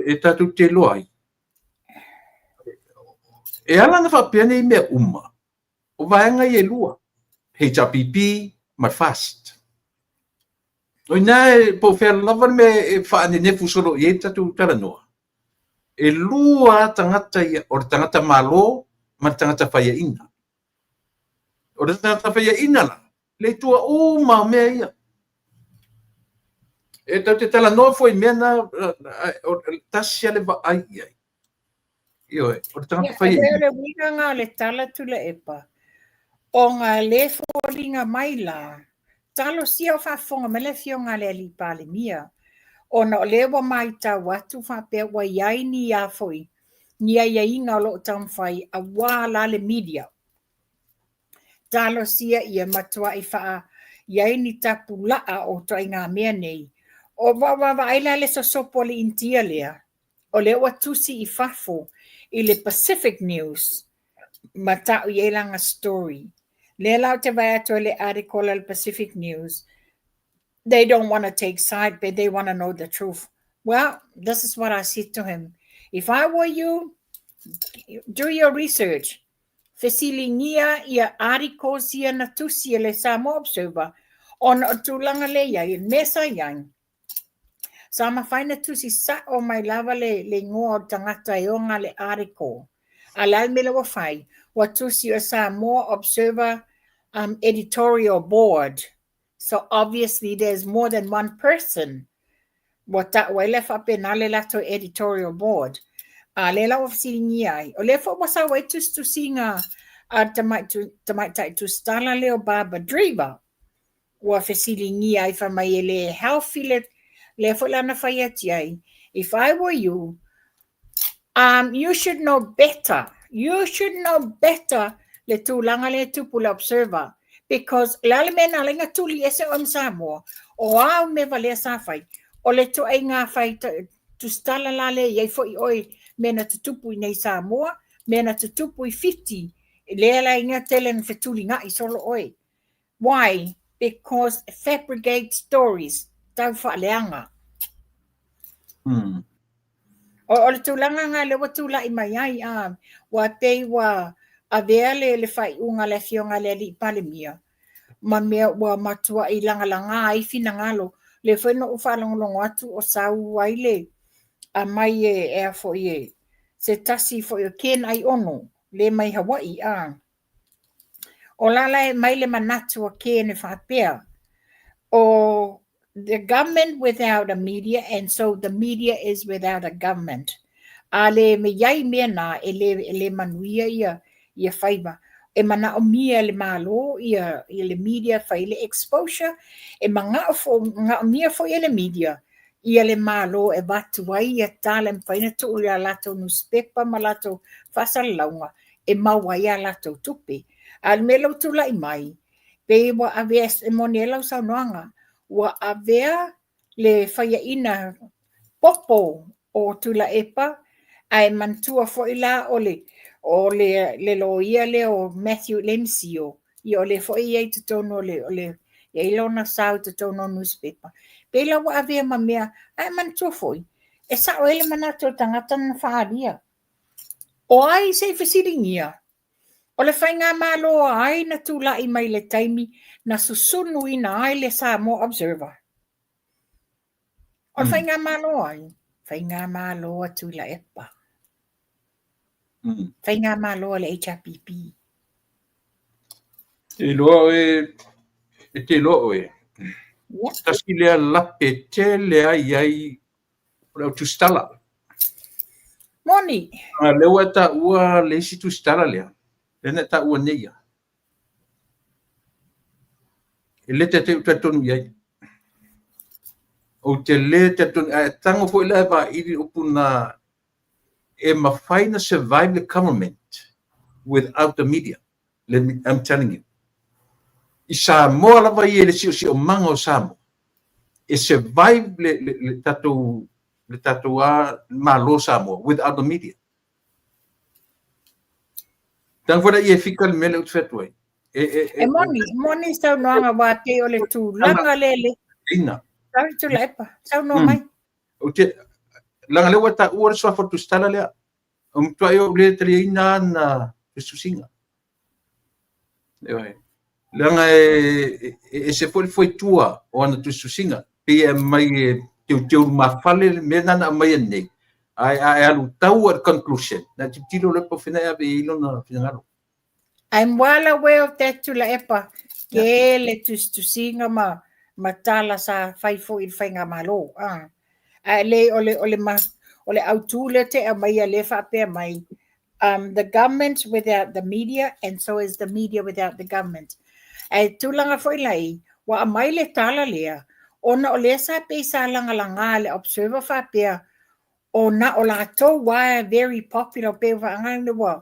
S1: e tatou te iloa ai. E ala ona faapea nei mea uma, o vaega ia e lua, HRPP ma le FAST. O ina e po o fea lava le mea e faanenefu solo i ai le tatou talanoa, e lua lava tagata ia, o le tagata Malo ma le tagata faiaina. O le tagata faiaina la, le i tua uma o mea ia. E tatou te talanoa foi i mea na, tasi lava le vaai i ai. Ioe, o le tagata faiaina.
S2: O le uiga lena o le tala Tuilaepa, ona le foliga mai la, talosia o faafofoga mai le afioga a le alii Palemia, ona o lea ua matau atu faapea ua i ai ni a foi, ni aiaiga o lo o taumafai aua la le media. Talosia ia matuai faa i ai ni tapulaa o ituaiga mea nei. O vaavaai la le sosopo a le Initia lea, o lea ua tusi i fafo i le Pacific News ma tau i ai lana story. Lea la ou te vaai atu ai le article a le Pacific News, they don't want to take side, but they want to know the truth. Well, this is what I said to him. If I were you, do your research. Fesiligia ia articles ia na tusi e le Samoa Observer ona o tulaga lea i ai, mea sa i ai. Sa mafai na tusi sa'o mai lava le igoa o le tagata e ona le article. A le a le mea lea ua fai? Ua tusi o Samoa Observer Editorial Board. So obviously there's more than one person. Ua ta'u ai lea faapena le latou editorial board. A lea la ua fesiligia ai. O lea foi ua sau ai tusitusiga a le tamaitai tusitala lea o Barbara Dreaver. Ua fesiligia ai fai mai e le healthy le lea foi la na fai atu ai. If I were you, you should know better. You should know better le tulaga lea e tupu le Observer. Because le a le mea na ala ai na tuli ese oe ma Samoa, o a au mea valea sa fai, o le ituaiga fai tusitala la lea e i ai foi oe mea na tutupu i nei Samoa, mea na tutupu i Fiti, lea la inga tele na fetulinai solo oe. Why? Because fabricate stories, tau faaleaga. O le tulaga lena lea ua tulai mai ai, a, ua pei ua avea le faaiuga a le afioga i le alii Palemia ma mea ua matuai lagalaga ai finagalo. Lea foi na ou faalogologo atu o sau ai le aumai e a foi e se tasi foi o Ken Aiono, le mai Hawaii, a. O la la e mai le manatu o Ken e faapea, o the government without a media and so the media is without a government. A le me iai mea na e le manuia ia faiva. E manaomia e le Malo ia le media fai le exposure, e manaomia foi e le media ia le Malo e avatu ai ia tala e mafai ona tuu i a latou newspaper ma latou faasalalauga e maua ai a latou tupe. A o le mea lea ua tulai mai, pei ua avea, e moni ai lau saunoaga, ua avea le faiaina popo o Tuilaepa, ae manatua foi la o le loia lea o Matthew Lemcio, ia o lea foi e i ai i totonu o le e i ai lona sao i totonu o newspaper. Pei la ua avea ma mea, ae manatua foi, e sao ai le manatu o le tagata na faaalia. O ai se i fesiligia? O le faigamalo a ai na tulai mai le taimi na susunuina ai le Samoa Observer? O le faigamalo ai? Faigamalo a Tuilaepa. Faigamalo a le HRPP.
S1: Te iloa oe, e te iloa oe. Tasi lea lape tele ai ai o le au tusitala.
S2: Moni.
S1: A lea ua e taua le isi tusitala lea, lea na e taua nei ia. E le taitai ou talitonu i ai. Ou te le talitonu, ae tago foi la e vaili upu na e mafai na survive the government without the media. I'm telling you. I Samoa lava ia i le siosiomaga o Samoa, e survive le tatou a Malo Samoa without the media. Tago foi la ia e fika le mea lea ou te fai atu ai.
S2: E moni saunoaga ua pei o le tulaga lea le
S1: ina.
S2: Sorry Tuilaepa, saunoa mai.
S1: Ou te laga lea ua taua le suafa o le tusitala lea. O matuai ou le taliaina ana tusitusiga. Ioe. Leaga e ese foi le foitua o ana tusitusiga. Pei e aumai e teuteu lumafale le mea na aumaia nei. Ae alu tau at conclusion. Na tilotilo loa po o fea e ave i ai lona finagalo.
S2: I'm well aware of that Tuilaepa. Ke le tusitusiga ma tala sa fai foi i le faigamalo. Ah. Ae le o le autū lea te aumaia lea faapea mai the government without the media and so is the media without the government. Ae tulaga foi lai, ua aumai le tala lea, ona o lea sa pei sa lagalaga le Observer faapea. O na o latou a very popular pe faaaga le ua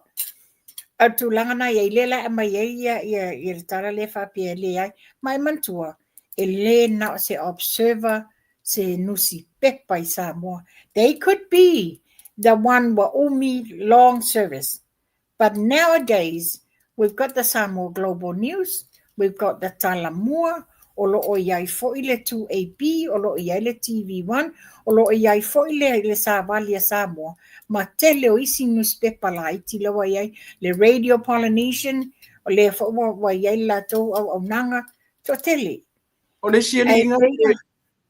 S2: o le tulaga na iai lea la e aumai ai ia ia ia le tala lea faapea e leai. Ma e manatua, e le na o se observer se nusipepa i Samoa. They could be the one ua umi long service But nowadays, we've got the Samoa Global News, we've got the Talamua, o lo o i ai foi le 2AP, o lo o i ai le TV1, o lo o i ai foi le, le Savali a Samoa, ma tele o isi nusipepa laiti la ua i ai, le Radio Polynesian, o lea foi ua, ua i ai le latou auaunaga, toatele.
S1: O le isi alii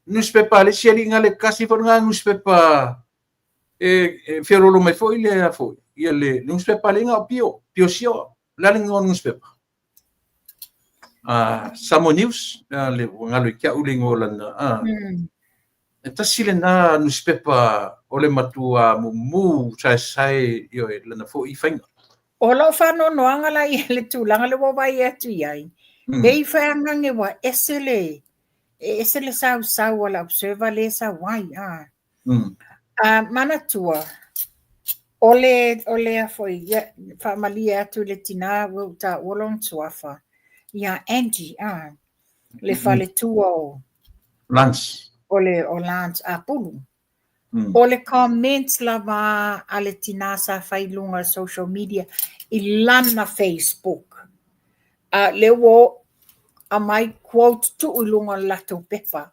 S1: nusipepa a le isi alii le kasi foi lena nusipepa e feoloolo mai foi le a foi ia le newspaper le o Pio Pio Sio la le ngo newspaper a Samoa News le ngalo i kia ule ngo lana a e tasi le na newspaper o le matua mumu sai sai io e lana foi fainga.
S2: O lau faanoanoaga la i le tulaga le ua vaai atu i ai, pei faeagaga ua ese le, e ese le sausau a le Observer lea e sau ai, a. Manatua, o le, o le a foi, ia, faamalie atu i le tinā ua ou taua lona suafa, ia Angie, a, le faletua o
S1: Lance.
S2: O le, o Lance Apulu. O le comments lava a le tinā sa fai i luga o social media i lana Facebook, a lea ua aumai quote tuu i luga o le latou pepa.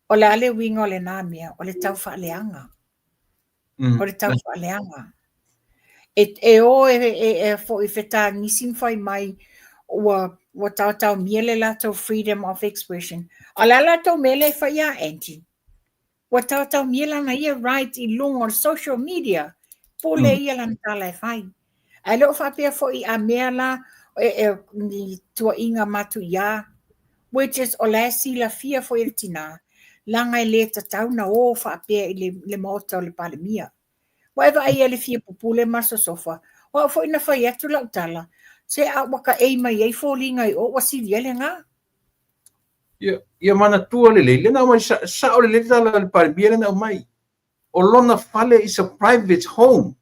S2: O le a le uiga o lena mea? O le tau faaleaga. O le tau faaleaga. E, e o e, e, e foi fetagisi ma fai mai ua, ua taotaomia le latou freedom of expression. A o le a latou mea lea e fai iā Angie? Ua taotaomia lana ia right i luga o le social media. Pule ia lana tala e fai. Ae le o faapea foi a mea la e, e, ni tuuaiga matuia, which is o la e silafia foi e le tinā, leaga e le tatau na o faapea i le, le maota o le Palemia. Ua e vaai i le fia pupule ma le sosofa, o au foi na fai atu lau tala, se a ua kaʻei mai ai foliga i o ua sili ai lena.
S1: Ia, ia manatua lelei, lea na aumai, sao lelei le tala a le Palemia lea na aumai. O lona fale is a private home.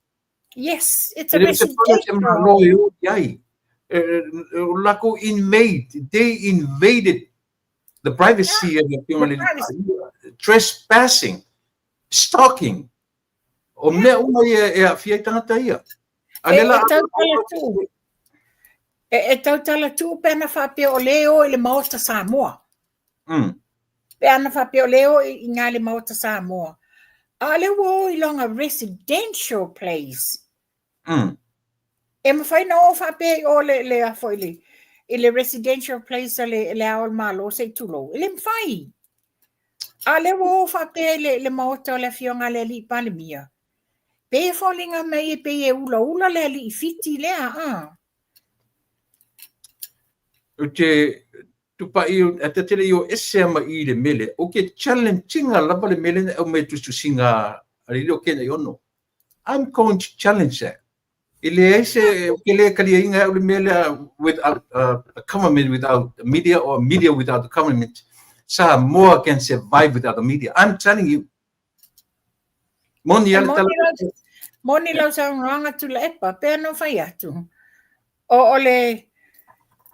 S2: Yes, it's a residential home.
S1: Ai. O lakou invade, they invaded the privacy of the human trespassing, stalking. O mea uma ia e aafia ai tagata ia.
S2: A le la e tautala tuu. E, e tautala tuu pe ana faapea o le o i le Maota Samoa. Pe ana faapea o le o i ngā le Maota Samoa. A o le ua o i lona residential place. E mafai na o faapea i o le, le a foi le, i le residential place a le, le Ao o le Malo se i tulou. E le mafai. A o le ua o faapea i le, le Maota o le Afioga a le Alii Palemia. Pei e foliga mai e pei e ulaula le alii Fiti lea, a.
S1: Ou te tupai e te tele i o ese ama i le mele. O ke challenge ina lava le mele na aumai tusitusiga a le o kena i ono. I'm going to challenge that. E leai se, o ke le kaliaina au le mele without a government without a media or a media without a government. Samoa can survive without the media. I'm telling you. Moni
S2: a le tala. Moni lau saunoaga Tuilaepa, pei ona fai atu. O, o le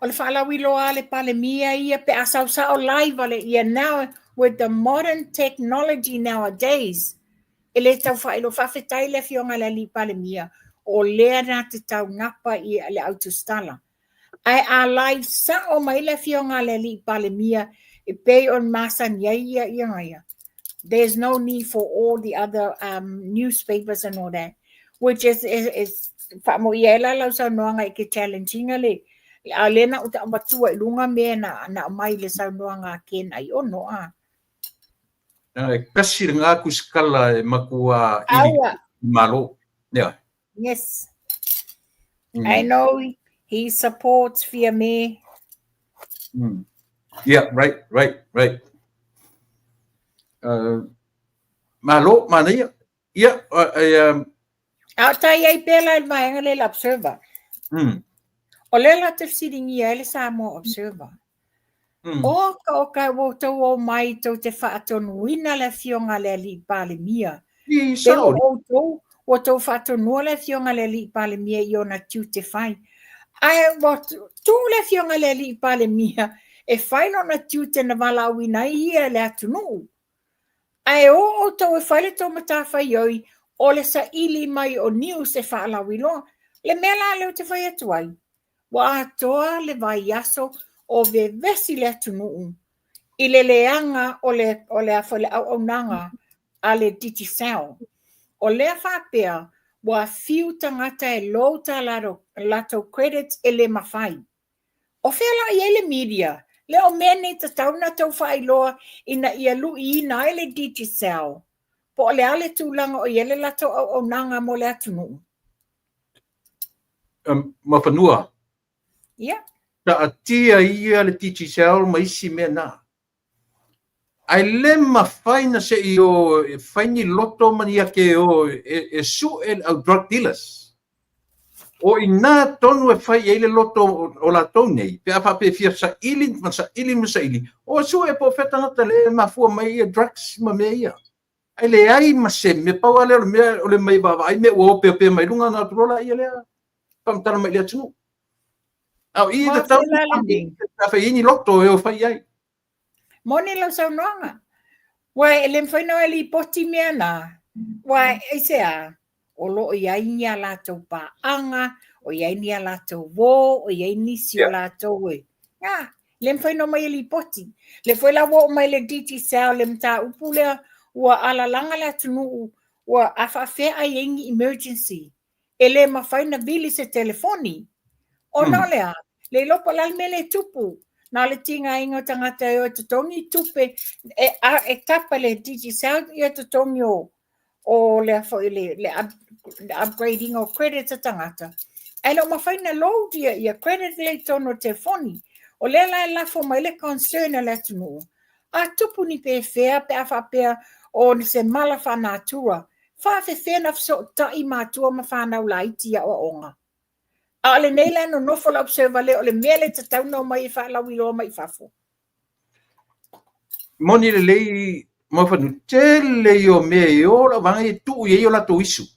S2: o le faalauiloa a le Palemia ia pe a sau sao live ale ia now with the modern technology nowadays e le tau faailoa faafetai le afioga i le alii Palemia o lea na te taunapa i le autusitala. Ae a live sao mai le afioga a le alii Palemia e pei ona masani ai ia ia ia. There's no need for all the other newspapers and all that, which is, is, is faamoia ai la lau saunoaga i ke challenge ina le, a o lea na ou avatua i luga mea na, na aumai i le saunoaga a Ken Aiono, a.
S1: E kasi lena tusikala e matua ili
S2: Aua.
S1: malo. Yeah.
S2: Yes. I know he supports Fiame.
S1: Yeah, right, right, right. Malo, manaia. Ia, e,
S2: A o tai ai pea la i le vaega lea i le Observer. O lea la te fesiligia ai le Samoa Observer. O ka o ka ua outou omai tou te faatonuina le afioga a le Alii Palemia.
S1: I
S2: Pe ua outou, ua tou faatonua le afioga i le Alii Palemia i ona tiute fai. Ae ua tuu le afioga i le Alii Palemia e fai lona tiute na valaauina ai ia e le atunuu. Ae o outou e fai le tou matafaioi o le saili mai o news e faalauiloa. Le mea la lea ou te fai atu ai, ua atoa le vaiaso o vevesi le atunuu i le leaga o le, o le, a foi, le auaunaga a le Digicel. O lea faapea ua fiu tagata e load a latou credits e le mafai. O fea la o i ai le media? Lea o mea nei tatau ona tau faailoa ina ia luiina ai le Digicel. Po o le a le tulaga o i ai le latou auaunaga mo le atunuu?
S1: Mafanua.
S2: Ia.
S1: Taatia ia le Digicel ma isi mea na. Ae le mafai na se i o e fai ni loto ma ni ake e o e sue le au drug dealers. O i ina tonu e fai i ai le loto o latou nei, pe a faapea e fia saili ma saili ma saili, o e sue po o fea tagata lea e mafua mai ia drugs ma mea ia. Ae leai ma se mea, pau lava lea o le mea o le omai vaavaai mea ua opeopea mai luga ona atu loa lea lea faamatala mai i le atunuu. A o i e tatau ona fai ai ni loto e o fai i ai.
S2: Moni lau saunoaga. Ua e le mafai ona lipoti mea na. Ua aisea? O lo o i ai ni a latou paaga, o i ai ni a latou uo, o i ai nisi o latou e. A, le mafai ona omai e lipoti. Lea foi la ua oo mai le Digicel le mataupu lea, ua alalaga le atunuu, ua a faafefea a i ai ni emergency e le mafai ona vili se telefoni. Ona o le a? Le iloa po o le a le mea lea e tupu. Na o le tigaina o tagata e o e totogi tupe, e, a, e tapa le Digicel ia totogi o, o le a foi le, le, up, le upgrading o credits a tagata. Ae le o mafai ona load ia, ia credit lea i totonu o le telefoni. O lea la e lafo mai le concern a le atunuu. A tupu ni pefea pe a faapea o se mala faanatura, faafefea ona fesootai matua ma fanau laiti i aoaoga? A o lenei la e nonofo le observer lea o le mea lea e tatau ona omai e faalauiloa mai i fafo.
S1: Moni lelei Mafanua, tele ia o mea e o lau vaega e tuu i ai o latou issue.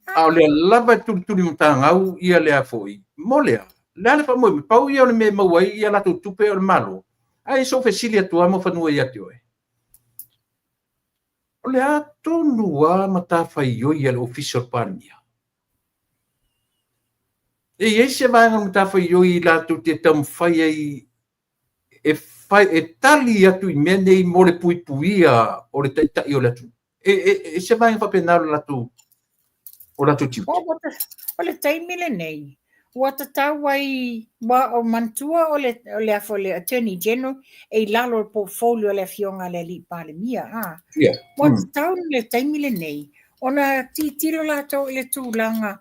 S1: A o lea lava e tulituli matagau ia lea foi. Mo lea, le a le faamoemoe, pau ia o le mea e maua ai ia latou tupe o le Malo. Ae sou fesili atu lava Mafanua ia te oe. O le a tonu lava matafaioi a le Ofisa o le Palemia? E i ai se vaega o matafaioi latou te taumafai ai e, fai, e tali atu i mea nei mo le puipuia o le taitai o le atunuu? E, e, e se vaega faapena o le latou o latou tiute?
S2: O le taimi lenei, ua tatau ai, ua o manatua o le, o le, o le Attorney General e i lalo o le portfolio a le afioga a le Alii Palemia. A.
S1: Yeah.
S2: Ua tatau le taimi lenei, ona tilotilo latou i le tulaga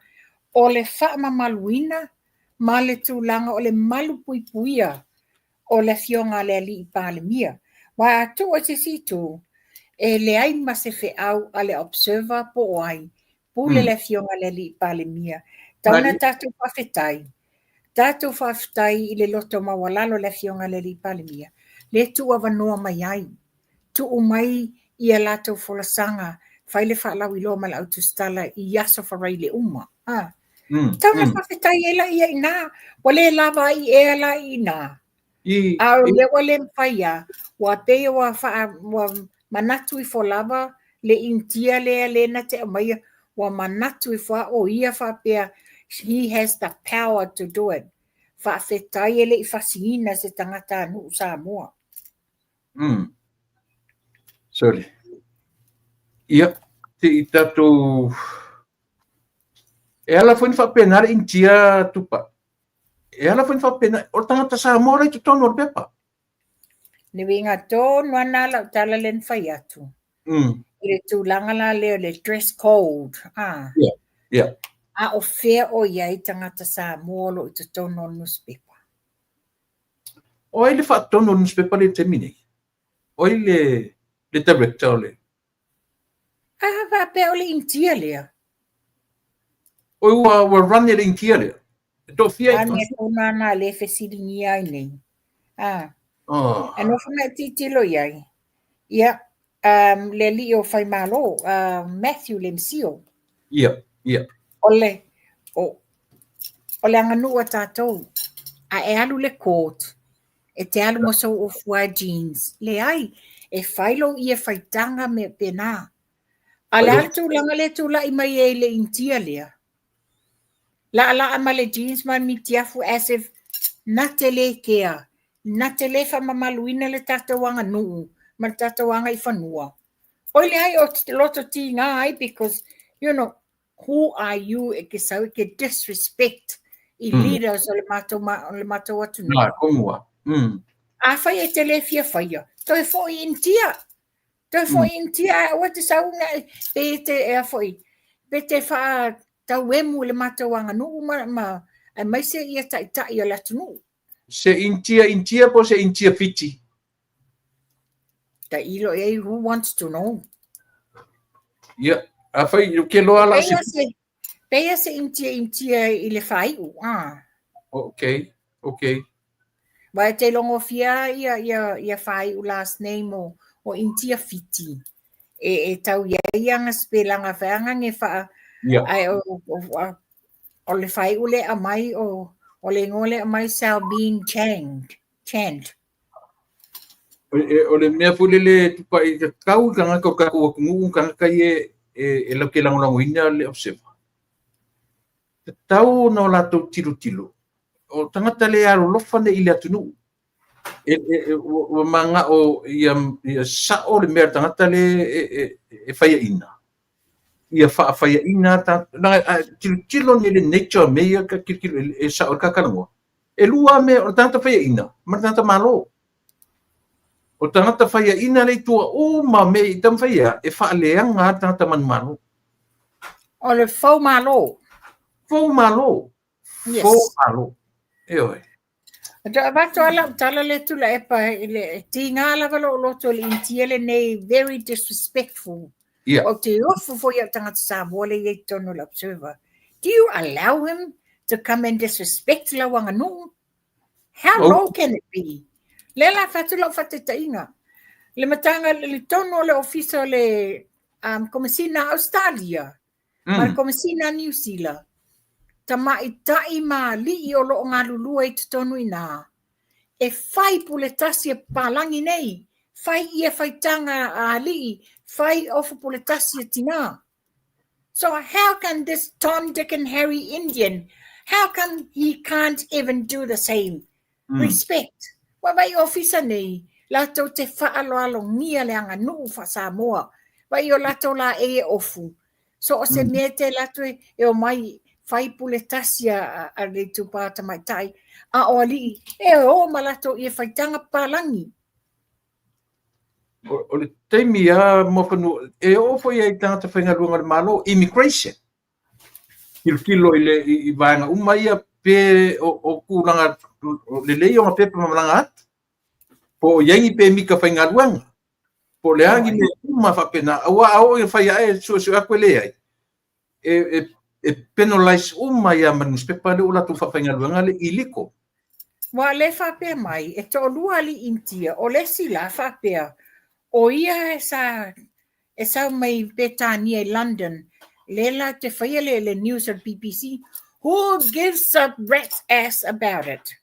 S2: o le faamamaluina ma le tulaga o le malupuipuia o le afioga a le Alii Palemia. Aua a tuu i se isi itu, e leai ma se feau a le Observer po o ai, pule le afioga a le Alii Palemia. Tau na tatou faafetai, tatou faafetai i le loto maualalo o le afioga a le Alii Palemia, lea e tuuavanoa mai ai, tuu mai ia latou folasaga, fai le faalauiloa ma le autusitala i aso faraile uma. Ah. Tau na faafetai ai la ia i ina, ua le lava ai ea la i ina. A o lea ua le mafai lava, ua pei ua faa, ua manatu ifo lava le Initia lea lea na te aumaia, ua manatu ifo lava o ia faapea, he has the power to do it. Faafetai e le i fasiina se tagatanuu Samoa.
S1: Sorry. Ia, se i tatou... E ala foi na faapena le Initia Tupa. E ala foi na faapena, o le tagata Samoa la i totonu o le pepa.
S2: Le uiga tonu lava lena lau tala lea na fai atu. I le tulaga la lea o le dress code. Ah.
S1: Yeah. Yeah.
S2: A o fea o i ai tagata Samoa o lo o i totonu o le nusipepa?
S1: O ai le faatonu o le nusipepa lea i le taimi nei? O ai le, le director o le...
S2: A faapea o le Initia lea.
S1: Oi ua, ua run e le Initia lea. E toafia
S2: i... A mea tonu lava na lea e fesiligia ai nei. A.
S1: Oh.
S2: E nofo ma e tilotilo i ai. Ia. Le alii o Faimalo, Matthew Lemcio.
S1: Ia, ia.
S2: O le, o, o le aganuu a tatou, a e alu i le court, e te alu ma sou off-white jeans. Leai, e fai lou ie faitaga mea pena. A o le a le tulaga lea e tulai mai ai i le Initia lea? Laalaa ma le jeans ma le mitiafu as if na te le kea, na te le faamamaluina le tatou aganuu ma le tatou agaifanua. Oi leai, ou te loto tiga ai because, you know, who are you e ke sau e ke disrespect i leaders o le matou, o le matou atunuu.
S1: Nā, konua.
S2: Afai e te le fia faia, toe foi i Initia. Toe foi i Initia ae aua te sau na, pe te, ea foi, pe te faatauemu i le matou aganuu ma, ma aemaise ia taitai o le atunuu.
S1: Se Initia Initia po o se Initia Fiti?
S2: Tailo i ai, who wants to know?
S1: Ia, afai, ke loa la se...
S2: Peia se Initia Initia i le faaiu, ah.
S1: Okay, okay.
S2: Wa e te logofia ia, ia, ia faaiu last name o, o Initia Fiti. E, e tau ia ia nga spelanga whaanga nge wha,
S1: yeah.
S2: Ai, o, o, o, o le faaiu le amai o, o le ingoa le amai Salbeen Chang, Chand.
S1: O le mea foi lele e tupai tatau i tagata o tatou atunuu, tagata ia e latou te lagolagoina le Observer. Tatau ona o latou tilotilo, o tagata le alolofa nei i le atunuu. Ua manao ia sao le mea a le tagata le e faiaina. Ia faafaiaina, tilotilo nei le nature o mea ia, tilotilo e sao le kakalanoa. E lua mea, o le tagata faiaina ma le tagata Malo. O tagata faiaina le i tua uma mea i taumafai ea, e faaleaga lava le tagata manumalo.
S2: O le fou malo.
S1: Fou malo.
S2: Yes.
S1: Fou malo. Ioe.
S2: E avatu lava lau tala lea Tuilaepa, i le tiga lava lou loto i le Initia lenei, very disrespectful.
S1: Yeah.
S2: Ou te ofo foi i au tagata Samoa lea e i ai i totonu o le Observer. Do you allow him to come and disrespect lau aganuu? How low can it be? Lea la fai atu lau faataitaiga. Le matanga le tonu o le ofisa o le Komesina Australia ma le Komesina Niu Sila. Tamaitai ma alii o lo o galulue i totonu i ina. E fai pule tasi e papalagi nei. Fai ia faitaga a alii, fai ofu pule tasi a tina. So how can this Tom, Dick and Harry Indian, how come he can't even do the same? Respect. Ua vai ofisa nei, latou te faaloalogia le aganuu faa-Samoa. Vai o latou la e e ofu. So o se mea te latou e o mai fai pule tasi a, a le itupa tamaitai, a o alii, e o ma latou i e faitaga papalagi.
S1: O le taimi a Muafanua, e oo foi ai i tagata faigaluega o le Malo, immigration. Tilotilo i le i vaega uma ia pe o, o tulaga o lelei ona pepa ma malaga atu. Po o i ai ni pemita faigaluega. Po o le a ni mea uma faapena. Aua a oo ina fai ae suesue atu e leai. E, e, e penalize uma ia ma newspaper lea ua latou faafaigaluega le illegal.
S2: Ua le faapea mai, e toalua alii Initia, o le isi la faapea, o ia e sa e sau mai Petania i London, lea la te faia le, le news o le BBC, who gives a rat's ass about it?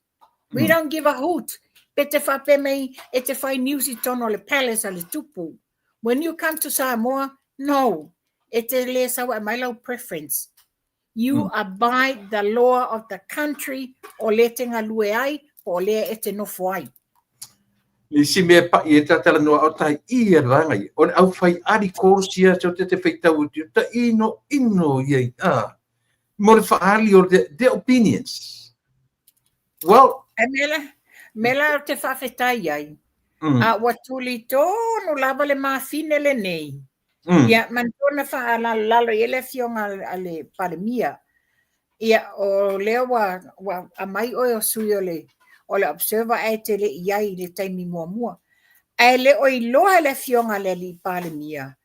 S2: We don't give a hoot. Pe te faapea mai e te fai news i totonu o le palace a le tupu. When you come to Samoa, no. E te le sau e mai lau preference. You abide the law of the country o lea te galue ai, po o lea e te nofo ai.
S1: Le isi mea e paʻi ai talatalanoa o tahi ia le vaega ia, o le au fai ali course ia so te te faitau atu, ta ino ino ia i a, mo le faali o their opinions. Well,
S2: E mea la, mea la o te faafetai ai, a ua tuli tonu lava le mafine lenei. Ia, manatua na faalalolalo i ai le afioga a le Palemia. Ia, o lea ua, ua aumai oe o sui o le, o le Observer ae te le i ai i le taimi muamua. Ae le o iloa e le afioga a le alii Palemia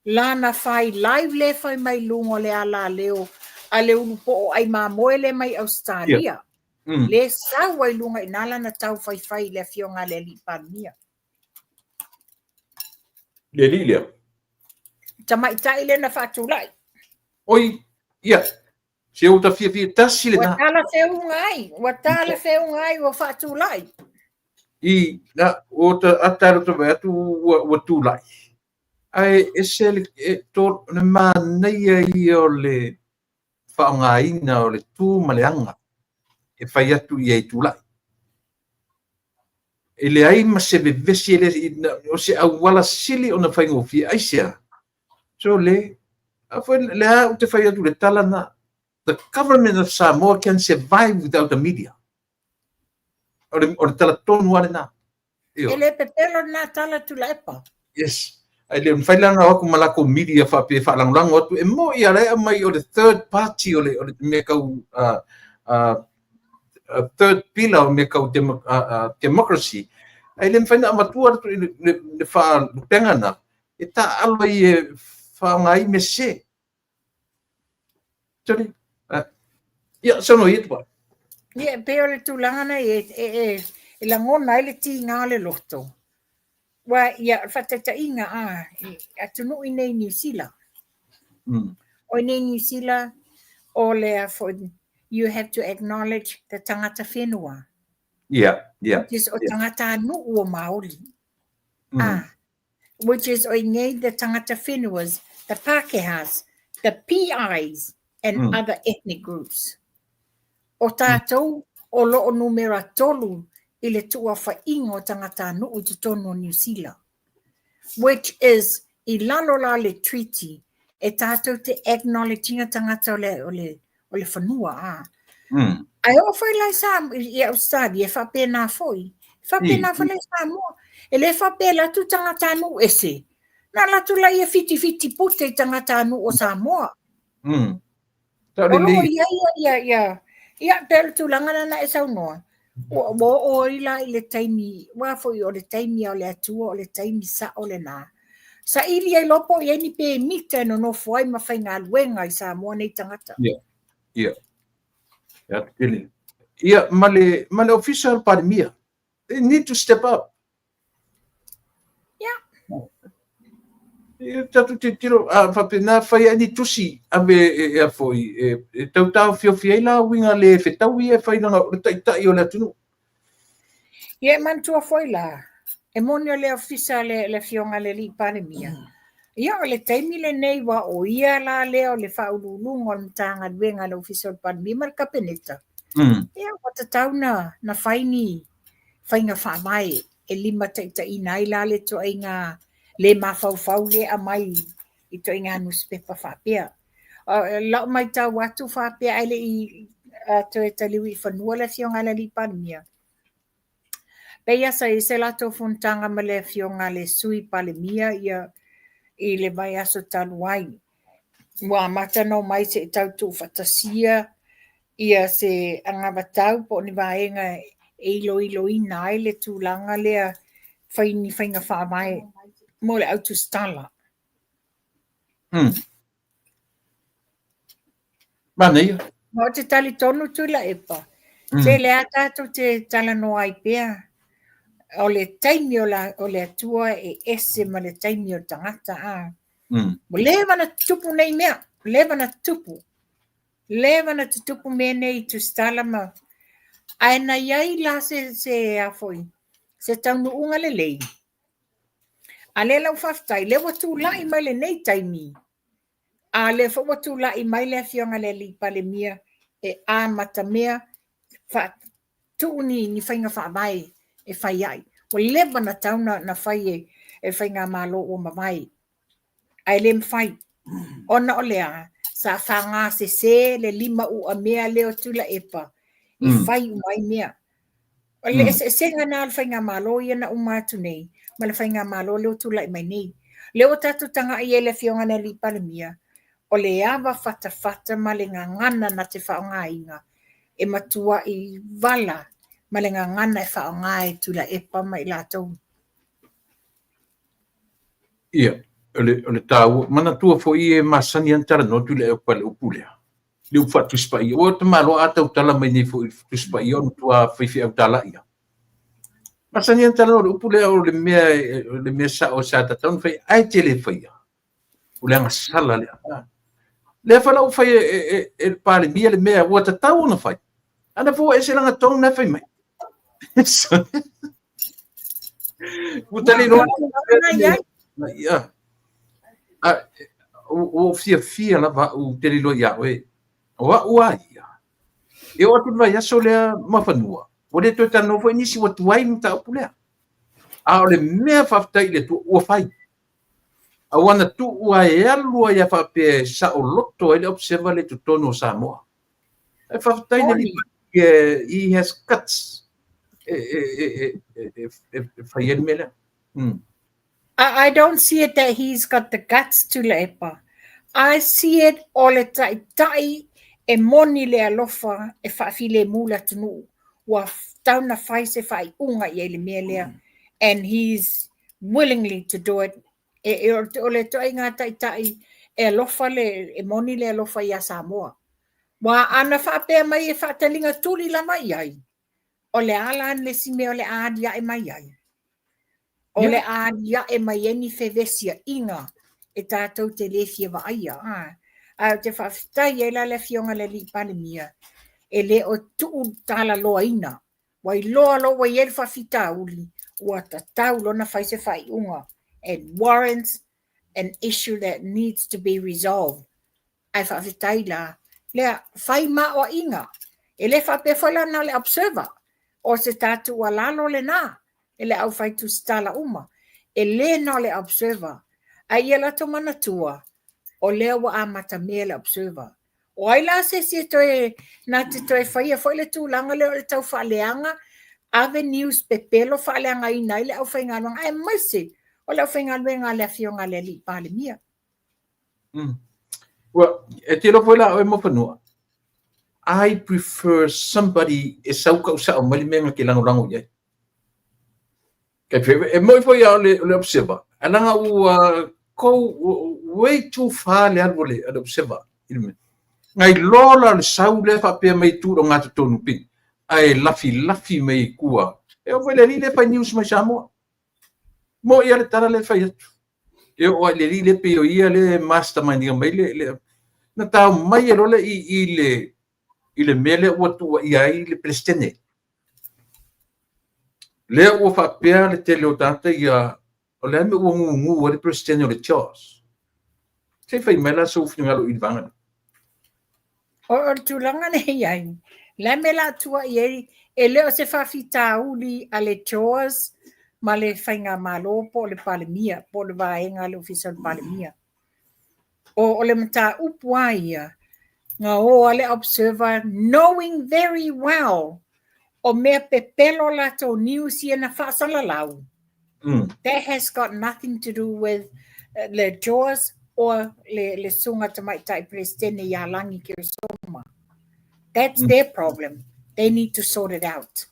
S2: lana fai live lea e fai mai luga o le alaleo a le ulu poo ai mamoe lea mai Australia. Le sau ai luga i nā lana tau faifai i le afioga a le alii Palemia.
S1: Le alii lea.
S2: Tamaitai lea na faatulai.
S1: Oi, ia, se ua ta fiafia tasi
S2: lena. Ua talafeuga ai, ua talafeuga ai, ua faatulai.
S1: I, na, ua ta ata lo ta vaai atu ua, ua tulai. Ae ese le, e, to, le manaia ia o le faaaogaina o le tu ma le aga e fai atu i ai tulai. E leai ma se vevesi, e le, o se auala sili ona faigofie. Aisea? So le, a foi le a ou te fai atu le tala na, the government of Samoa can survive without the media. O le, o le tala tonu a lena.
S2: E le pepelo lena tala Tuilaepa.
S1: Yes. Ai le mafai la ona o atu ma latou media faapea e faalagolago atu, e moni a la e aumai o le third party o le, o le mea tau uh, uh, third pillar o mea tau demo, uh, uh, democracy. Ai le mafai na avatua le, le, le faalupega na, e taaalo ai e faaaoga ai mea sese. Sorry. Uh, ia, saunoa ia Tupai.
S2: Ia, e pei o le tulaga na e, e, e, e lagona ai le tiga o le loto. Ua, ia, o le faataitaiga, a, i atunuu i nei Niu Sila. O i nei Niu Sila, o le a foi, you have to acknowledge the tangata whenua.
S1: Yeah.
S2: Which is o tangata nu'u o Māori. Ah, which is o i nei the tangata whenuas, the Pākehās, the PIs and other ethnic groups. O tātou o loo numera tolu i le tuuafainga o tagatanuu i totonu o Niu Sila, which is i lalo la o le treaty e tātou te acknowledge ina tagata o le, o le, o le whanua, a. Ae oo foi la i Sa, i Australia, e faapena foi. E faapena foi la i Samoa. E le faapea e alu atu tagatanuu ese. Na alu atu la ia whitiwhiti pute i tagatanuu o Samoa. O loo i ai ia, ia, ia, pei o le tulaga lena na e saunoa, ua, ua oo ai la i le taimi, aua foi o le taimi a o le Atua, o le taimi sao lena. Saili ai loa po o i ai ni pemita e nonofo ai ma faigaluega i Samoa nei tagata.
S1: Ia, ia. Ia, tele. Ia, ma le, ma le ofisa o le Palemia. They need to step up.
S2: Ia.
S1: Ia, tatou tilotilo, a faapena fai ai ni tusi ave e, e a foi, e, e tau taofiofi ai la uiga le fetaui ia e fai leaga o le taitai o le atunuu.
S2: Ia e manatua foi la, e moni o le ofisa le, le afioga i le alii Palemia. Ia o le taimi lenei ua o ia la lea o le faauluuluga o le Matagaluega a le Ofisa o le Palemia ma le Kapeneta. Ia ua tatau na, na fai ni faiga faavae e limataitaiina ai la le ituaiga le mafaufau lea e aumai i ituaiga nusipepa faapea. Lau matau atu faapea ae le i toe taliu i fanua le afioga i le alii Palemia, pei lava sa i ai se latou fonotaga ma le afioga i le Sui Palemia ia i le vaiaso talu ai. Ua amata ona omai se i tau tuufaatasia ia se anavatau po o ni vaega e iloiloina ai le tulaga lea fai ni faiga faavae mo le autusitala.
S1: Manaia.
S2: Ma ou te talitonu Tuilaepa, se lea tatou te talanoa ai pea, o le taimi o, la, o le Atua e ese ma le taimi o le tagata. A. Ua leva ona tutupu nei mea, leva ona tutupu. Leva ona tutupu mea nei i tusitala ma ae na i ai la se se a foi se taunuuga lelei. A lea la ua faafetai, lea ua tulai mai lenei taimi, a lea foi ua tulai mai le afioga i le alii Palemia e amatamea tuu ni, ni faiga faavae e fai ai. Ua leva ona tatau na, na fai e, e faigamalo ua mavae, ae le mafai. Ona o le a? Sa fagasese le lima uamea lea o Tuilaepa e fai uma ai mea. O le eseesega na o le faigamalo ia na uma atu nei ma le faigamalo lea ua tulai mai nei. Lea ua tatou tagai i ai i le afioga i le Alii Palemia, o le ava fatafata ma le gagana na te faaaogaina e matuai vala ma le gagana e faaaoga e Tuilaepa ma i latou.
S1: Ia, o le, o le taua, manatua foi e masani lava ona talanoa Tuilaepa i le upu lea, le upu faa-Tusi Paia. Ua tamaloa a tautala mai nei foi i le Tusi Paia ona matua faifeau talai lava. Masani ona talanoa i le upu lea o le mea o le mea sao sa tatau ona fai ae te le faia. O le agasala lea. Lea foi la ua fai e le Palemia le mea ua tatau ona fai. A na foi ua ese lana tone na e fai mai. Ua tali loa. Ia. Ua ou fiafia lava au ou te le iloa ia oe. O au a ia. E oo atu i le vaiaso lea Muafanua, ua le toe talanoa foi nisi ua tuai le mataupu lea. A o le mea faafetai i le Atua ua fai. Aua na tuu lava e alu ai lava faapea e saoloto ai le Observer lea i totonu o Samoa. Ae faafetai i le Alii he has guts e fai ai le mea lea.
S2: I don't see it that he's got the guts Tuilaepa. I see it o le taitai e moni le alofa e faafilemu le atunuu. Ua tatau ona fai se faaiuga i ai i le mea lea and he's willingly to do it. E, e, o le ituaiga taitai e alofa le, e moni le alofa ia Samoa. Ua ana faapea mai e faataliga tuli lava i ai, o le a la le isi mea o le a aliae mai ai? O le a aliae mai ai ni fevesiaiga e tatou te le fia vaaia. Ae ou te faafetai ai la le Afioga i le Alii Palemia e le o tuutalaloaina. Ua iloa loa ua i ai le faafitauli, ua tatau loa ona fai se faaiuga. It warrants an issue that needs to be resolved. Ae faafetai la, lea, fai maoaiga. E le faapea foi la na o le Observer, o se tatou tuualalo lena e le aufai tusitala uma. E le na o le Observer, ae ia latou manatua, o lea ua amatamea le Observer. O ai la se isi e toe, na te toe faia foi le tulaga lea o le tau faaleaga, ave news pepelo faaleagaina ai le aufaigaluega, aemaise o le aufaigaluega a le Afioga a le Alii Palemia.
S1: Well, e te iloa foi la oe Muafanua, I prefer somebody e sau kau sao mai le mea na te lagolago i ai. Kai fe, e moi foi a o le, o le observer, ae leaga ua go way too far le alu o le, le observer i le mea. Ngai loa la o le sau lea faapea mai tu o gatotonu pei, ae lafilafi mai i tua. E oo foi i le alii lea e fai news mai Samoa. Moi lava le tala lea e fai atu. E oo lava i le alii lea pei o ia lea e mastermind ina mai le, le na tao mai e loa le i, i le i le mea lea ua tuuaia ai le Peresetene. Lea ua faapea le tele o tagata ia, o le a le mea ua gugu ai le Peresetene o le CHOGM. Se i fai mai la sou finagalo i le vaega lea.
S2: O le tulaga lea e i ai, le a le mea o le a tuuai ai, e le o se faafitauli a le CHOGM ma le Faigamalo po o le Palemia, po o le vaega a le Ofisa o le Palemia. O le mataupu lava ia, na o lava le Observer knowing very well o mea pepelo latou news ia na faasalalau. That has got nothing to do with le CHOGM or le, le Susuga Tamaitai Peresetene ia Lagi Keresoma. That's their problem. They need to sort it out.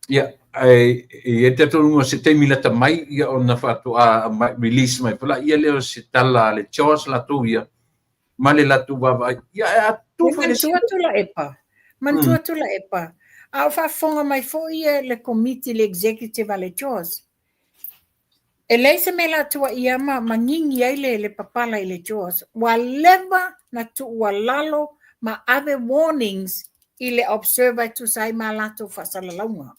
S1: Ia, ae e i ai le talitonuga o se taimi lata mai ia ona faatoa release mai foi laia lea o se tala a le CHOGM latou ia ma le latou vaavaai. Ia, ae a
S2: tuu foi le Manatua Tuilaepa, manatua Tuilaepa, a o faafofoga mai foi le Komiti, le Executive a le CHOGM, e leai se mea o le a tuuaia ma magigi ai le papala i le CHOGM. Ua leva na tuualalo ma ave warnings i le Observer e tusa ai ma a latou faasalalauga.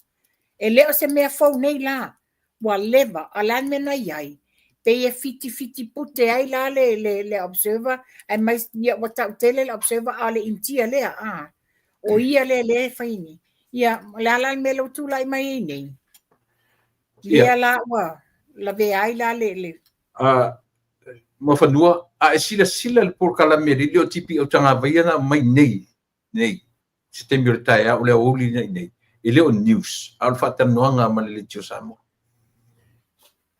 S2: E le o se mea fou nei la, ua leva, a o le a le mea na i ai? Pei e fitifiti pute ai la le, le, le Observer, ae mai, ia, ua tautele le Observer, a o le Initia lea, a, o ia lea lea e fai nei. Ia, o le a la le mea lea ua tulai mai ai nei? Lea la ua lavea ai la le, le...
S1: Muafanua, a e silasila i le polokalame a le alii o TPO Tagavaia na aumai nei, nei, se taimi o le taeao, o le aoauli lena i inei, e le o news, a o le faatalanoaga ma le Leitio Samoa.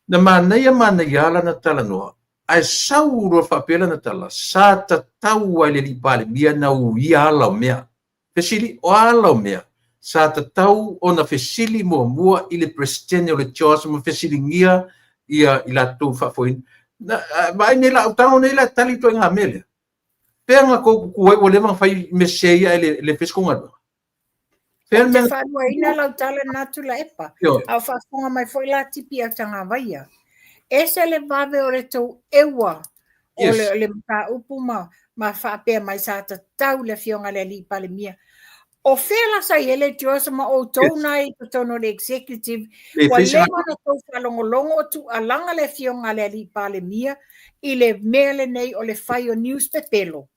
S1: Na manaia manaia lava lana talanoa, ae sau loa faapea lana tala, sa tatau lava i le alii Palemia na uia ala o mea. Fesili, o a ala o mea? Sa tatau ona fesili muamua i le Peresetene o le CHOGM ma fesiligia ia i latou faafoeina. Na, vaai nei la, o tago nei la e tali ituaiga mea lea. Pea na tou tutu ai ua leva ona fai mea sese ia ae le, le fai se tou galuega.
S2: Ou te faaluaina lau tala lena Tuilaepa, a o faafofoga mai foi la Tipi Autagavaia. Ese le vave o le tou eua o le mataupu ma faapea mai sa tatau le afioga i le Alii Palemia. O fea la sa i ai le Joyce ma outou na i totonu o le executive, ua leva ona tou faalogologo o tuualaga le afioga a le Alii Palemia i le mea lenei o le fai o news pepelo.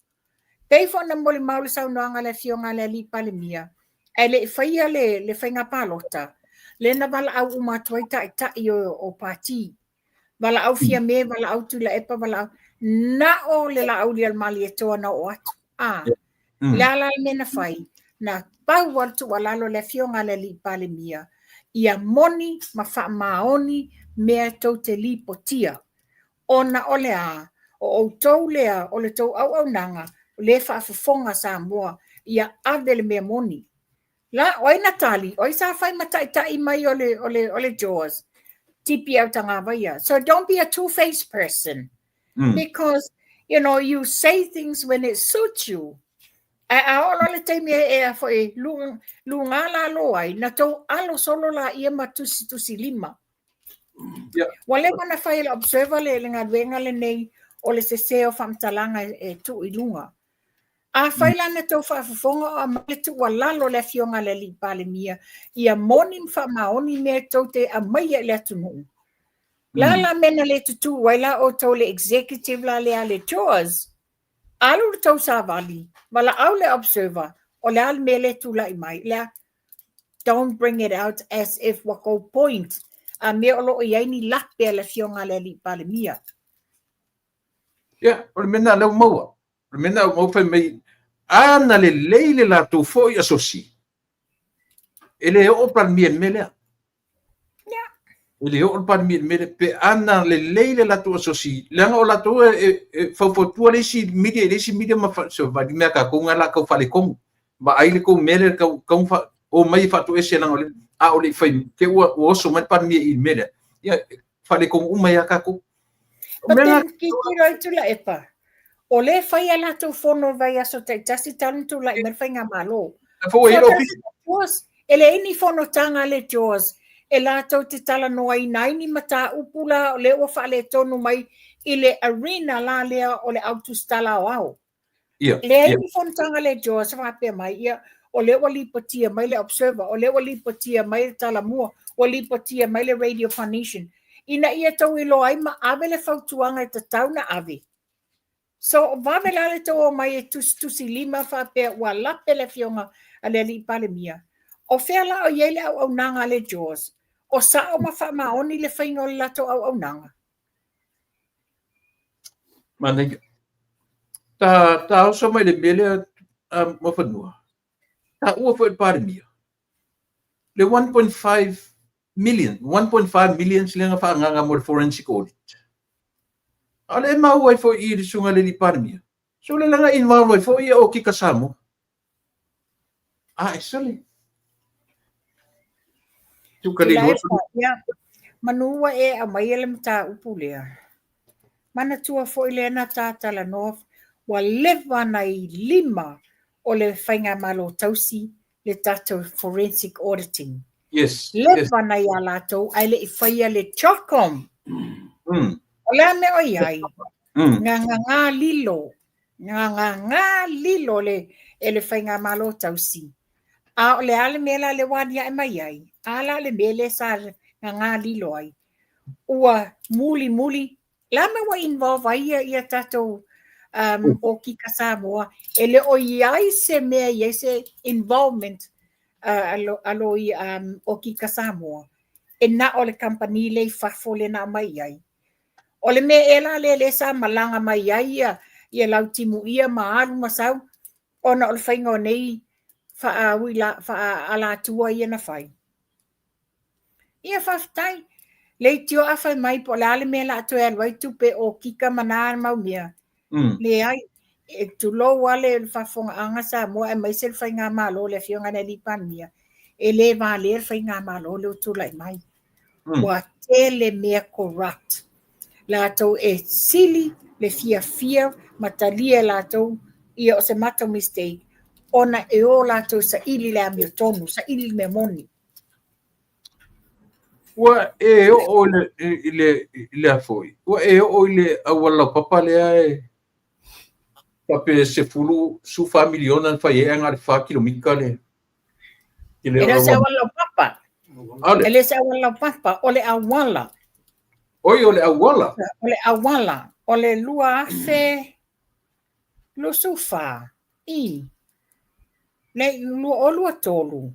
S2: Pei foi ona molimau le saunoaga a le Afioga a le Alii Palemia, ae le i faia le faiga palota, lea na valaau uma atu ai taitai o pati. Valaau Fiame, valaau Tuilaepa, valaau... Na o le Laaulialemalietoa na oo atu. A, le a la le mea na fai? Na pau lava le tuualalo a le Afioga a le Alii Palemia, ia moni ma faamaoni mea tou te lipotia. Ona o le a? O outou lea, o le tou auaunaga, o lea e faafofoga Samoa, ia ave le mea moni. La, o ai na tali? O ai sa fai ma taitai mai o le, o le, o le JAWS? Tipi Autagavaia. So don't be a two-faced person. Because, you know, you say things when it suits you. Ae a oo loa le taimi e a foi, luga lalo ai, na tou alo solo laia ma tusitusi lima. Ua leva ona fai e le Observer le galuega lenei o le sese o faamatalaga e tuu i luga. Afai la na tou faafofoga o aumai le tuualalo a le Afioga a le Alii Palemia ia moni ma faamaoni mea tou te aumaia i le atunuu, le a la mea na le tutu ai la outou le executive la lea a le JAWS? Alu le tou savali, valaau le Observer, o le a le mea lea e tulai mai? Le a? Don't bring it out as if ua tou point a mea o lo o i ai ni lape a le Afioga a le Alii Palemia.
S1: Ia, o le mea lena lea ua maua. O le mea lena ua maua fai mai, a na lelei le latou foi asosi, e le oo le Palemia i le mea lea. E le oo le Palemia i le mea lea. Pe a na lelei le latou asosi, leaga o latou e faufautua le isi media i le isi media ma fa, mea a tatou na la tau faaletonu. Vaai le tou mea lea tau tau fa, omai e faatoese leaga o le, a o le i fai, te ua oso mai le Palemia i le mea lea. Ia, faaletonu uma ai a tatou.
S2: But then, tilotilo ai Tuilaepa, o lea e fai a latou fono i vaiaso taitasi talu ona tulai mai le faigamalo. E leai ni fonotaga a le JAWS e latou te talanoaina ai ni mataupu la o lea ua faaletonu mai i le arena la lea o le au tusitala aoao. Leai ni fonotaga a le JAWS faapea mai, ia, o lea ua lipotia mai le Observer, o lea ua lipotia mai le Talamua, ua lipotia mai le Radio Polynesian, ina ia tou iloa ai ma ave le fautuaga e tatau na ave. So, vave la le tou omai e tusitusi lima faapea ua lape le afioga a le Alii Palemia. O fea la o i ai le auaunaga a le JAWS? O sao ma faamaoni le faiga o le latou auaunaga?
S1: Manaia. Ta, ta oso mai le mea lea Muafanua, taua foi le Palemia, le 1.5 million, 1.5 millions lea na faaagaga mo le forensic audit. A o lea e maua ai foi i le susuga i le Alii Palemia, so le na involve ai foi ia Okika Samoa. A e sole.
S2: Tuka le loa. Manu ua e aumaia le mataupu lea. Manatua foi lea na ta talanoa ua leva na i lima o le faigamalo tausi le tatou forensic auditing.
S1: Leva
S2: na ia latou ae le i faia le CHOGM. O le a mea o i ai? Ngāngāngā lilo. Ngāngāngā lilo le, e le faigamalo tausi. A o le a le mea la le ua aliae mai ai? A la le mea lea sa ngāngā lilo ai? Ua mulimuli le a mea ua involve ai ia, ia tatou Okika Samoa, e le o i ai se mea i ai se involvement a lo i Okika Samoa, e na o le kamupani lea i fafo lea na aumai i ai. O le mea ea la lea lea sa malaga mai ai ia, ia Lautimuia ma alu ma sau, ona o le faiga o nei faaalatua ia na fai. Ia faafetai. Leitioa a fai mai po o le a le mea o le a toe alu ai tupe Okika ma na mau mea. Leai, e tulou lava le faafofogaaga Samoa aemaise le faigamalo le Afioga i le Alii Palemia, e le valea le faigamalo lea ua tulai mai. Ua tele mea corrupt. Latou e sili le fiafia ma talia e latou ia o se matou mistake. ona e o latou saili le amiotonu, saili le mea moni.
S1: Ua e oo i le, i le, i le a foi, ua e oo i le auala laupapa lea e faapea 14 miliona na fai ai ae na o le 4 kilomita le
S2: E le o se auala laupapa. E le o se auala laupapa, o le auala.
S1: Oi, o le auala.
S2: O le auala, o le 2024, i, le 2023,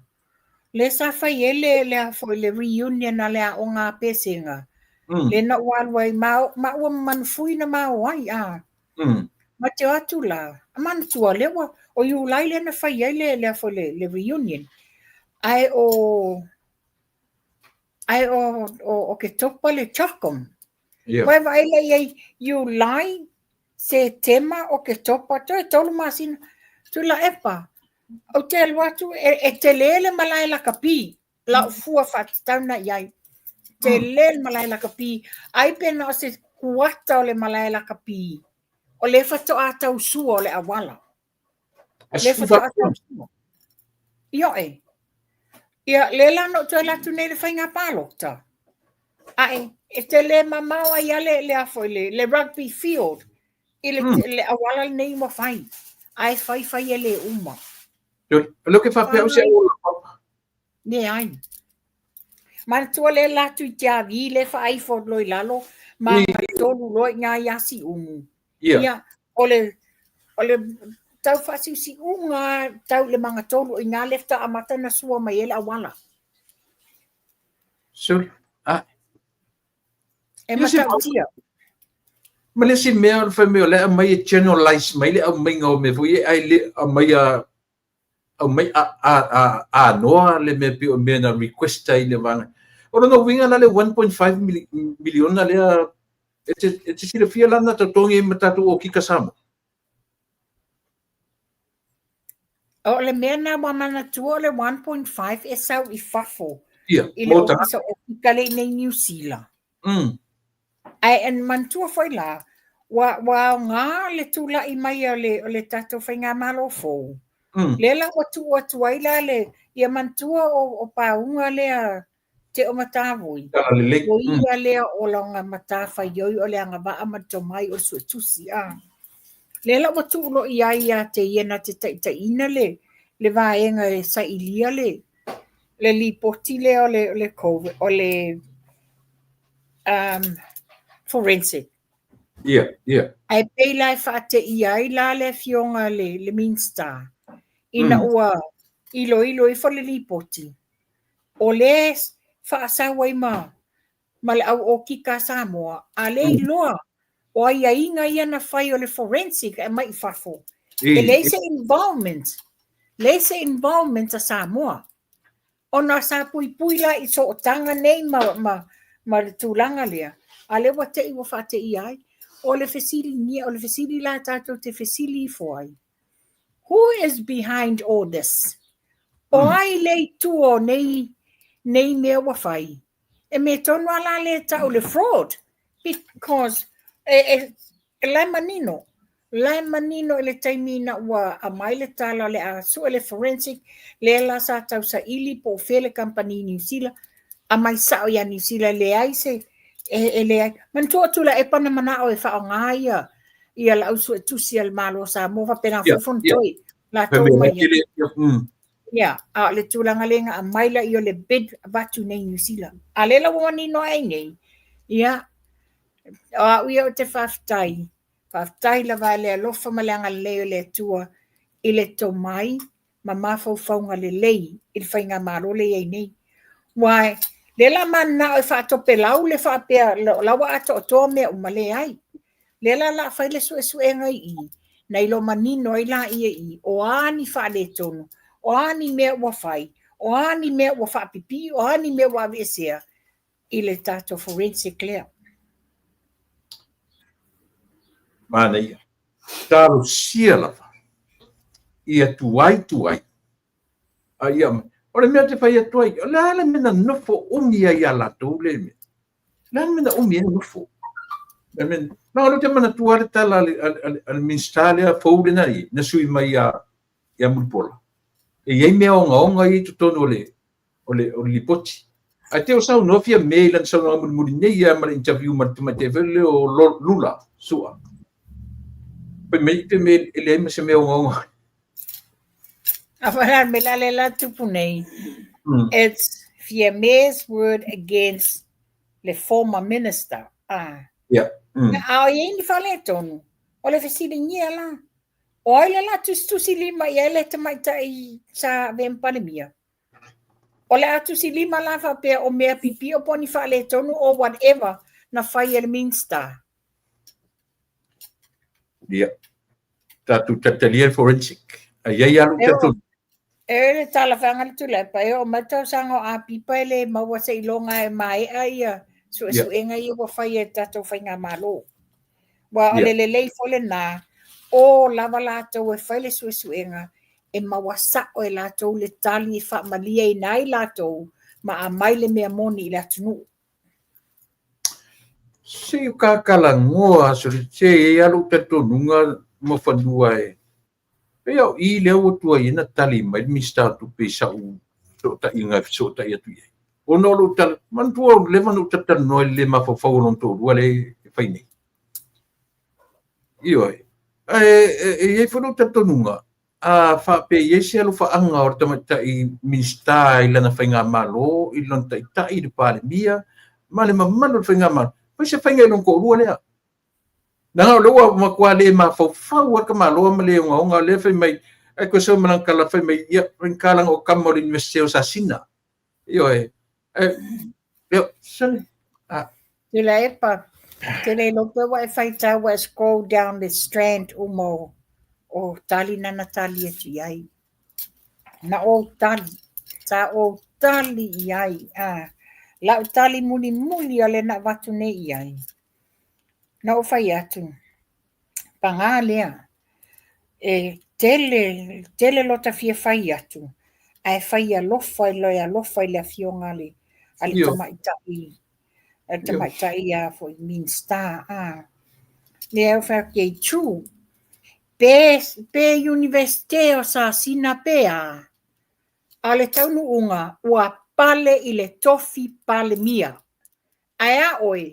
S2: lea sa fai ai le, le, a foi, le reunion a le aoga a Pesega, lea na ou alu ai, ma, maua ma Manufui na ma o ai, a. Ma te o atu la, a manatua, lea ua, o Iulai lea na fai ai le, le, a foi, le, le reunion. Ae o, ae o, o, Oketopa le CHOGM. Ua e vaai la i ai, Iulai, Setema, Oketopa, toe 3 masina. Tuilaepa, ou te alu atu, e, e tele le malae lakapi, lau fua faatatau na i ai. Tele le malae lakapi, ai pe na o se kuata o le malae lakapi, o lea faatoa tau sua o le auala. Le faatoa tau sua. Ioe. Ia, lea la na ou toe alu atu nei i le faiga palota. Ae, e tele mamao ai lava le, le, a foi, le, le rugby field i le, le auala lenei ua fai. Ae fai fai e le uma.
S1: O lea ou te faapea au se auala laupapa.
S2: Leai. Manatua le la atu i Tiavi le faaifo loa i lalo ma tolu loa i ina ia Siumu. Ia, o le, o le tau faasiusiuga tau i le magatolu o i ina lea faatoa amata ona sua mai ai le auala.
S1: Sure. Ah.
S2: E matautia.
S1: Ma le isi mea o le fai mai o le aumai e generalize mai le aumaiga o mea foi ia, ae le aumai a aumai anoa le mea pei o mea na request ai le vaega. O lona uiga la le 1.5 miliona lea e te, e te silafia la na totogi ai ma tatou okika Samoa?
S2: O le mea na ua manatua o le 1.5 e sau i fafo
S1: Ia,
S2: i le ofisa okika lea i nei Niu Sila. Ae e manatua foi la, ua, ua aoga le tulai mai o le, o le tatou faigamalo fou. Lea la ua tuu atu ai la le, ia manatua o, o pauga lea Teo Matavui. O ia lea o lona matafaioi o le agavaa ma le tomai o le suetusi. A. Lea la ua tuu loa i ai ia te ia na te taitaiina le, le vaega e sailia le, le lipoti lea o le, o le COVID, o le forensic.
S1: Ia, ia.
S2: Ae pei la e faateia ai la le afioga le, le Minista, ina ua iloilo ifo le lipoti, o lea faasau ai ma, ma le au okika a Samoa, a lea iloa o aiaiga ia na fai o le forensic e aumai i fafo. E leai se involvement, leai se involvement a Samoa. Ona sa puipui la i sootaga nei ma, ma, ma le tulaga lea, a lea ua te i ua faateia ai. O le fesiligia, o le fesili la tatou te fesili ifo ai, who is behind all this? O ai le i tua o nei, nei mea ua fai? E mea tonu lava la lea e tau le fraud, because e, e, E la e manino, la e manino i le taimi ina ua aumai le tala o le a sue le forensic, lea la sa tausaili po o fea le kamupani i Niu Sila, aumai sao ia Niu Sila, e leai se, e, e leai. Manatua o Tuilaepa na manao e faaaoga ia, ia le au suetusi a le Malo o Samoa, faapena foi Fonotoe, latou mai ai. Ia, a o le tulaga lea na aumai laia o le bid avatu nei i Niu Sila. A lea la ua manino ae nei, ia, O au ia ou te faafetai, faafetai lava i le alofa ma le agalelei o le Atua i le tomai ma mafaufauga lelei i le faigamalo lea e i ai nei. Aua lea la mananao e faatopelau le faapea o la ua atoatoa mea uma, leai. Lea la o le a fai le suesuega i i, na iloa manino ai laia i i, o a ni faaletonu, o a ni mea ua fai, o a ni mea ua faapipii, o a ni mea ua aveesea, i le tatou forensic lea.
S1: Manaia. Talosia lava. Ia tuai tuai. A ia, o le mea te fai atu ai, o le a le mea na nofo umi ai ia latou le mea? Le a le mea na umi ai nofo? Le mea, na o le te manatua le tala a le, a le, a le Minista lea fou lena i, na sui mai ia ia Mulipola, e i ai mea ogaoga ia i totonu o le o le o le lipoti. Ae te o saunoa Fiame i lana saunoaga mulimuli nei ia ma le interview ma le tamaitai foi lea o Lula Sua. Fai mai pe me e leai ma se mea ogaoga.
S2: A wala me la le la tupu nei. It's Fiame's word against le former minister. Ah.
S1: Yeah.
S2: A o i ni faaletonu. O le fesiligia la. O ai le la tusitusi lima i ai le tamaitai sa avea ma Palemia? O le a tusi lima la faapea o mea pipio po o ni faaletonu or whatever na fai e le Minster.
S1: Ia. Tatou talitalia le forensic. Ai ai alu tatou.
S2: E le talafeaga le Tuilaepa, e oo mai le tausaga o Apipa e le maua seiloga e maea ia suesuega ia ua fai e le tatou faigamalo. Aua o le lelei foi lena, o lava latou e fai le suesuega e maua sao e latou le tali e faamalieina ai latou ma aumai le mea moni i le atunuu.
S1: Se i kakalanoa se e i ai lava lou talitonuga ma fanua e pei o i lea ua tuai ai ona tali mai le Minisita o Tupe i sau fesootaiga e fesootai atu i ai. Ona o lou tala, manatua ua leva ona ou talatalanoa i le le mafaufau o lona toalua lea e fai nei. Ioe. Ae e i ai foi lou talitonuga, a faapea e i ai se alofaaga o le tamaitai Minisita i lana faigamalo, i lona taitai, i le Palemia ma le mamalu o le faigamalo, fai se faiga i lona toalua lea. Leaga o lea ua matua le mafaufau lava le tamaloa ma le ogaoga lea fai mai, ae toe sau ma lana tala fai mai, ia, faigata leaga o tama o le Iunivesite o Sasina. Ioe. Ae, leo, sole, a.
S2: Tuilaepa, te le iloa pe ua e faitau ua e scroll down le strand uma o, o tali na na tali atu i ai. Na ou tali, sa ou tali i ai, a. Lau tali mulimuli o lea na avatu nei i ai. Na ou fai atu, paga lea, e tele, tele lota fia fai atu, ae fai alofa i le alofa i le afioga a le, a le tamaitai, a le tamaitai a foi Minista, a. Lea ou fai atu i ai, true, pe, pe Iunivesite o Sasina pe a, a o le taunuuga ua pale i le tofi Palemia. Ae a oe,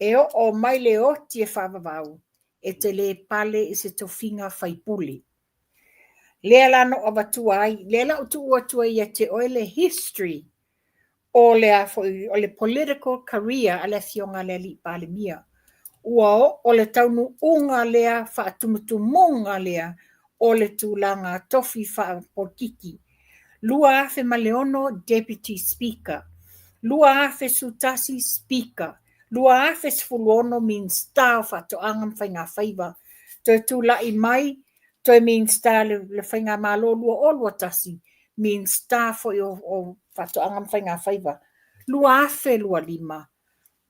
S2: e oo mai le oti e faavavau, e te le pale i se tofiga faipule. Lea la na ou avatua ai, lea la ou tuu atu ai ia te oe le history o le a foi, o le political career a le afioga a le Alii Palemia. Ua oo le taunuuga lea, faatumutumuga lea o le tulaga tofi faapolokiki. 2006 Deputy Speaker, 2011 Speaker, 2016 Minisita o Faatoaga ma Faigafaiva, toe tulai mai toe Minisita le, le Faigamalo 2021, Minisita foi o, o Faatoaga ma Faigafaiva, 2025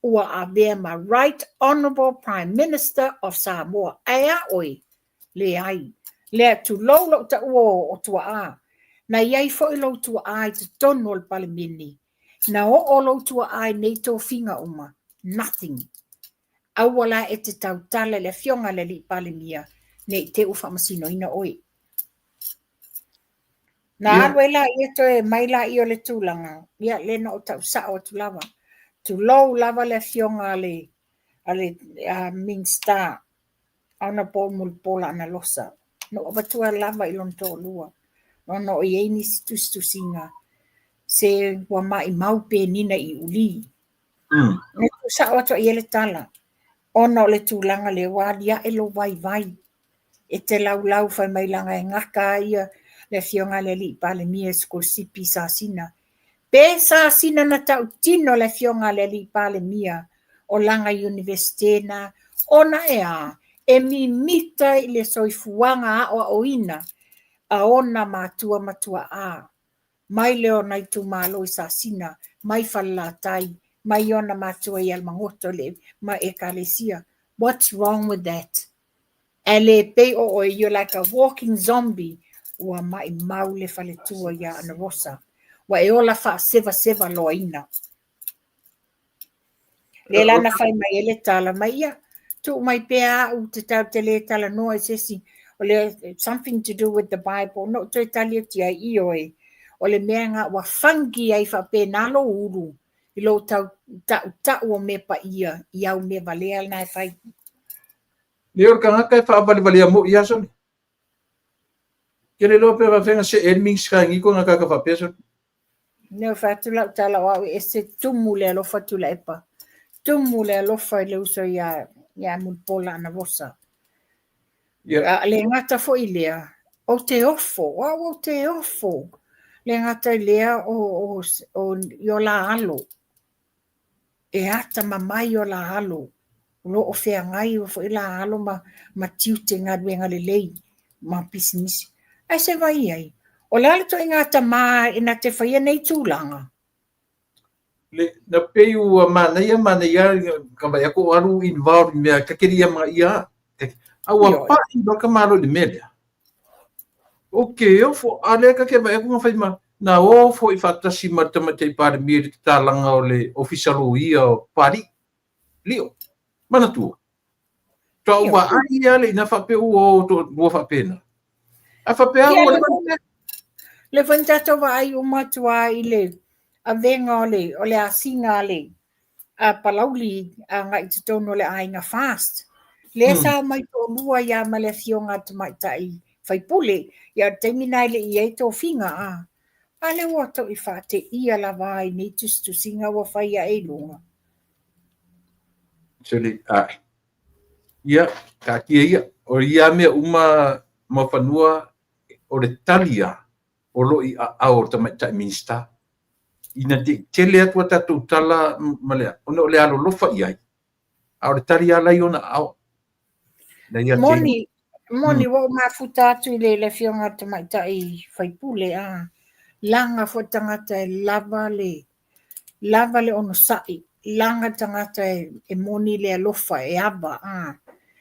S2: ua avea ma Right Honourable Prime Minister of Samoa. Ae a oe? Leai. Lea, tulou lou taua o tuaa. Na i ai foi lou tuaa i totonu o le Palemene. Na oo lou tuaa i nei tofiga uma. Nothing. Aua la e te tautala i le afioga a le Alii Palemia ne i te i ua faamasinoina oe. Na alu ai laia toe mai laia o le tulaga, ia lea na ou tau sao atu lava. Tulou lava le afioga a le, a le a Minista Honourable Mulipola Anarosa. Na ou avatua lava i lona toalua, ona o i ai nisi tusitusiga se ua maimau penina i uli. Na tuu sao atu ai i ai le tala, ona o le tulaga lea ua aliae lou vaivai. E te laulau fai mai leaga e gata ai ia le afioga a le Alii Palemia i sikolasipi i Sasina. Pe Sasina na tautino le afioga a le Alii Palemia o lana Iunivesite na, ona e a? E mimita i le soifuaga aoaoina a ona matua ma tuaa mai le ona itumalo i Sasina, mai Falelatai, mai ona matua i Alamagoto le ma Ekalesia. What's wrong with that? Ae le pei o oe, you're like a walking zombie, ua maimau le faletua ia Anarosa. Ua e ola faasevaseva loaina. Lea la na fai mai ai le tala mai, ia, tuu mai pea au te tau te le talanoa i se isi. O le something to do with the Bible. Na ou toe tali atu i ai, ioe, o le mea lena ua fungi ai faapena lou ulu i lou tau taʻutaʻu o mea paia i au mea valea lena e fai.
S1: Le o le tagata e faavalevalea moi lava sole. Ke le iloa pe faafefea see ai le Minisita i nei tulaga tagata faapea sole.
S2: Neo fai atu lau tala o au e ese tumu le alofa Tuilaepa. Tumu le alofa i le uso ia, ia Mulipola Anarosa. Yeah. A le gata foi i lea, ou te ofo, o au ou te ofo. Le gata i lea o, o, o, i o la alo. E atamamai o la alo. O lo o feagai foi la alo ma, ma tiute galuega lelei ma pisinisi. Ae se vai ai, o le a le ituaiga tama e na te faia nei tulaga?
S1: Le, na pei ua manaia manaia ka vaai atu o alu involved i mea ka te le ia manaia a ua pai loa ka Malo i le mea lea. O ke ofo, a lea ka te vaai atu na fai ma na o foi faatasi ma le Tamaitai Palemia i le tatalaga o le Ofisa Loia o Papalii. Lio, manatua. Faatoa ou vaai lava le ina faapea ua o toalua faapena. A faapea
S2: ua le Le foi na tatou vaai uma atu lava i le avega o le, o le asiga a le a Palauli agai i totonu o le aiga FAST. Lea sa omai toalua ai lava ma le afioga a le tamaitai faipule. Ia o le taimi lena e le i i ai tofiga, a. A lea ua toi faateia lava i nei tusitusiga ua fai ae i luga.
S1: Actually, ae. Ia, taatia ia. O ia mea uma Muafanua, o le tali lava o lo o i aao o le Tamaitai Minisita. Ina te i tele atu a tatou tala ma le, ona o le alolofa i ai, a o le tali lava la i ona aao.
S2: Na ia Moni, moni, ua ou mafuta atu i le, le afioga a le Tamaitai Faipule, a, laga foi le tagata e lava le, lava le onosai, laga le tagata e, e moni le alofa, e ava, a.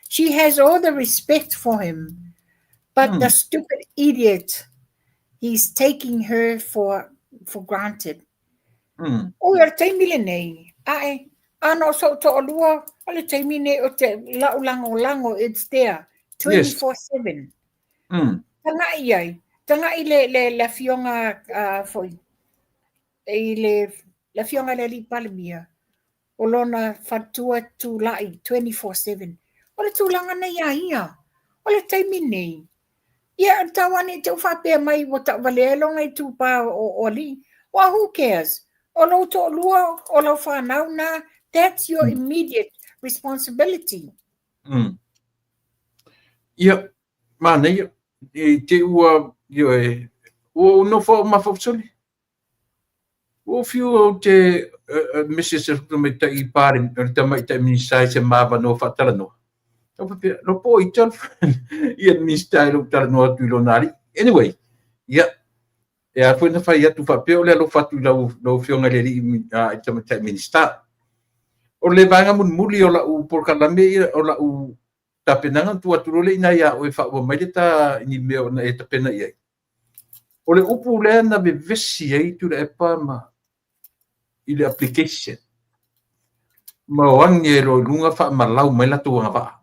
S2: She has all the respect for him, but the stupid idiot, he's taking her for, for granted. Oi, o le taimi lenei, ae, ana o so'u to'alua, o le taimi nei o te la'u lagolago, it's there, 24/7. Taga'i ai, taga'i le, le, le afioga uh, foi, i le, le afioga i le alii Palemia, o lona faletua tulai 24/7. O le tulaga nei ia ia, o le taimi nei, ia tau ane i te u faapea mai ua taʻuvalea e lona itupa o, o alii. Well, who cares? O lou toʻalua, o lau fanau na, that's your immediate responsibility.
S1: Ia, manaia. I te ua, ioe, ua ou nofo au mafaufsoli. Ua ou fiu ou te message atu tamaitai pare, o le tamaitai Minisita i se ma avanoa faatalanoa. Ou faapea, lo po i tal ia le Minisita i lou talanoa atu i lona alii. Anyway, ia, e a foi na fai atu faapea o le alofa atu i lau, lau afioga i le alii i le tamaitai Minisita. O le vaega mulimuli o lau polokalame, o lau tapenaga, na tuu atu loa lea i ina ia oe e faaua mai le ta i ni mea na e tapena i ai. O le upu lea na vevesi ai Tuilaepa ma i le application ma o age loa i luga faamalau mai latou agavaa.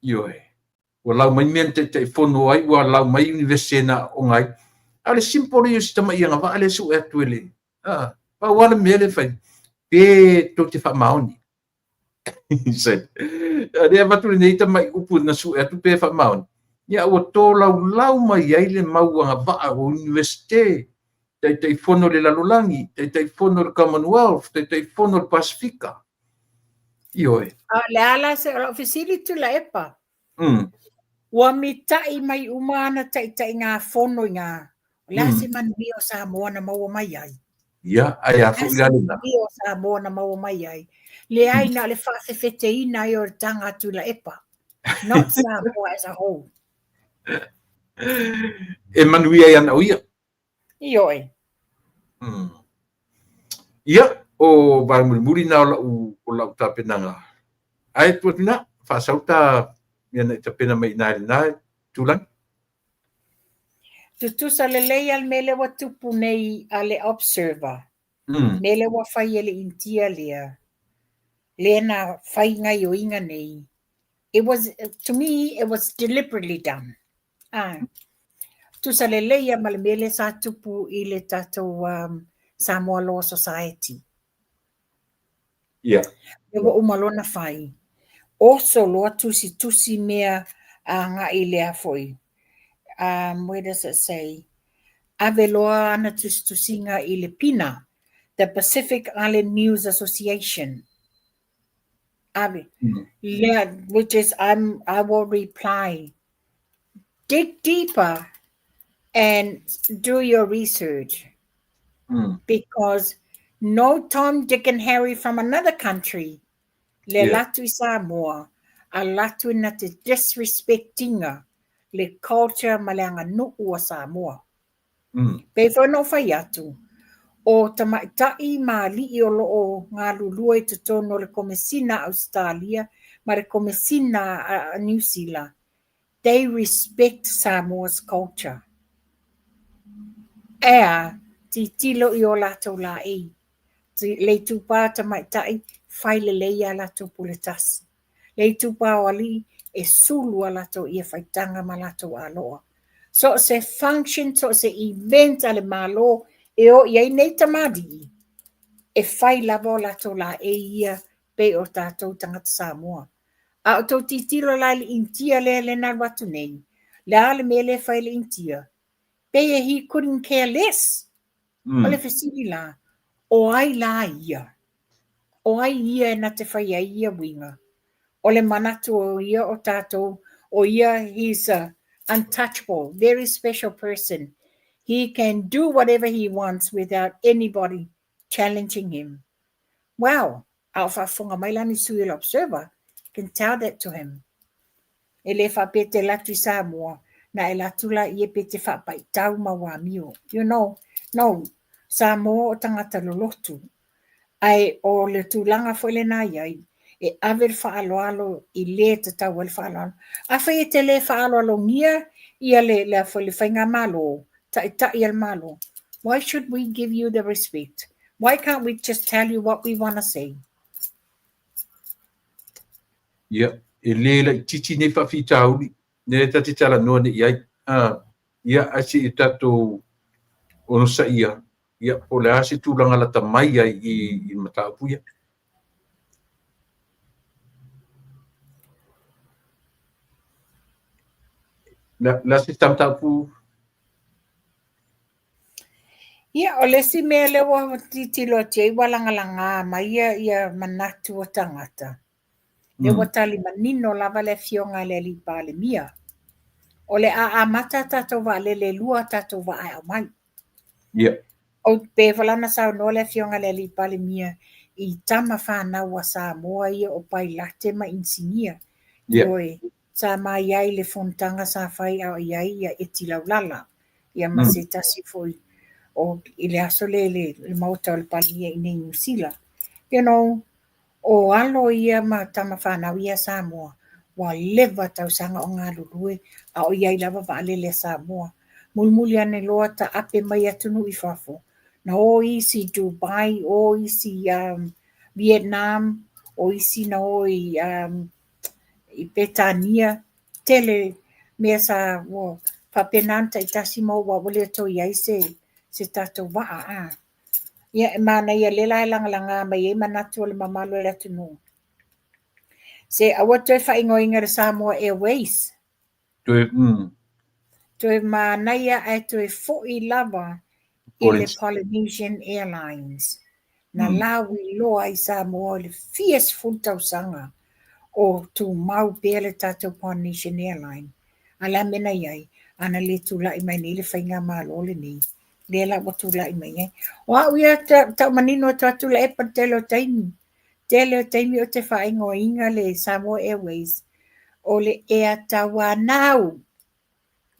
S1: Ioe. Ua lau mai mea na Taitaifono ai, ua lau mai Iunivesite na aooga ai. A o le simple ia o si tamai agavaa lea e sue atu e le, a, pau lava le mea lea e fai, pe tou te faamaoni. Lea avatu lenei tamai upu na sue atu pe faamaoni. Ia ua tolaulau mai ai le mau agavaa o Iunivesite, Taitaifono o le lalolagi, Taitaifono o le Commonwealth, Taitaifono o le Pasefika. Ioe.
S2: A o le a la se, o lau fesili Tuilaepa. Ua mita'i mai uma ana taitaigafono i ngā, o le a se manuia o Samoa na maua mai ai?
S1: Ia, ae a foi la lena.
S2: Manuia o Samoa na maua mai ai. Leai, na o le faafefeteina ai o le taga a Tuilaepa. Not Samoa as a whole.
S1: E manuia ai ana o ia.
S2: Ioe.
S1: Ia, o vaega mulimuli na o lau, o lau tapenaga. Ae tuu atu ina, faasau ta mea na e tapena mai i ina i lena tulaga.
S2: Tutusa lelei a le mea lea ua tupu nei a le Observer. Mea lea ua fai e le Initia lea, lea na fai gaioiga nei. It was, to me, it was deliberately done. Ah. Tusa lelei ia ma le mea lea sa tupu i le tatou um, Samoa Law Society.
S1: Yeah.
S2: E ua uma lona fai. Oso loa tusi tusi mea a ngai lea foi. Um, where does it say? Ave loa ana tusitusiga i le PINA, the Pacific Island News Association. Ave. Lea, which is, I'm, I will reply. Dig deeper and do your research. Because no Tom, Dick and Harry from another country le yeah. latu i Samoa, a latu na te disrespectinga le culture ma le aganu'u a Samoa. Pei foi ona ou fai atu, o tamaitai ma alii o lo o galulue i totonu o le Komesina a Ausetalia ma le Komesina a Niu Sila, they respect Samoa's culture. Ea, titilo i o latou laei. Le itupa tamaitai, fai lelei a latou pule tasi. Le itupa o alii, e sulu a latou ia faitaga ma latou aloa. So o se function, so o se event a le Malo e o i ai nei tamalii, e fai lava o latou laei ia pei o tatou tagata Samoa. A o tou titilo la i le Initia lea le na alu atu nei, le a le mea lea e fai e le Initia? Pei e he couldn't care less. O le fesili la, o ai la ia? O ai ia e na te fai ai ia uiga? O le manatu o ia o tatou, o ia he's a untouchable, very special person. He can do whatever he wants without anybody challenging him. Well, a o faafofoga mai la ni sui o le Observer, can tell that to him. E le faapea te alu atu i Samoa, na e alu atu la ia pe te faapaitau ma ua amio. You know, no, Samoa o tagata lolotu. Ae o le tulaga foi lena i ai, e ave le faaaloalo i le tatau ai le faaaloalo. Afai e te le faaaloalogia ia le, le, foi le faigamalo, taitai a le Malo, why should we give you the respect? Why can't we just tell you what we want to say?
S1: Ia, e le laitiiti nei faafitauli, lea ta te talanoa nei i ai. Ia, ae se i tatou onosaia, ia, po o le a se tulaga lata mai ai i, i mataupu ia. La, la se mataupu?
S2: Ia, o le isi mea lea ua tilotilo atu ai ua lagalaga mai ia, ia manatu o tagata. Lea ua tali manino lava le afioga a le Alii Palemia. O le a amata a tatou vaalele e lua a tatou vaa e aumai.
S1: Yeah.
S2: O pe foi la na saunoa le afioga a le Alii Palemia i tama fanau a Samoa ia o pailate ma inisinia.
S1: Yeah.
S2: Ioe, sa ma i ai le fonotaga sa fai a o i ai ia Eti Laulala, ia ma se tasi foi o i le aso lea i le, le maota o le Palemia i inei i Niu Sila. You know, O alo ia ma tama fanau ia Samoa, ua leva tausaga o galulue a o i ai lava vaalele a Samoa. Mulimuli ane loa taape mai atunuu i fafo, na o isi i Dubai, o isi i um, Vietnam, o isi na o i um, i Petania, tele mea sa ua faapena ona taitasi ma ua ua le toe i ai se, se tatou vaa. A. Ia, e manaia lea la e lagalaga mai ai manatu o le mamalu o le atunuu. Se aua toe faaigoaina le Samoa Airways.
S1: Toe,
S2: Toe manaia ae toe foi lava i le Polynesian Airlines. Na lauiloa ai Samoa i le fia sefulu tausaga o tumau pea le tatou Polynesian Airline. A o le a mea na i ai? Ana le tulai mai nei le faigamalo lenei lea la ua tulai mai ai. O au ia tau manino atu atu la epa le tele o taimi. Tele o taimi o te faaigoaina le Samoa Airways o le Ea Tauanau.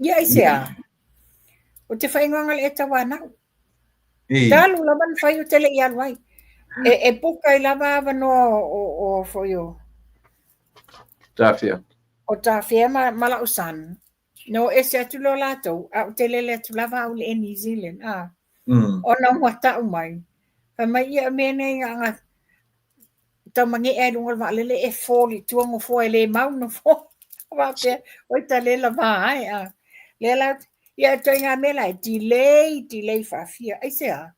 S2: Ia aisea? O te faaigoaina le Ea Tauanau. Talu lava na fai o te le i alu ai. E, e puka i lava avanoa o, o, o foi o...
S1: Tafea.
S2: O Tafea ma, ma lau son. No ese atu loa latou, a ou te lele atu lava au i le Air New Zealand, a. Ona ua tau mai, fai mai ia mea nei na ona taumage'e a i luga o le vaalele e fall i tua nofoa e le mau nofoa. Faapea, oi ta le lavā ae a. Lea la, ia e ituaiga mea la e delay, delay faafia. Aisea?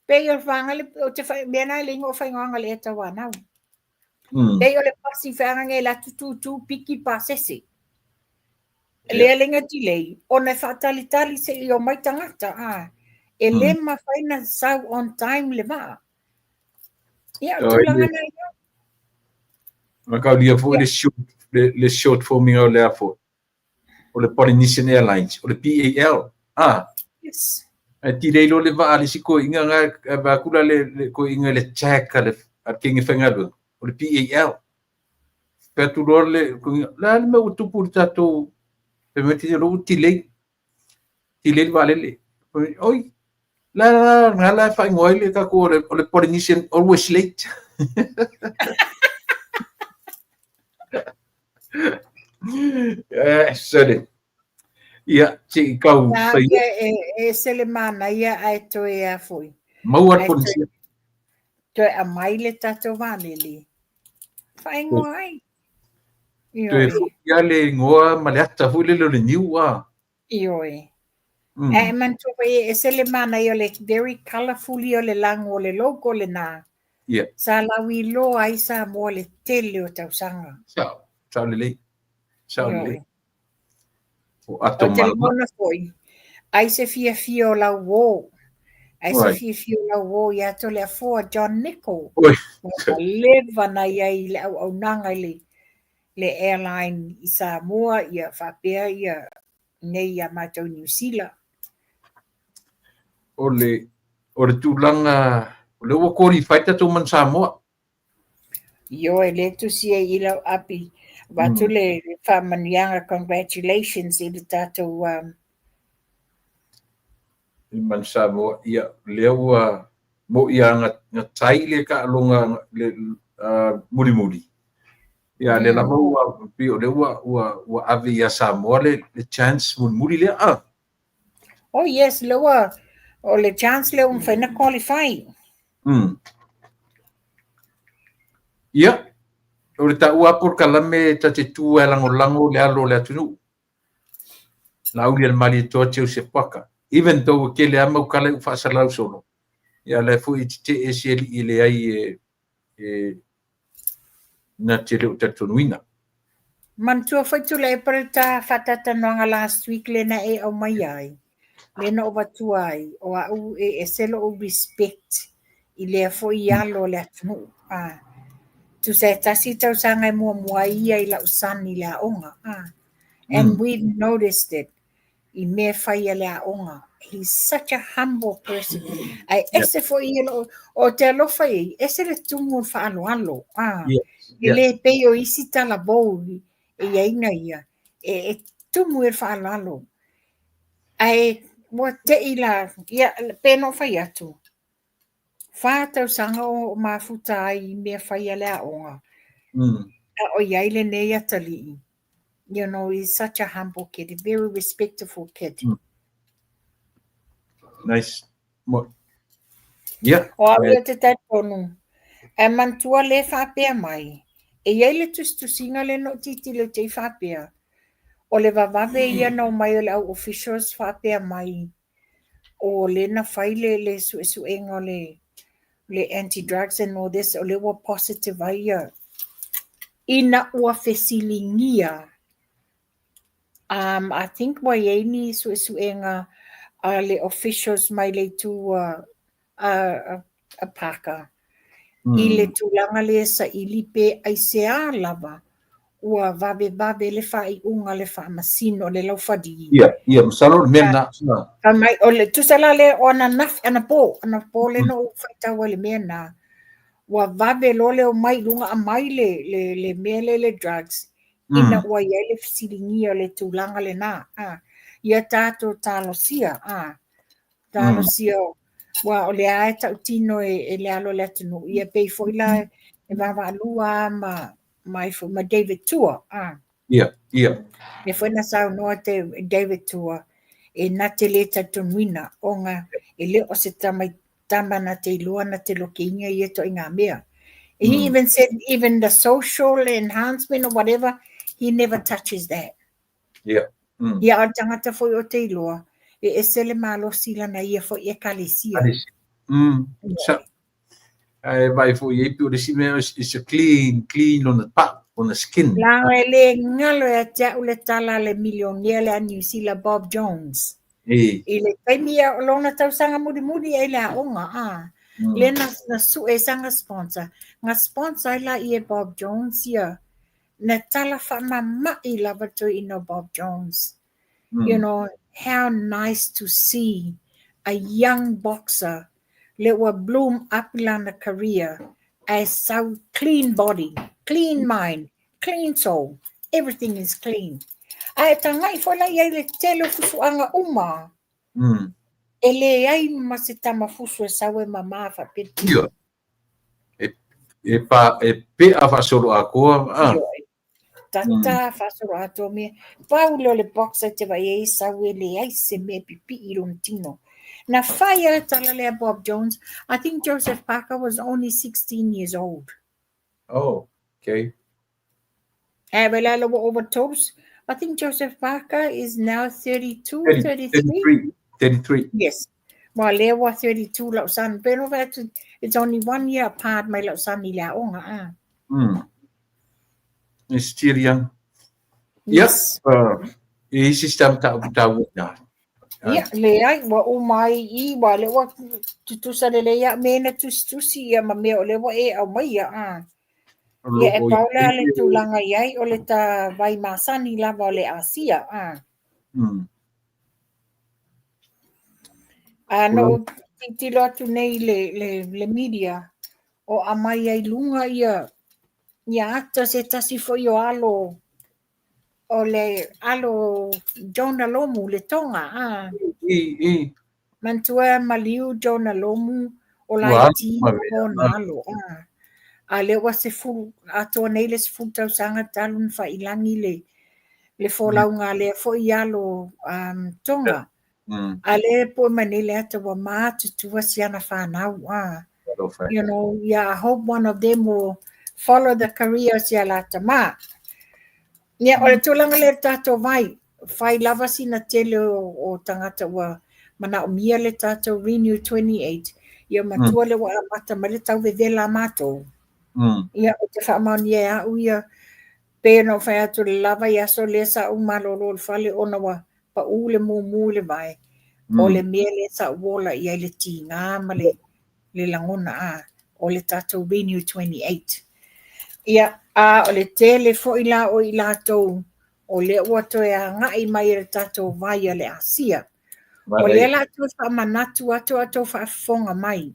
S2: Pei o le vaega le, o te whai, mea na e le ingoa o faigāga le ea tauanau. Pei o le pasi feagaga e alu atu tūtū piki pasese. Lea le inga delay, ona e faatalitali seia omai tagata, a. E le mafai ona sau on time le vaa. Ia, o tulaga na ia.
S1: Na kaulia foi le short form o le a foi. O le Polynesian Airlines, o le PAL. Ah.
S2: Yes.
S1: Ae tilei loa le vaa a le isi toeaiina na e vaai atu la le toeaina i le tag a le teine faigaluega, o le PAL. Fai atu loa le toeaina, o le a le mea ua tupu i le tatou, fai mai le o la ua delay, delay le vaalele. Oi, la la la la e faaigoa ai le tatou o le Polynesian always late. Eh, sole. Ia, se i kau
S2: whai. E, e ese le manaia ae toe a foi.
S1: Maua le Polynesian.
S2: Toe aumai le tatou vaalele. Faaigoa ai.
S1: Toe foi lava le igoa ma le ata foi lele o le niu a.
S2: Ioe. Ae manatua foi e ese le manaia o le very colourful ia o le lago o le logo lena.
S1: Yeah.
S2: Sa lauiloa ai Samoa le tele o tausaga.
S1: Sao, sao lelei. Sao lelei. O
S2: ato Ou te lagona foi, ai se fiafia o lau uō. Ai se fiafia o lau uō ia Toleafoa John Nichol. Ua leva na i ai i le auaunaga i le le airline i Samoa, ia faapea ia nei ia matou i Niu Sila.
S1: O le tulaga, o lea ua qualify tatou Manu Samoa.
S2: Ioe, lea e tusi ai i lau api, avatu le faamanuiaga, congratulations i le tatou
S1: I Manu Samoa, ia, lea ua mo'i lava na tai le taaloga le mulimuli. Ia, lea lava ua pei o lea ua ave ia Samoa le chance mulimuli lea. Ah.
S2: Oh yes, lea ua, o le chance lea ua mafai ona qualify.
S1: Ia, o le taua lava polokalame ta te tu ai e lagolago le alo o le atunuu. Laaulialemalietoa Joseph Paka. Even though ua tele lava mau tala i ou faasalau solo, ia la e foi e tetee si alii e leai e na te le o talitonuina.
S2: Manatua foi Tuilaepa le ta faatatalanoaga last week lena e aumaia ai, lena o avatua ai, o au e ese lou respect i lea foi alo o le atunuu. Ah, tusa e tasi tausaga e muamua ai ia i lau son i le aoga. Ah, and we've noticed it i mea fai a le aoga. He's such a humble person. Ae ese foi ia lou, o te alofa i ai, ese le tumu o le faaaloalo. Ah, e le pei o isi talavou e i ai na ia, e tumu i le faaaloalo. Ae ua tei la, ia, pe na ou fai atu, 4 tausaga o mafuta ai i mea fai a le aoga. A o i ai lenei atalii. You know, he's such a humble kid, a very respectful kid.
S1: Nice. Yeah.
S2: O au ia te talitonu. Ae manatua le faapea mai, e i ai le tusitusiga lea na ou tilotilo te i faapea, o le vavave ia na omai o le au officials faapea mai, o lea na fai le suesuega o le anti-drugs and all this, o lea ua positive ai ia, ina ua fesiligia, I think ua i ai ni suesuega a le officials mai le itu a Parker i le tulaga lea saili pe aisea lava ua vavevave le faaiuga le faamasino le laufali.
S1: Ia, ia, masalo o le mea lena.
S2: Fai mai, o le tusa la lea o ananafi, anapo, anapo lea na ou faitau ai i le mea lena, ua vave loa le omai i luga aumai le mea lea le drugs, ina ua i ai le fesiligia o le tulaga lena. Ia tatou talosia, talosia, aua o lea lava e tautino e le alo o le atunuu, ia pei foi la e vaavaalua lava ma David Tua.
S1: Ia, ia.
S2: Lea foi na saunoa te David Tua, e na te le talitonuina, ona e le o se tama na te iloa na te lokeiga ia ituaiga mea. He even said even the social enhancement or whatever, he never touches that.
S1: Yeah.
S2: Ia, o le tagata foi o te iloa, e ese le malosi lana ia foi ekalesia.
S1: Sa, ae vaai foi i ai pei o le isi mea, it's a clean, clean lona pa'u, lona skin.
S2: Leaga e le galo ia te a'u le tala a le milionea lea a Niu Sila Bob Jones. I le taimi ia o lona tausaga mulimuli ai le aoga, a lea na, na su'e sana sponsor, na sponsor ai laia e Bob Jones ia, na tala faamama'i lava le toeaina o Bob Jones. You know, how nice to see a young boxer le ua bloom up lana career ae sau clean body, clean mind, clean soul, everything is clean. Ae taga'i foi la i ai le tele o fusuaga uma. E leai ma se tama fusu e sau e mamā faapea.
S1: Ioe. E, e, pa, e pea faasoloatoa. Ah.
S2: Ioe. Tata faasoloatoa mea. Pau lea o le boxer e te vaai ai e sau e leai se mea e pipii i lona tino. Na fai lava le tala lea a Bob Jones, I think Joseph Parker was only 16 years old.
S1: Oh, okay.
S2: Ae vaai la ua ova 30, I think Joseph Parker is now 32, 33.
S1: 33. 33.
S2: Yes. Ua lea ua 32 lau son. Pero fai atu, it's only one year apart mai lau son i le aoga. Ah.
S1: It's still young.
S2: Yes.
S1: Yep. E isi si mataupu taua ina.
S2: Ia, leai, ua uma ai i i, ua lea ua tutusa lelei au me na tusitusi ia ma mea o lea ua e aumaia. Ah. Ia, e pau lea le tulaga i ai o le ta vai masani lava o le Asia. Ah. A na ou tilotilo atu nei i le, le, le media, o aumai ai luga ia, ia ata se tasi foi o alo o le alo Jonah Lomu, le Tonga. Ah.
S1: I, i.
S2: Manatua maliu Jonah Lomu o laiti o ona alo. Ah. A lea ua sefulu, atoa nei le 10 tausaga talu na faiilagi le, le folauga a lea foi alo Tonga. A lea e po'e mai nei le ata ua matutua si ana fanau. Ah. You know, yeah, I hope one of them will follow the career o si a la tama. Ia, o le tulaga lea i le tatou vai, fai lava sina tele o, o tagata ua manaomia le tatou Renew 28, ia matua lea ua amata mai le tau vevela a matou. Ia, ou te faamaonia e a'u ia, pei ona ou fai atu le la vaiaso lea sa ou malolo i le fale ona ua pa'ū le mumu i le vae, o le mea lea sa ou ola i ai le tiga ma le, le lagona, a, o le tatou Renew 28. Ia, a o le tele foi la o i latou o lea ua toe agai mai i le tatou vai a le Asia. O lea la toe faamanatu atu a outou faafofoga mai,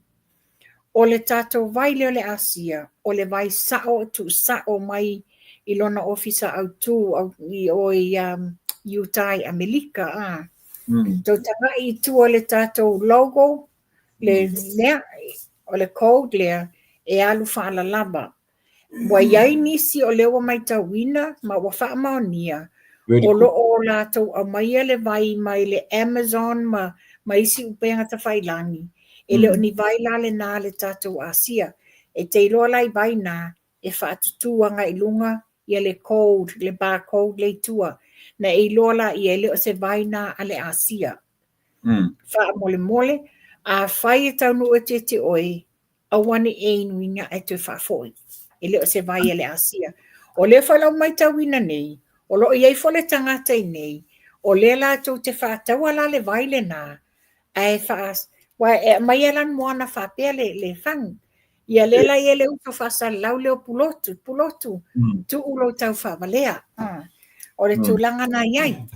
S2: o le tatou vai lea o le Asia, o le vai sa'o tuusa'o mai i lona ofisa autū au, i o i um, Utah i Amerika. A. Tou taga'i i tua le tatou logo, le mea, o le code lea, e alu faalalava. Ua i ai nisi o lea ua matauina ma ua faamaonia, o lo o latou aumaia le vai mai le Amazon ma, ma isi upega tafailagi, e le o ni vai la lena a le tatou Asia. E te iloa la i vai na, e faatutū agai i luga ia le code, le barcode lea i tua, na e iloa laia e le o se vai na a le Asia. Faamolemole, afai e taunuu atu ia te oe, aua ne i e inuina ae toe faafoi. E le o se vai a le Asia. O lea foi la ua matauina nei, o lo o i ai foi le tagata i nei, o lea latou te faataua la le vai lena, ae faa, aua e aumai lava la le moana faapea le, le fagu. Ia lea la i ai le uso faasalalau lea o Pulotu, Pulotu, tuu lou tau faavalea. O le tulaga na i ai.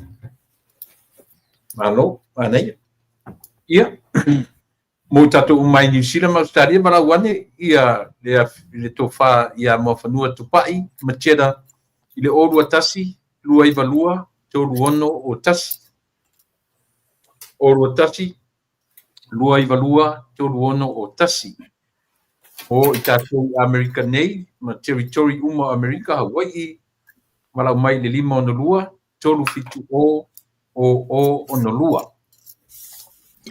S1: Malo, manaia. Ia, mo tatou uma i Niu Sila ma Ausetalia, valaau ane ia le, le tofa ia Muafanua Tupai ma Cheddar i le 021 292 3601. 021 292 3601. O i tatou i Amerika nei ma territory uma o Amerika, Hawai'i, valaau mai i le 562 370 0062.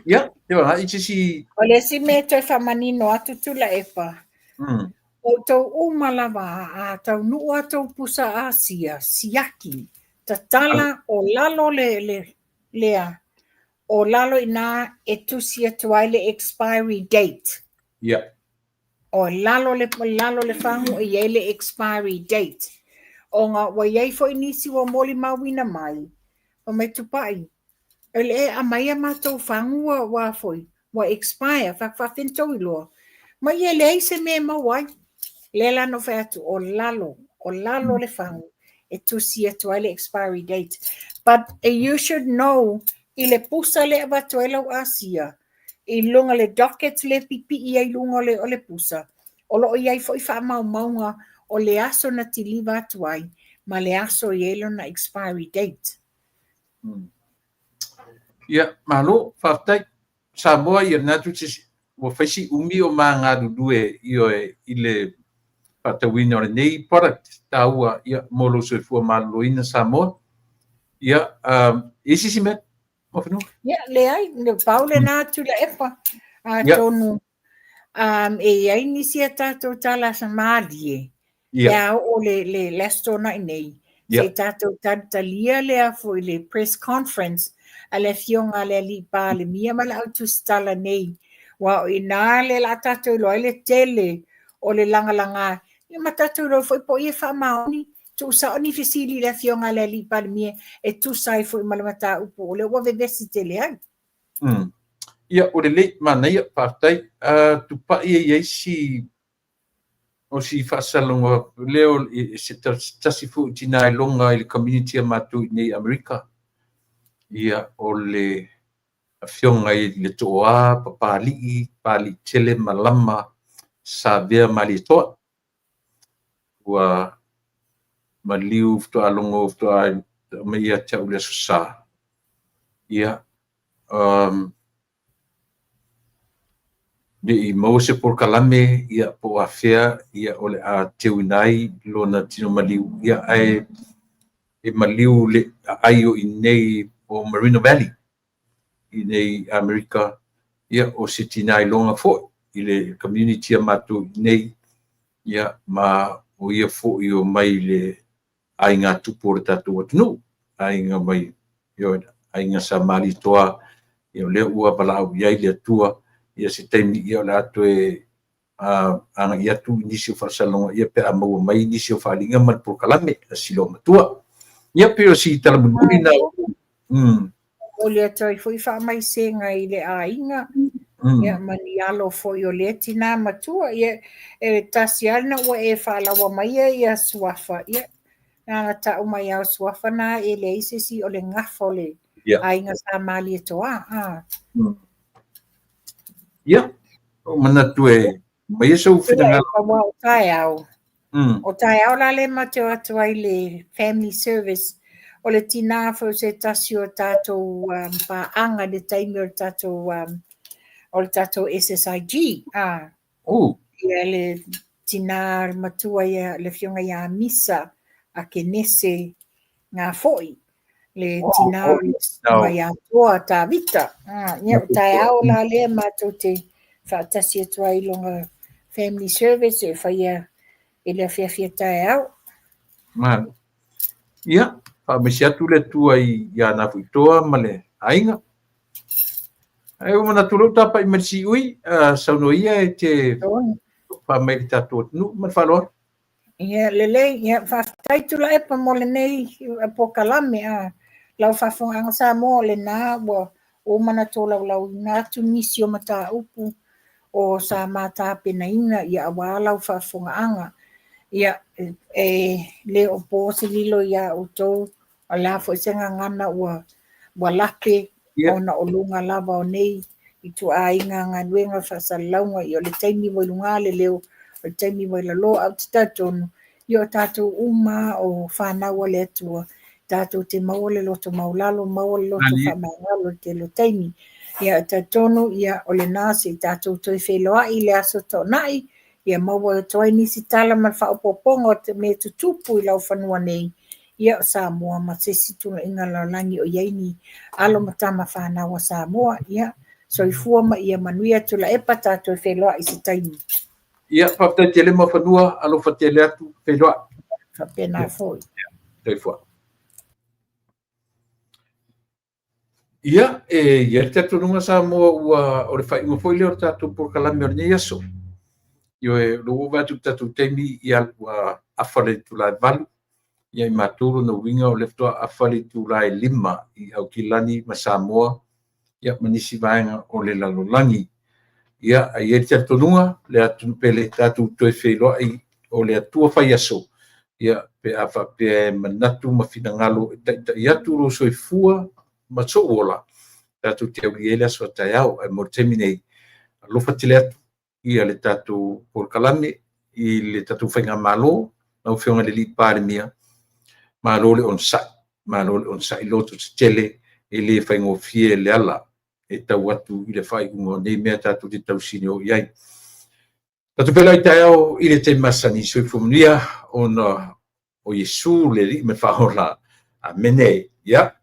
S1: Ia, te wā, i se isi...
S2: O le isi mea e toe faamanino atu Tuilaepa, Outou uma lava a taunuu a tou pusa asia, siaki, tatala o lalo le, le, lea, o lalo i ina e tusi atu ai le expiry date. O lalo le fagu e i ai le expiry date. Ona ua i ai foi nisi ua molimauina mai, fai mai Tupai, e le e aumai a matou fagu ua foi, ua expire, faafefea ona tou iloa. Ma ia leai se mea e maua ai. Lea la na ou fai atu, o lalo le fagu e tusi atu ai le expiry date. But you should know i le pusa le avatu ai lau asia, i luga le docket le pipii ai luga o le pusa, o loo i ai foi faamaumauga o le aso na tiliva atu ai ma le aso i ai lona expiry date.
S1: Ia, malo, faafetai. Samoa ia lena tu ua fai si umi o ma galulue ioe i le faatauina o lenei product taua ia mo lou soifua maloloina Samoa. Ia, e isi mea Muafanua?
S2: Ia, leai, le pau lena Tuilaepa. Atonu e i ai nisi a tatou tala sa malie, pe a oo le Aso Toonai nei, se i tatou talitalia lea foi le press conference a le afioga a le alii Palemia ma le au tusitala nei. Ua o ina le la tatou iloa ai le tele o le lagalaga, ia ma tatou iloa foi po o ia faamaoni, tuusao ni fesili i le afioga a le alii Palemia e tusa ai foi ma le mataupu o lea ua vevesi tele ai.
S1: Ia, o lelei, manaia, faafetai. Tupai e i ai si o si faasalaga lea o se tasi foi tina iloga i le community a matou i nei Amerika. Ia, o le afioga i le Toa, Papali'i, Papali'i Tele Malama, Savea Malietoa. Ua maliu faatoa logo faatoa mai ia te au le Aso Sa. Ia, le i maua se polokalame ia po o afea ia o le a teuina ai lona tino maliu ia ae e maliu le aai o i nei o Moreno Valley i nei Amerika ia o se tina iloga foi i le community a matou i nei ia ma o ia foi o mai le aiga tupu o le tatou atunuu aiga mai ioe aiga sa Malietoa ia o lea ua valaau i ai le Atua ia se taimi ia o le a toe agai atu i nisi o faasalaga ia pe a maua mai nisi o faaaliga ma le polokalame a si matua. Ia pe o si tala mulimuli na.
S2: Momoli atu ai foi faamaisega i le aiga, ia ma ni alo foi o lea tina matua. Ia, e tasi lava na ua e faalaua mai ia suafa, ia, na ona tau mai lava o suafa na e leai se isi o le gafa o le aiga sa Malietoa. Ah.
S1: Ia, o manatu e mai e sou finagalo.
S2: Ua o taeao. O taeao la le matou atu ai le family service o le tina foi o se tasi o tatou paaga i le taimi o le tatou SSIG. Ah. Ia le tina matua ia le afioga ia Misa a Kenese Ngā Foi le tina o le mai atoa Tavita. Ah, ia o taeao la lea matou te faatasi atu ai i lona family service e faia i le afiafi taeao.
S1: Malo. Ia, faamaise atu le Atua i ana fuitoa ma le aiga. Ai ua manatu lou tapai mai le siui, saunoa ia e te faamai le tatou atunuu ma le faaaloalo.
S2: Ia, lelei, ia, faafetai Tuilaepa mo lenei polokalame. A lau faafofogaaga Samoa, o lena ua uma ona tolaulauina atu nisi o mataupu o sa matapenaina ia aua lau faafofogaaga. Ia, e le o po se lilo iā outou, o le a foi se gagana ua lape ona o luga lava o nei ituaiga galuega faasalalauga. Ia o le taimi ua i luga le leo, o le taimi ua i lalo, ae ou te talitonu, ia o tatou uma o fanau a le Atua, tatou te maua le loto maulalo, maua le loto faamagalo i le tele o taimi. Ia e talitonu, ia o lena se i tatou toe feiloai i le Aso Toonai, ia maua atu ai nisi tala ma le faaopoopoga o te mea tutupu i laufanua nei, ia o Samoa ma se isi tulaga lalolagi o i ai ni alo ma tama fanau a Samoa. Ia, soifua ma ia manuia Tuilaepa, tatou feiloai i se taimi.
S1: Ia, faafetai tele Muafanua, alofa tele atu, feiloai.
S2: Faapena foi.
S1: Soifua. Ia, e i ai le talitonuga Samoa ua o le faaiuga foi lea o le tatou polokalame o lenei aso. Ioe, o lea ua ou vaai atu i le tatou taimi, ia ua afa le itula e 8, ia i matou lona uiga o lea faatoa afa le itula e 5 i Aukilani ma Samoa, ia ma nisi vaega o le lalolagi. Ia, ae i ai le talitonuga, le atunuu pele, tatou toe feiloai o le Atua fai aso, ia, pe a faapea e manatu ma finagalo e taitai atu lou soifua ma sou ola, tatou te aulia ai le aso a taeao. Ae mo le taimi nei, alofa tele atu ia le tatou polokalame i le tatou Faigamalo, lau Afioga i le Palemia, malo le onosai, malo le onosai, loto tetele, e le faigofie le ala e tau atu i le faaiuga o nei mea tatou te tausinio i ai. Tatou feiloai taeao i le taimi masani, soifua manuia ona o Iesu le Alii ma le Faaola. Amene. Ia.